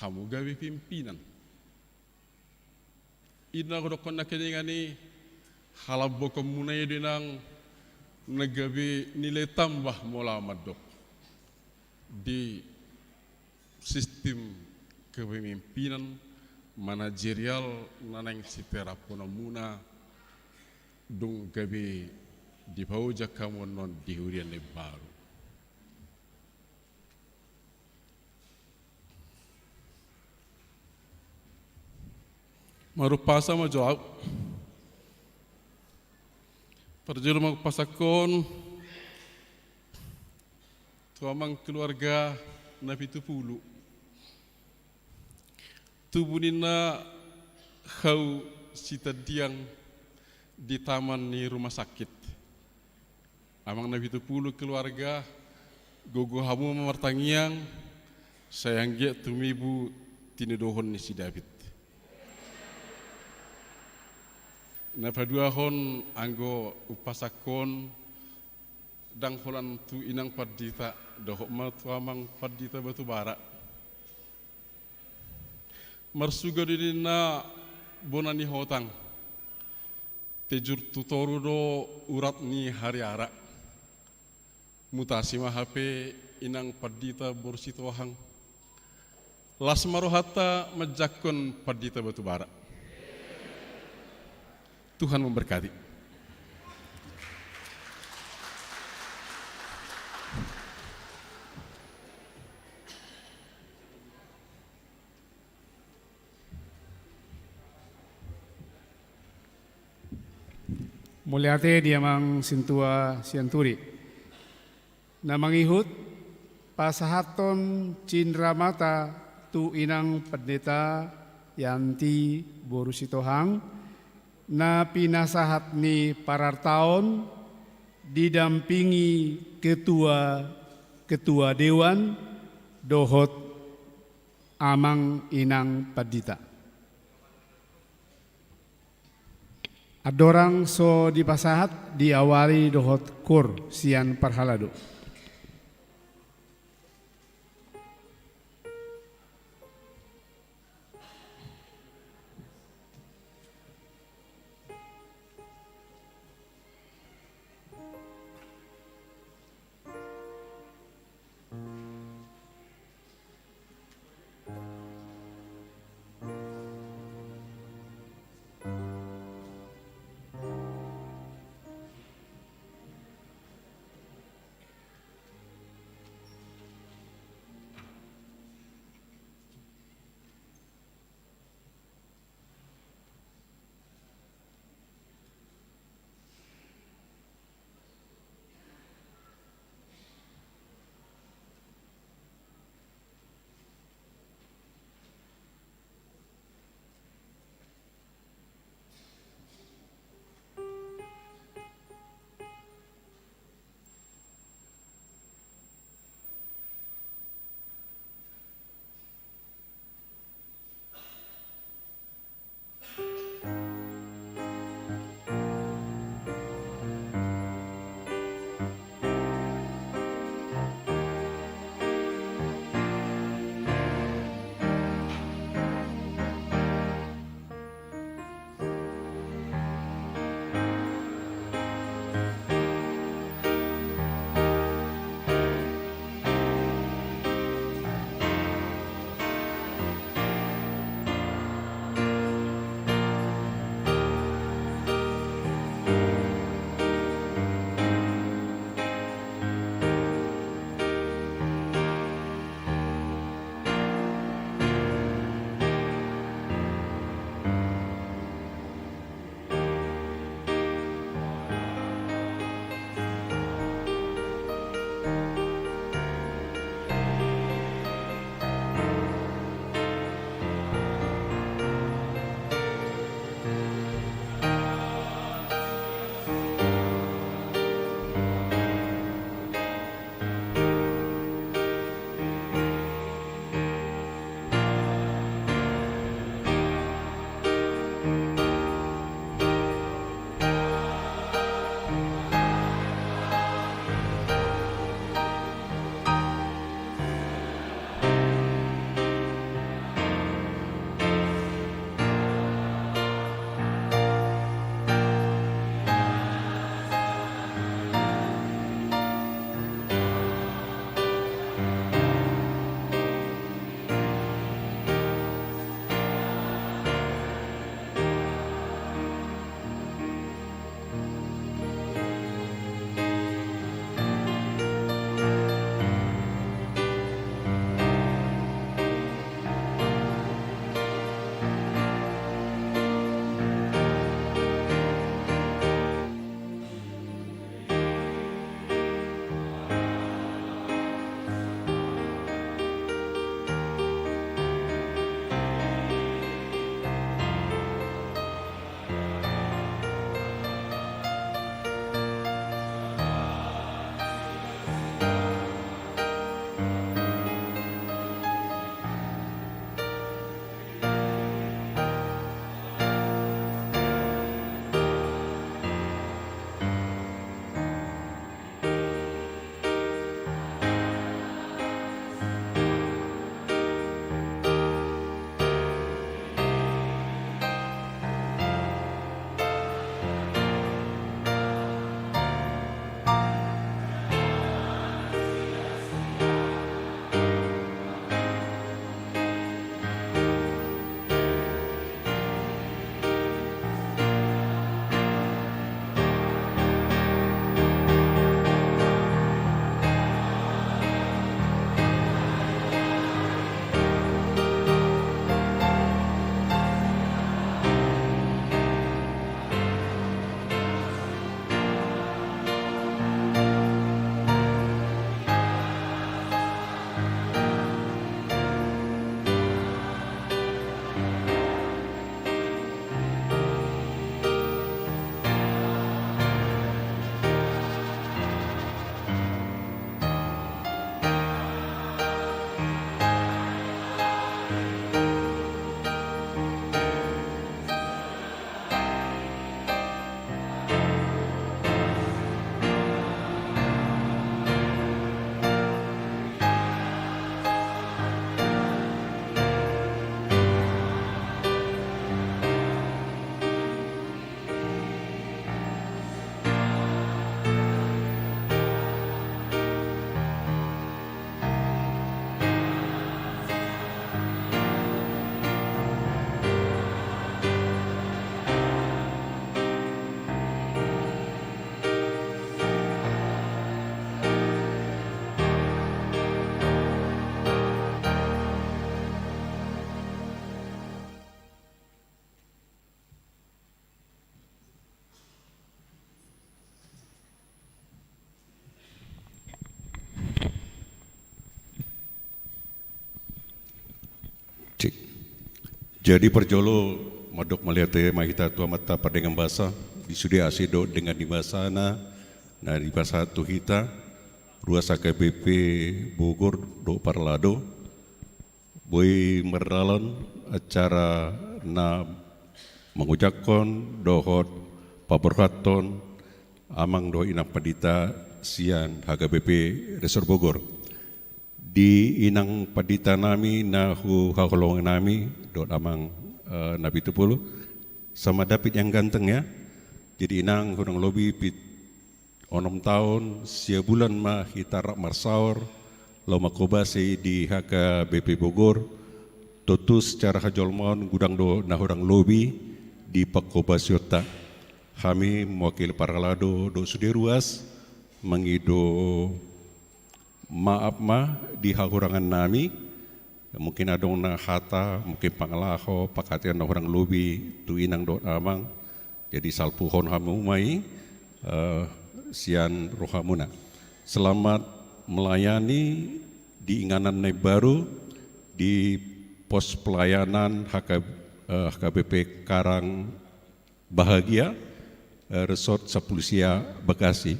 hamu gabe pimpinan. I do na hudokkon nangkiningan i, halambokon muna i do inang na gabe nilai tambah molo au mandok di sistem kepemimpinan manajerial na naeng siteraphon muna dung gabe dipaojak hamu annon di huria na imbaru. Marumpasa ma jo au. Parjolo mangumpasakon tu amang keluarga Napitupulu. Tubu ninna hau sitandiang di taman ni rumah sakit. Amang Napitupulu keluarga, gogo hamu ma martangiang, sai anggiat tumibu tinodohon ni si David. Na paduahon anggo umpasakon ndang holan tu inang pandita, dohot ma tu amang pandita Batubara. Marsuga do ninna bona ni hotang. Tejur tu toru do urat ni hariara. Mutasi ma hape inang pandita boru Sitohang. Las ma rohanta manjangkon pandita Batubara. Tuhan memberkati. Mauliate di amang sintua Sianturi. Na mangihut, pasahathon cindramata tu inang pandita Yanti boru Sitohang, na pinasahat ni parartaon didampingi ketua, ketua dewan dohot amang inang pandita. Andorang so dipasahat, diawali dohot kur sian parhalado. Cek. Jadi parjolo mandok mauliate ma hita tu Amanta Pardenggan Basa, di sude asi dohot denggan ni basana na dipasahat tu hita, ruas H K B P Bogor dohot Parlado, boi mardalan acara na mangojakhon dohot paborhathon amang dohot inang pandita sian H K B P Resort Bogor. Di inang pandita nami na huhaholongi nami dohot amang, eh, Napitupulu, sama David yang ganteng ya. Jadi inang, hurang lobi pit onom taon sia bulan ma hita rap marsaor laho manghobasi di H K B P Bogor. Tontu secara hajolmaon godang do na hurang lobi di panghobasionta. Hami mewakili parhalado dohot sude ruas mangido maaf ma di hahurangan nami. Mungkin adong na hata, mungkin pangalaho, panghataion na hurang lobi tu inang dohot amang. Jadi salpuhon hamu ma i, eh, sian rohamuna. Selamat melayani di inganan na imbaru di pos pelayanan H K, eh, H K B P Karang Bahagia, eh, Resort Sampulu Sia Bekasi.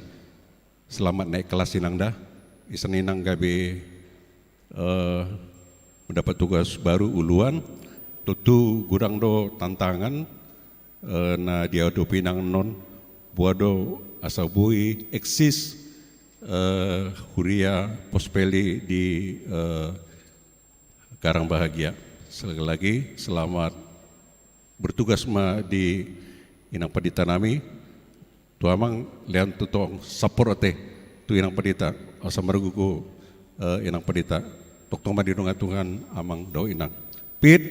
Selamat naik kelas inang da. Isan inang gabe, eh, mendapat tugas baru uluan. Tontu godang do tantangan, eh, na diadopi inang on. Boha do asa boi eksis, eh, huria pos peli di, eh, Karang Bahagia. Sekali lagi selamat bertugas ma di inang pandita nami. Tu amang lean tu tong support ate tu inang pandita. Asa margogo, eh, inang pandita. Tongtong ma di dongan Tuhan amang dohot inang. Pit.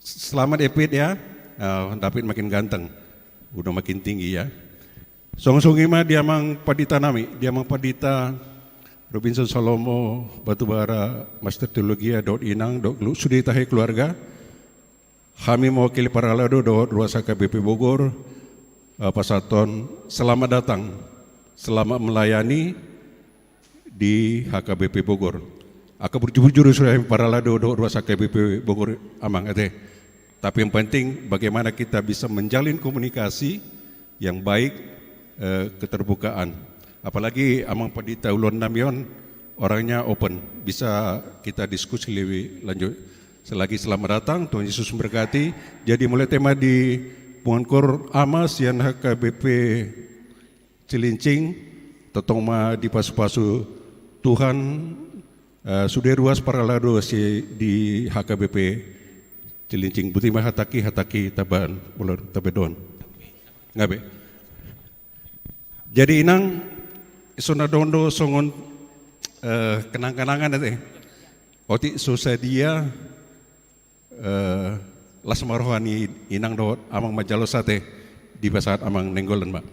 Selamat ya Pit ya. Eh, David makin ganteng. Udah makin tinggi ya. Songon songon i ma di amang pandita nami, di amang pandita Robinson Salomo Batubara, Master Teologia, dohot inang, dohot kelu-, sude tahe keluarga. Hami mewakili parhalado dohot ruas H K B P Bogor, eh, pasahathon selamat datang, selamat melayani di H K B P Bogor. Angka burju-burju do sude hami parhalado dohot ruas H K B P Bogor amang ate. Tapi yang penting bagaimana kita bisa menjalin komunikasi yang baik, eh, keterbukaan. Apalagi amang pandita uluan nami on orangnya open, bisa kita diskusi lebih lanjut. Sekali lagi selamat datang, Tuhan Yesus memberkati. Jadi mauliate ma di punguan koor ama sian H K B P Cilincing, tongtong ma dipasupasu Tuhan, eh, sude ruas parhalado si di H K B P Cilincing. Boti ma hatangki, hatangki taban, molo tabe dohon. Nga be. Jadi inang, so na dohon do songon, eh, kenang-kenangan ate. Otik so sadia, eh, las ma roha ni inang dohot amang manjalo sate, dipasahat amang Nainggolan ma.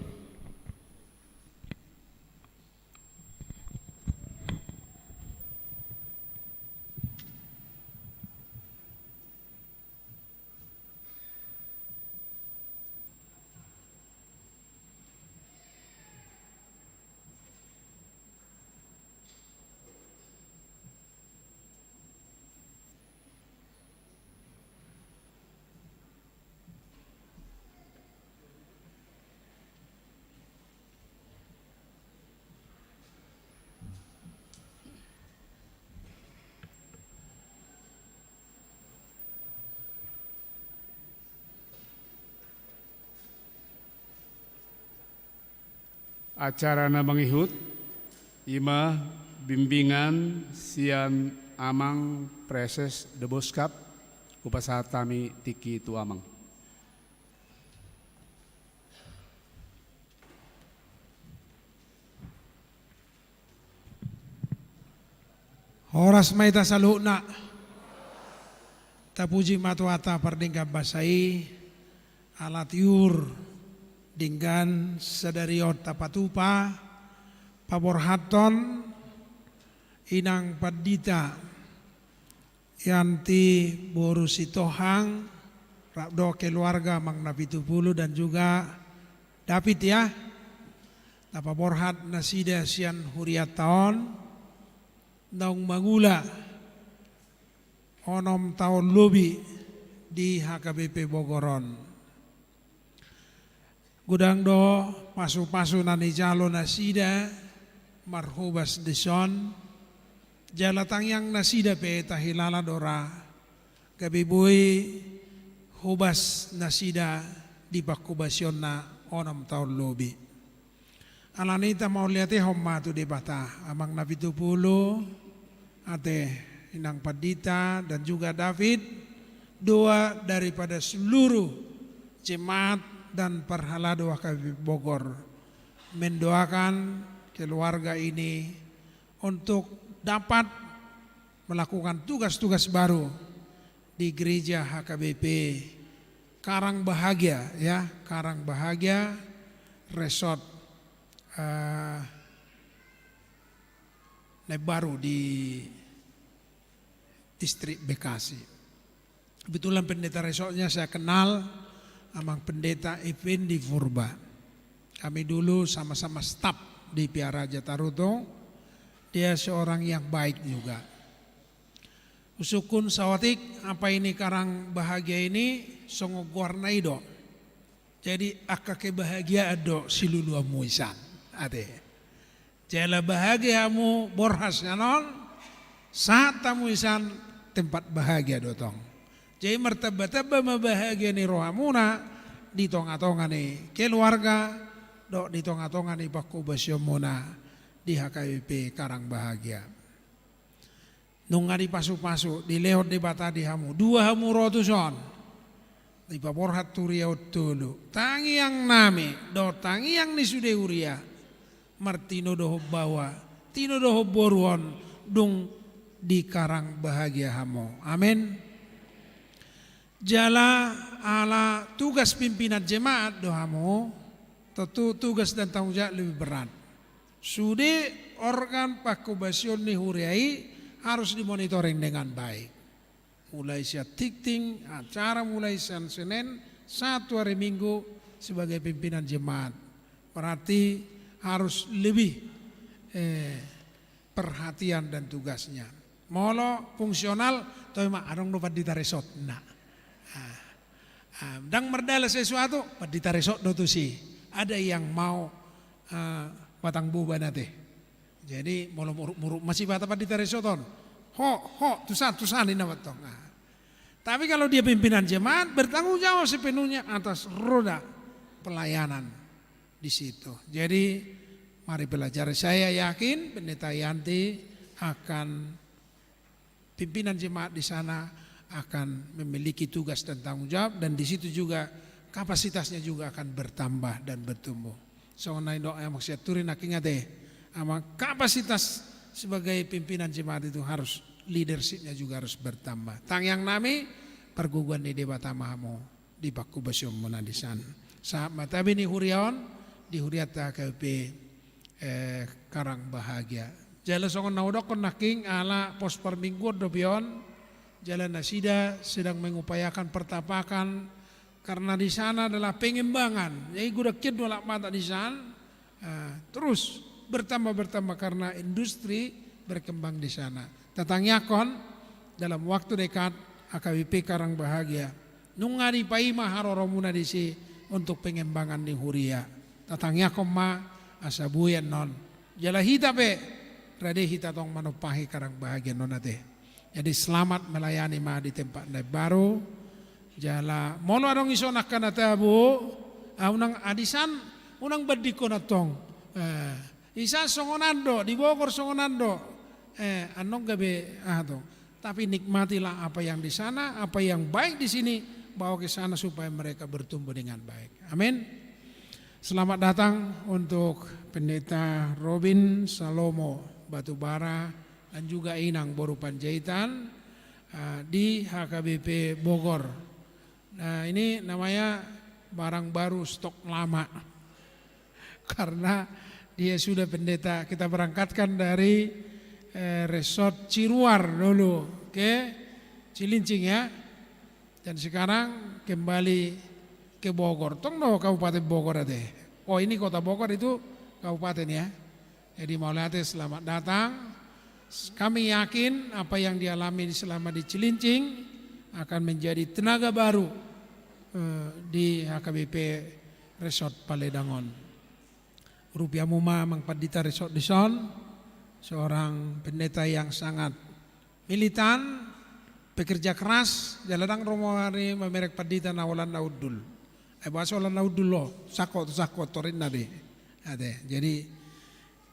Acara na mangihut, i ma bimbingan sian Amang Praeses Deboskap, hupasahat hami tingki tu Amang. Horas ma hita saluhutna. Tapuji ma Tuhanta pardenggan basa i, ala tiur denggan sadari on tapatupa paborhathon inang pandita Yanti boru Sitohang, rap dohot keluarga Amang Napitupulu dan juga David ya. Tapaborhat nasida sian hurianta on, naung mangula onom taon lobi di H K B P Bogor on. Godang do pasu-pasu na nijalo nasida marhobas dison, jala tangiang nasida pe tahilala do ra gabe boi hobas nasida di panghobasionna onom taon lobi. Alani i tamauliatehon ma tu Debata, Amang Napitupulu, ate, Inang Pandita, dan juga David, doa daripada seluruh jemaat dan parhalado H K B P Bogor, mendoakan keluarga ini untuk dapat melakukan tugas-tugas baru di gereja H K B P Karang Bahagia, ya, Karang Bahagia, Resort, eh, Naimbaru di Distrik Bekasi. Kebetulan pendeta resortnya saya kenal, Amang Pendeta Effendi Purba. Kami dulu sama-sama staf di Vihara Jatarutung. Dia seorang yang baik juga. Husungkun saotik, apa ini Karang Bahagia ini songon goarna i do. Jadi angka kebahagiaan do siluluanmu isan, ate. Jala bahagia hamu borhat sian on, sahat hamu isan tempat bahagia do tong. Jadi martamba-tamba ma bahagia ni rohamuna di tonga-tonga ni keluarga, dohot di tonga-tonga ni panghobasionmuna di H K B P Karang Bahagia. Nunga dipasu-pasu, dilehon Debata di hamu, dua hamu ro tuson. Dipaborhat tu huria on tolu. Tangiang nami, dohot tangiang ni sude huria, martinodohon baoa, tinodohon boru on, dung di Karang Bahagia hamu. Amen. Jala ala tugas pimpinan jemaat do hamu, tentu tugas dan tanggung jawab lebih berat. Sude organ panghobasion ni huria i harus dimonitoring dengan baik. Mulai sian tingting, acara mulai sian Senin, sahat tu hari Minggu sebagai pimpinan jemaat. Berarti harus lebih, eh, perhatian dan tugasnya. Molo fungsional, toe ma adong do pandita resort. Nah. Ah. Ah, ndang mardalan sesuatu, pandita resort do tusi. Ada yang mau, ah, batang boban ate. Jadi, molo muruk-muruk ma Sibata pandita resort on. Ho, ho, tusan, tusan, ninna ma tong. Ah. Tapi kalau dia pimpinan jemaat, bertanggung jawab sepenuhnya atas roda pelayanan di situ. Jadi, mari pelajari. Saya yakin Pendeta Yanti akan, pimpinan jemaat di sana akan memiliki tugas dan tanggung jawab, dan di situ juga kapasitasnya juga akan bertambah dan bertumbuh. Songon na nidok Amang Sianturi nangkin ate, Amang, kapasitas sebagai pimpinan jemaat itu harus, leadershipnya juga harus bertambah. Tangiang nami, pargogoi ni Debata ma hamu di panghobasionmuna di san. Sahat ma tabi ni huria on di hurianta H K B P, eh, Karang Bahagia. Jala songon na hudokkon nangkin, ala pos parmingguon dope on, jala nasida sedang mengupayakan pertapakan, karena di sana adalah pengembangan. Jadi godang hian do alat masak di san, ah, terus bertambah-bertambah karena industri berkembang di sana. Tatangiangkon dalam waktu dekat H K B P Karang Bahagia. Nunga dipaima haroromuna disi untuk pengembangan ni huria. Tatangiangkon ma asa boi annon. Jala hita pe, rade hita tong manumpahi Karang Bahagia annon ate. Jadi selamat melayani ma di tempat na baru. Jala molo adong ison angka na tabo, ah, unang, ah, di san, unang bandingkon antong. Eh, di san songon an do, di Bogor songon an do. Eh, annon gabe, ah, tong. Tapi nikmatilah apa yang di sana, apa yang baik di sini, bawa ke sana supaya mereka bertumbuh dengan baik. Amin. Selamat datang untuk Pendeta Robin Salomo Batubara dan juga Inang Boru Panjaitan, eh, di H K B P Bogor. Nah, ini namanya barang baru stok lama. Karena dia sudah pendeta, kita berangkatkan dari, eh, Resort Ciruar dulu ke Cilincing, ya. Dan sekarang kembali ke Bogor. Tong do Kabupaten Bogor ate. Oh, ini Kota Bogor, itu kabupaten, ya. Jadi mauliate, selamat datang. Kami yakin apa yang dialami selama di Cilincing akan menjadi tenaga baru, eh, di H K B P Resort Paledang on. Urupi hamu ma Amang Pandita Resort dison, seorang pendeta yang sangat militan, pekerja keras, jala ndang ro mari mamereng pandita na holan na hundul. Eh, boasa holan na hundul lo, sangkot, sangkot, torinna be. Ate, jadi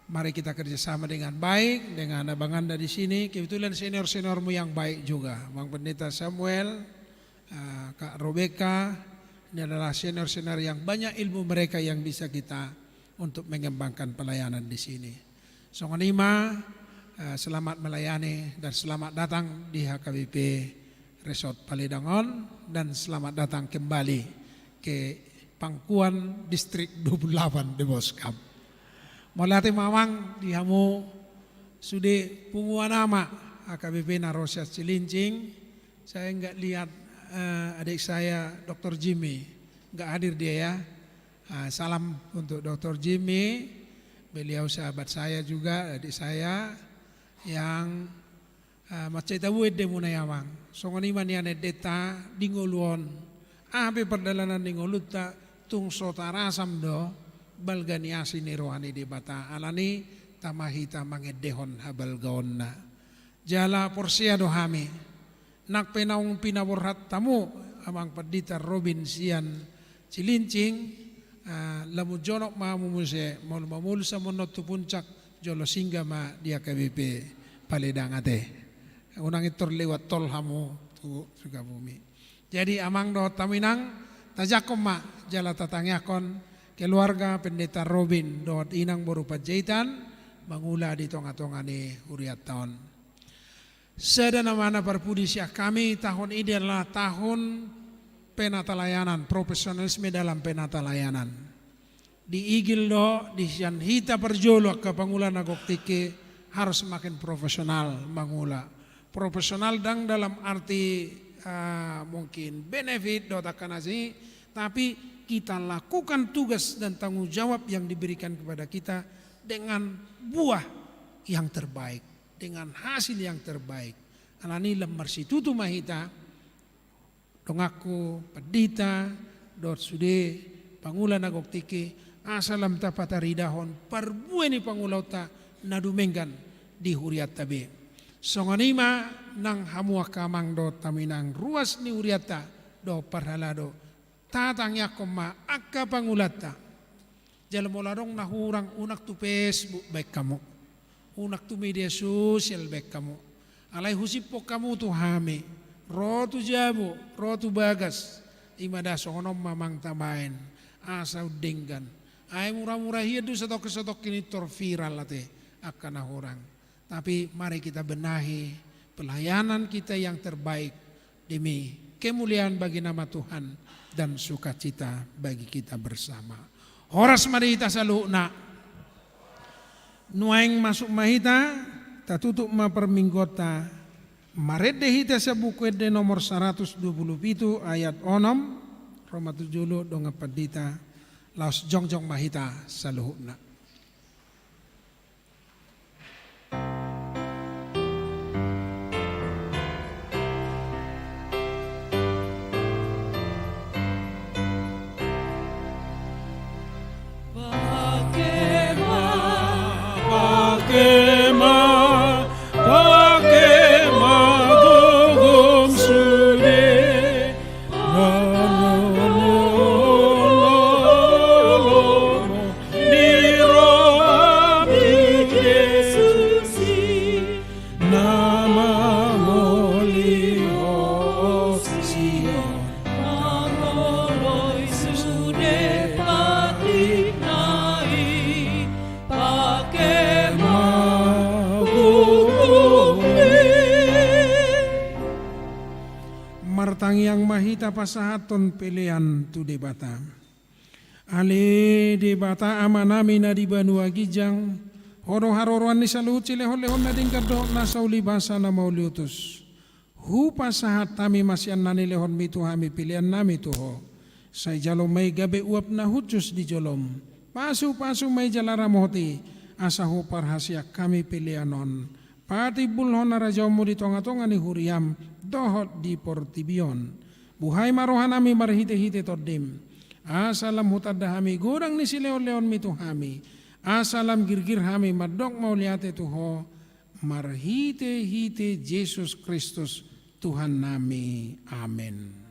mari kita kerjasama dengan baik dengan abang anda di sini. Kebetulan senior-seniormu yang baik juga, Bang Pendeta Samuel, eh, Kak Robeka, ini adalah senior-senior yang banyak ilmu mereka yang bisa kita untuk mengembangkan pelayanan di sini. Songon i ma, eh, selamat melayani dan selamat datang di H K B P Resort Paledang on, dan selamat datang kembali ke Pangkuan Distrik dua puluh delapan di Boskam. Mauliate ma Amang di hamu sude punguan ama H K B P na ro sian Cilincing. Saya nggak lihat, eh, adik saya, Doktor Jimmy. Nggak hadir dia, ya. Ah, salam untuk Doktor Jimmy. Beliau sahabat saya juga, adik saya, yang, eh, mansai tabo endemuna i Amang. Songon i ma nian endenta di ngolu on. Aha pe pardalanan ni ngolunta, tung so tarasam do balga ni asi ni roha ni Debata. Alani i tama hita mangendehon habalgaonna. Jala porsea do hami, nang pe naung pinaborhat hamu Amang Pandita Robin sian Cilincing, ah, lamu jonok ma hamu muse, molo mamolus hamu annon tu Puncak, jolo singgah ma di H K B P Paledang ate. Unang pintor lewat tol hamu tu Sukabumi. Jadi Amang dohot hamu Inang, tajangkon ma jala tatangiangkon keluarga Pendeta Robin dohot Inang boru Panjaitan mangula di tonga-tonga ni hurianta on. Sada nama na parpudi sian hami, tahun ini adalah tahun penatalayanan, profesionalisme dalam penatalayanan. Diigil do di sian hita parjolo angka pangula na gok tingki harus makin profesional mangula. Profesional ndang dalam arti, eh, mungkin benefit dohot angka na sini, tapi kita lakukan tugas dan tanggung jawab yang diberikan kepada kita dengan buah yang terbaik, dengan hasil yang terbaik. Alani i lam marsitutu ma hita, donganku pandita dohot sude pangula na gok tingki, asa lam tapataridahon parbue ni pangulaonta na dumenggan di hurianta be. Songon i ma nang hamu angka Amang dohot hamu Inang, ruas ni hurianta dohot parhalado, tatangiangkon ma angka pangulanta. Jala molo adong na hurang, unang tu Facebook baen hamu, unang tu media sosial baen hamu. Alai husiphon hamu tu hami, ro tu jabu, ro tu bagas. I ma da songon on ma Amang tabaen, asa undenggan. Ai mura-mura hian do satongkin-satongkin pintor viral ate angka na hurang. Tapi mari kita benahi pelayanan kita yang terbaik demi kemuliaan bagi nama Tuhan dan sukacita bagi kita bersama. Horas ma di hita saluhutna. Nuaeng masuk ma hita, tatutup ma parmingguonta. Marende hita sian Buku Ende nomor saratus dua pulu pitu ayat onom, ro ma tu jolo dongan pandita, laos jongjong ma hita saluhutna. Martangiang ma hita pasahathon pelean tu Debata. Ale Debata Amanami na di banua ginjang, Ho do haroroan ni saluhut silehon-lehon na denggan dohot nasa ulibasa na mauliutus. Hupasahat hami ma sian na nilehonmi tu hami peleannami tu Ho. Sai jalo ma i gabe uap na hushus di jolom. Pasu-pasu ma i jala ramoti, asa huparhaseang hami pelean on. patimbulhon harajaonmu di tongatonga ni huriam dohot di portibi on. Buhai ma rohanami marhitehite Tondim, asa lam hutanda hami godang ni silehonlehonmi tu hami, asa lam girgir hami mandok mauliate tu Ho, marhitehite Jesus Kristus Tuhannami. Amen.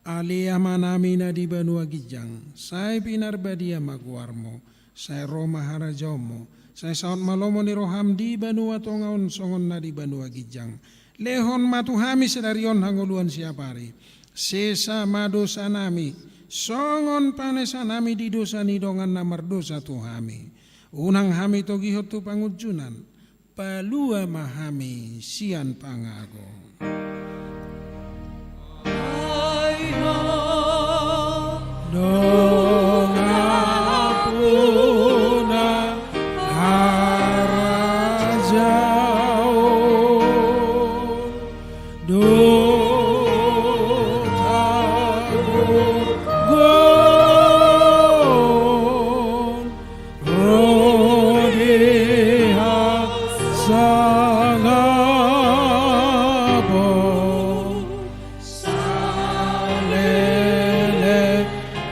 Ale Amanami na di banua ginjang, sai pinarbadia ma goarmu, sai ro ma harajaonmu, sai saut ma lomo ni roham di banua tonga on songon na di banua ginjang. Lehon ma tu hami sadari on hangoluan siapari. Sesa ma dosanami, songon panesanami di dosa ni dongan na mardosa tu hami. Unang hami togihon tu pangunjunan, palua ma hami sian pangago. Ai Ho do ngapuna harajaon dohot hagogoon ro di hasangapon saleleng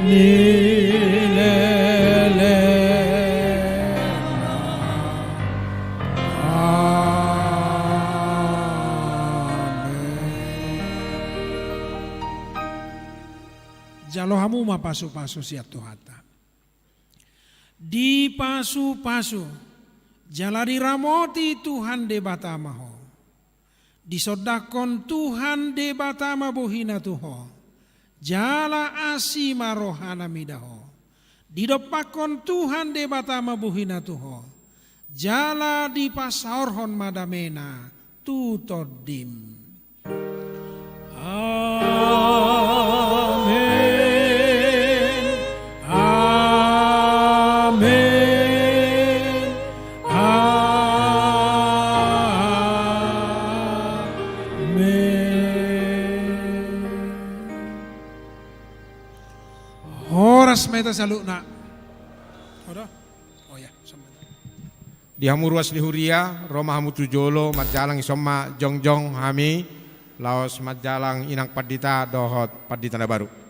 ni lelengna. Amen. Jalo hamu ma pasupasu sian Tuhanta. Dipasupasu jala diramoti Tuhan Debata ma ho. Disondangkon Tuhan Debata ma bohina tu ho, jala asi ma rohana mida ho. Didompakkon Tuhan Debata ma bohina tu ho, jala dipasaorhon ma damena tu tondim. Amen. Amen. Amen. Horas ma hita saluhutna. Olo? Oh ya, sama. Di hamu ruas ni huria, ro ma hamu tu jolo, marjalang, ison ma jongjong hami, laos marjalang inang pandita dohot pandita na baru.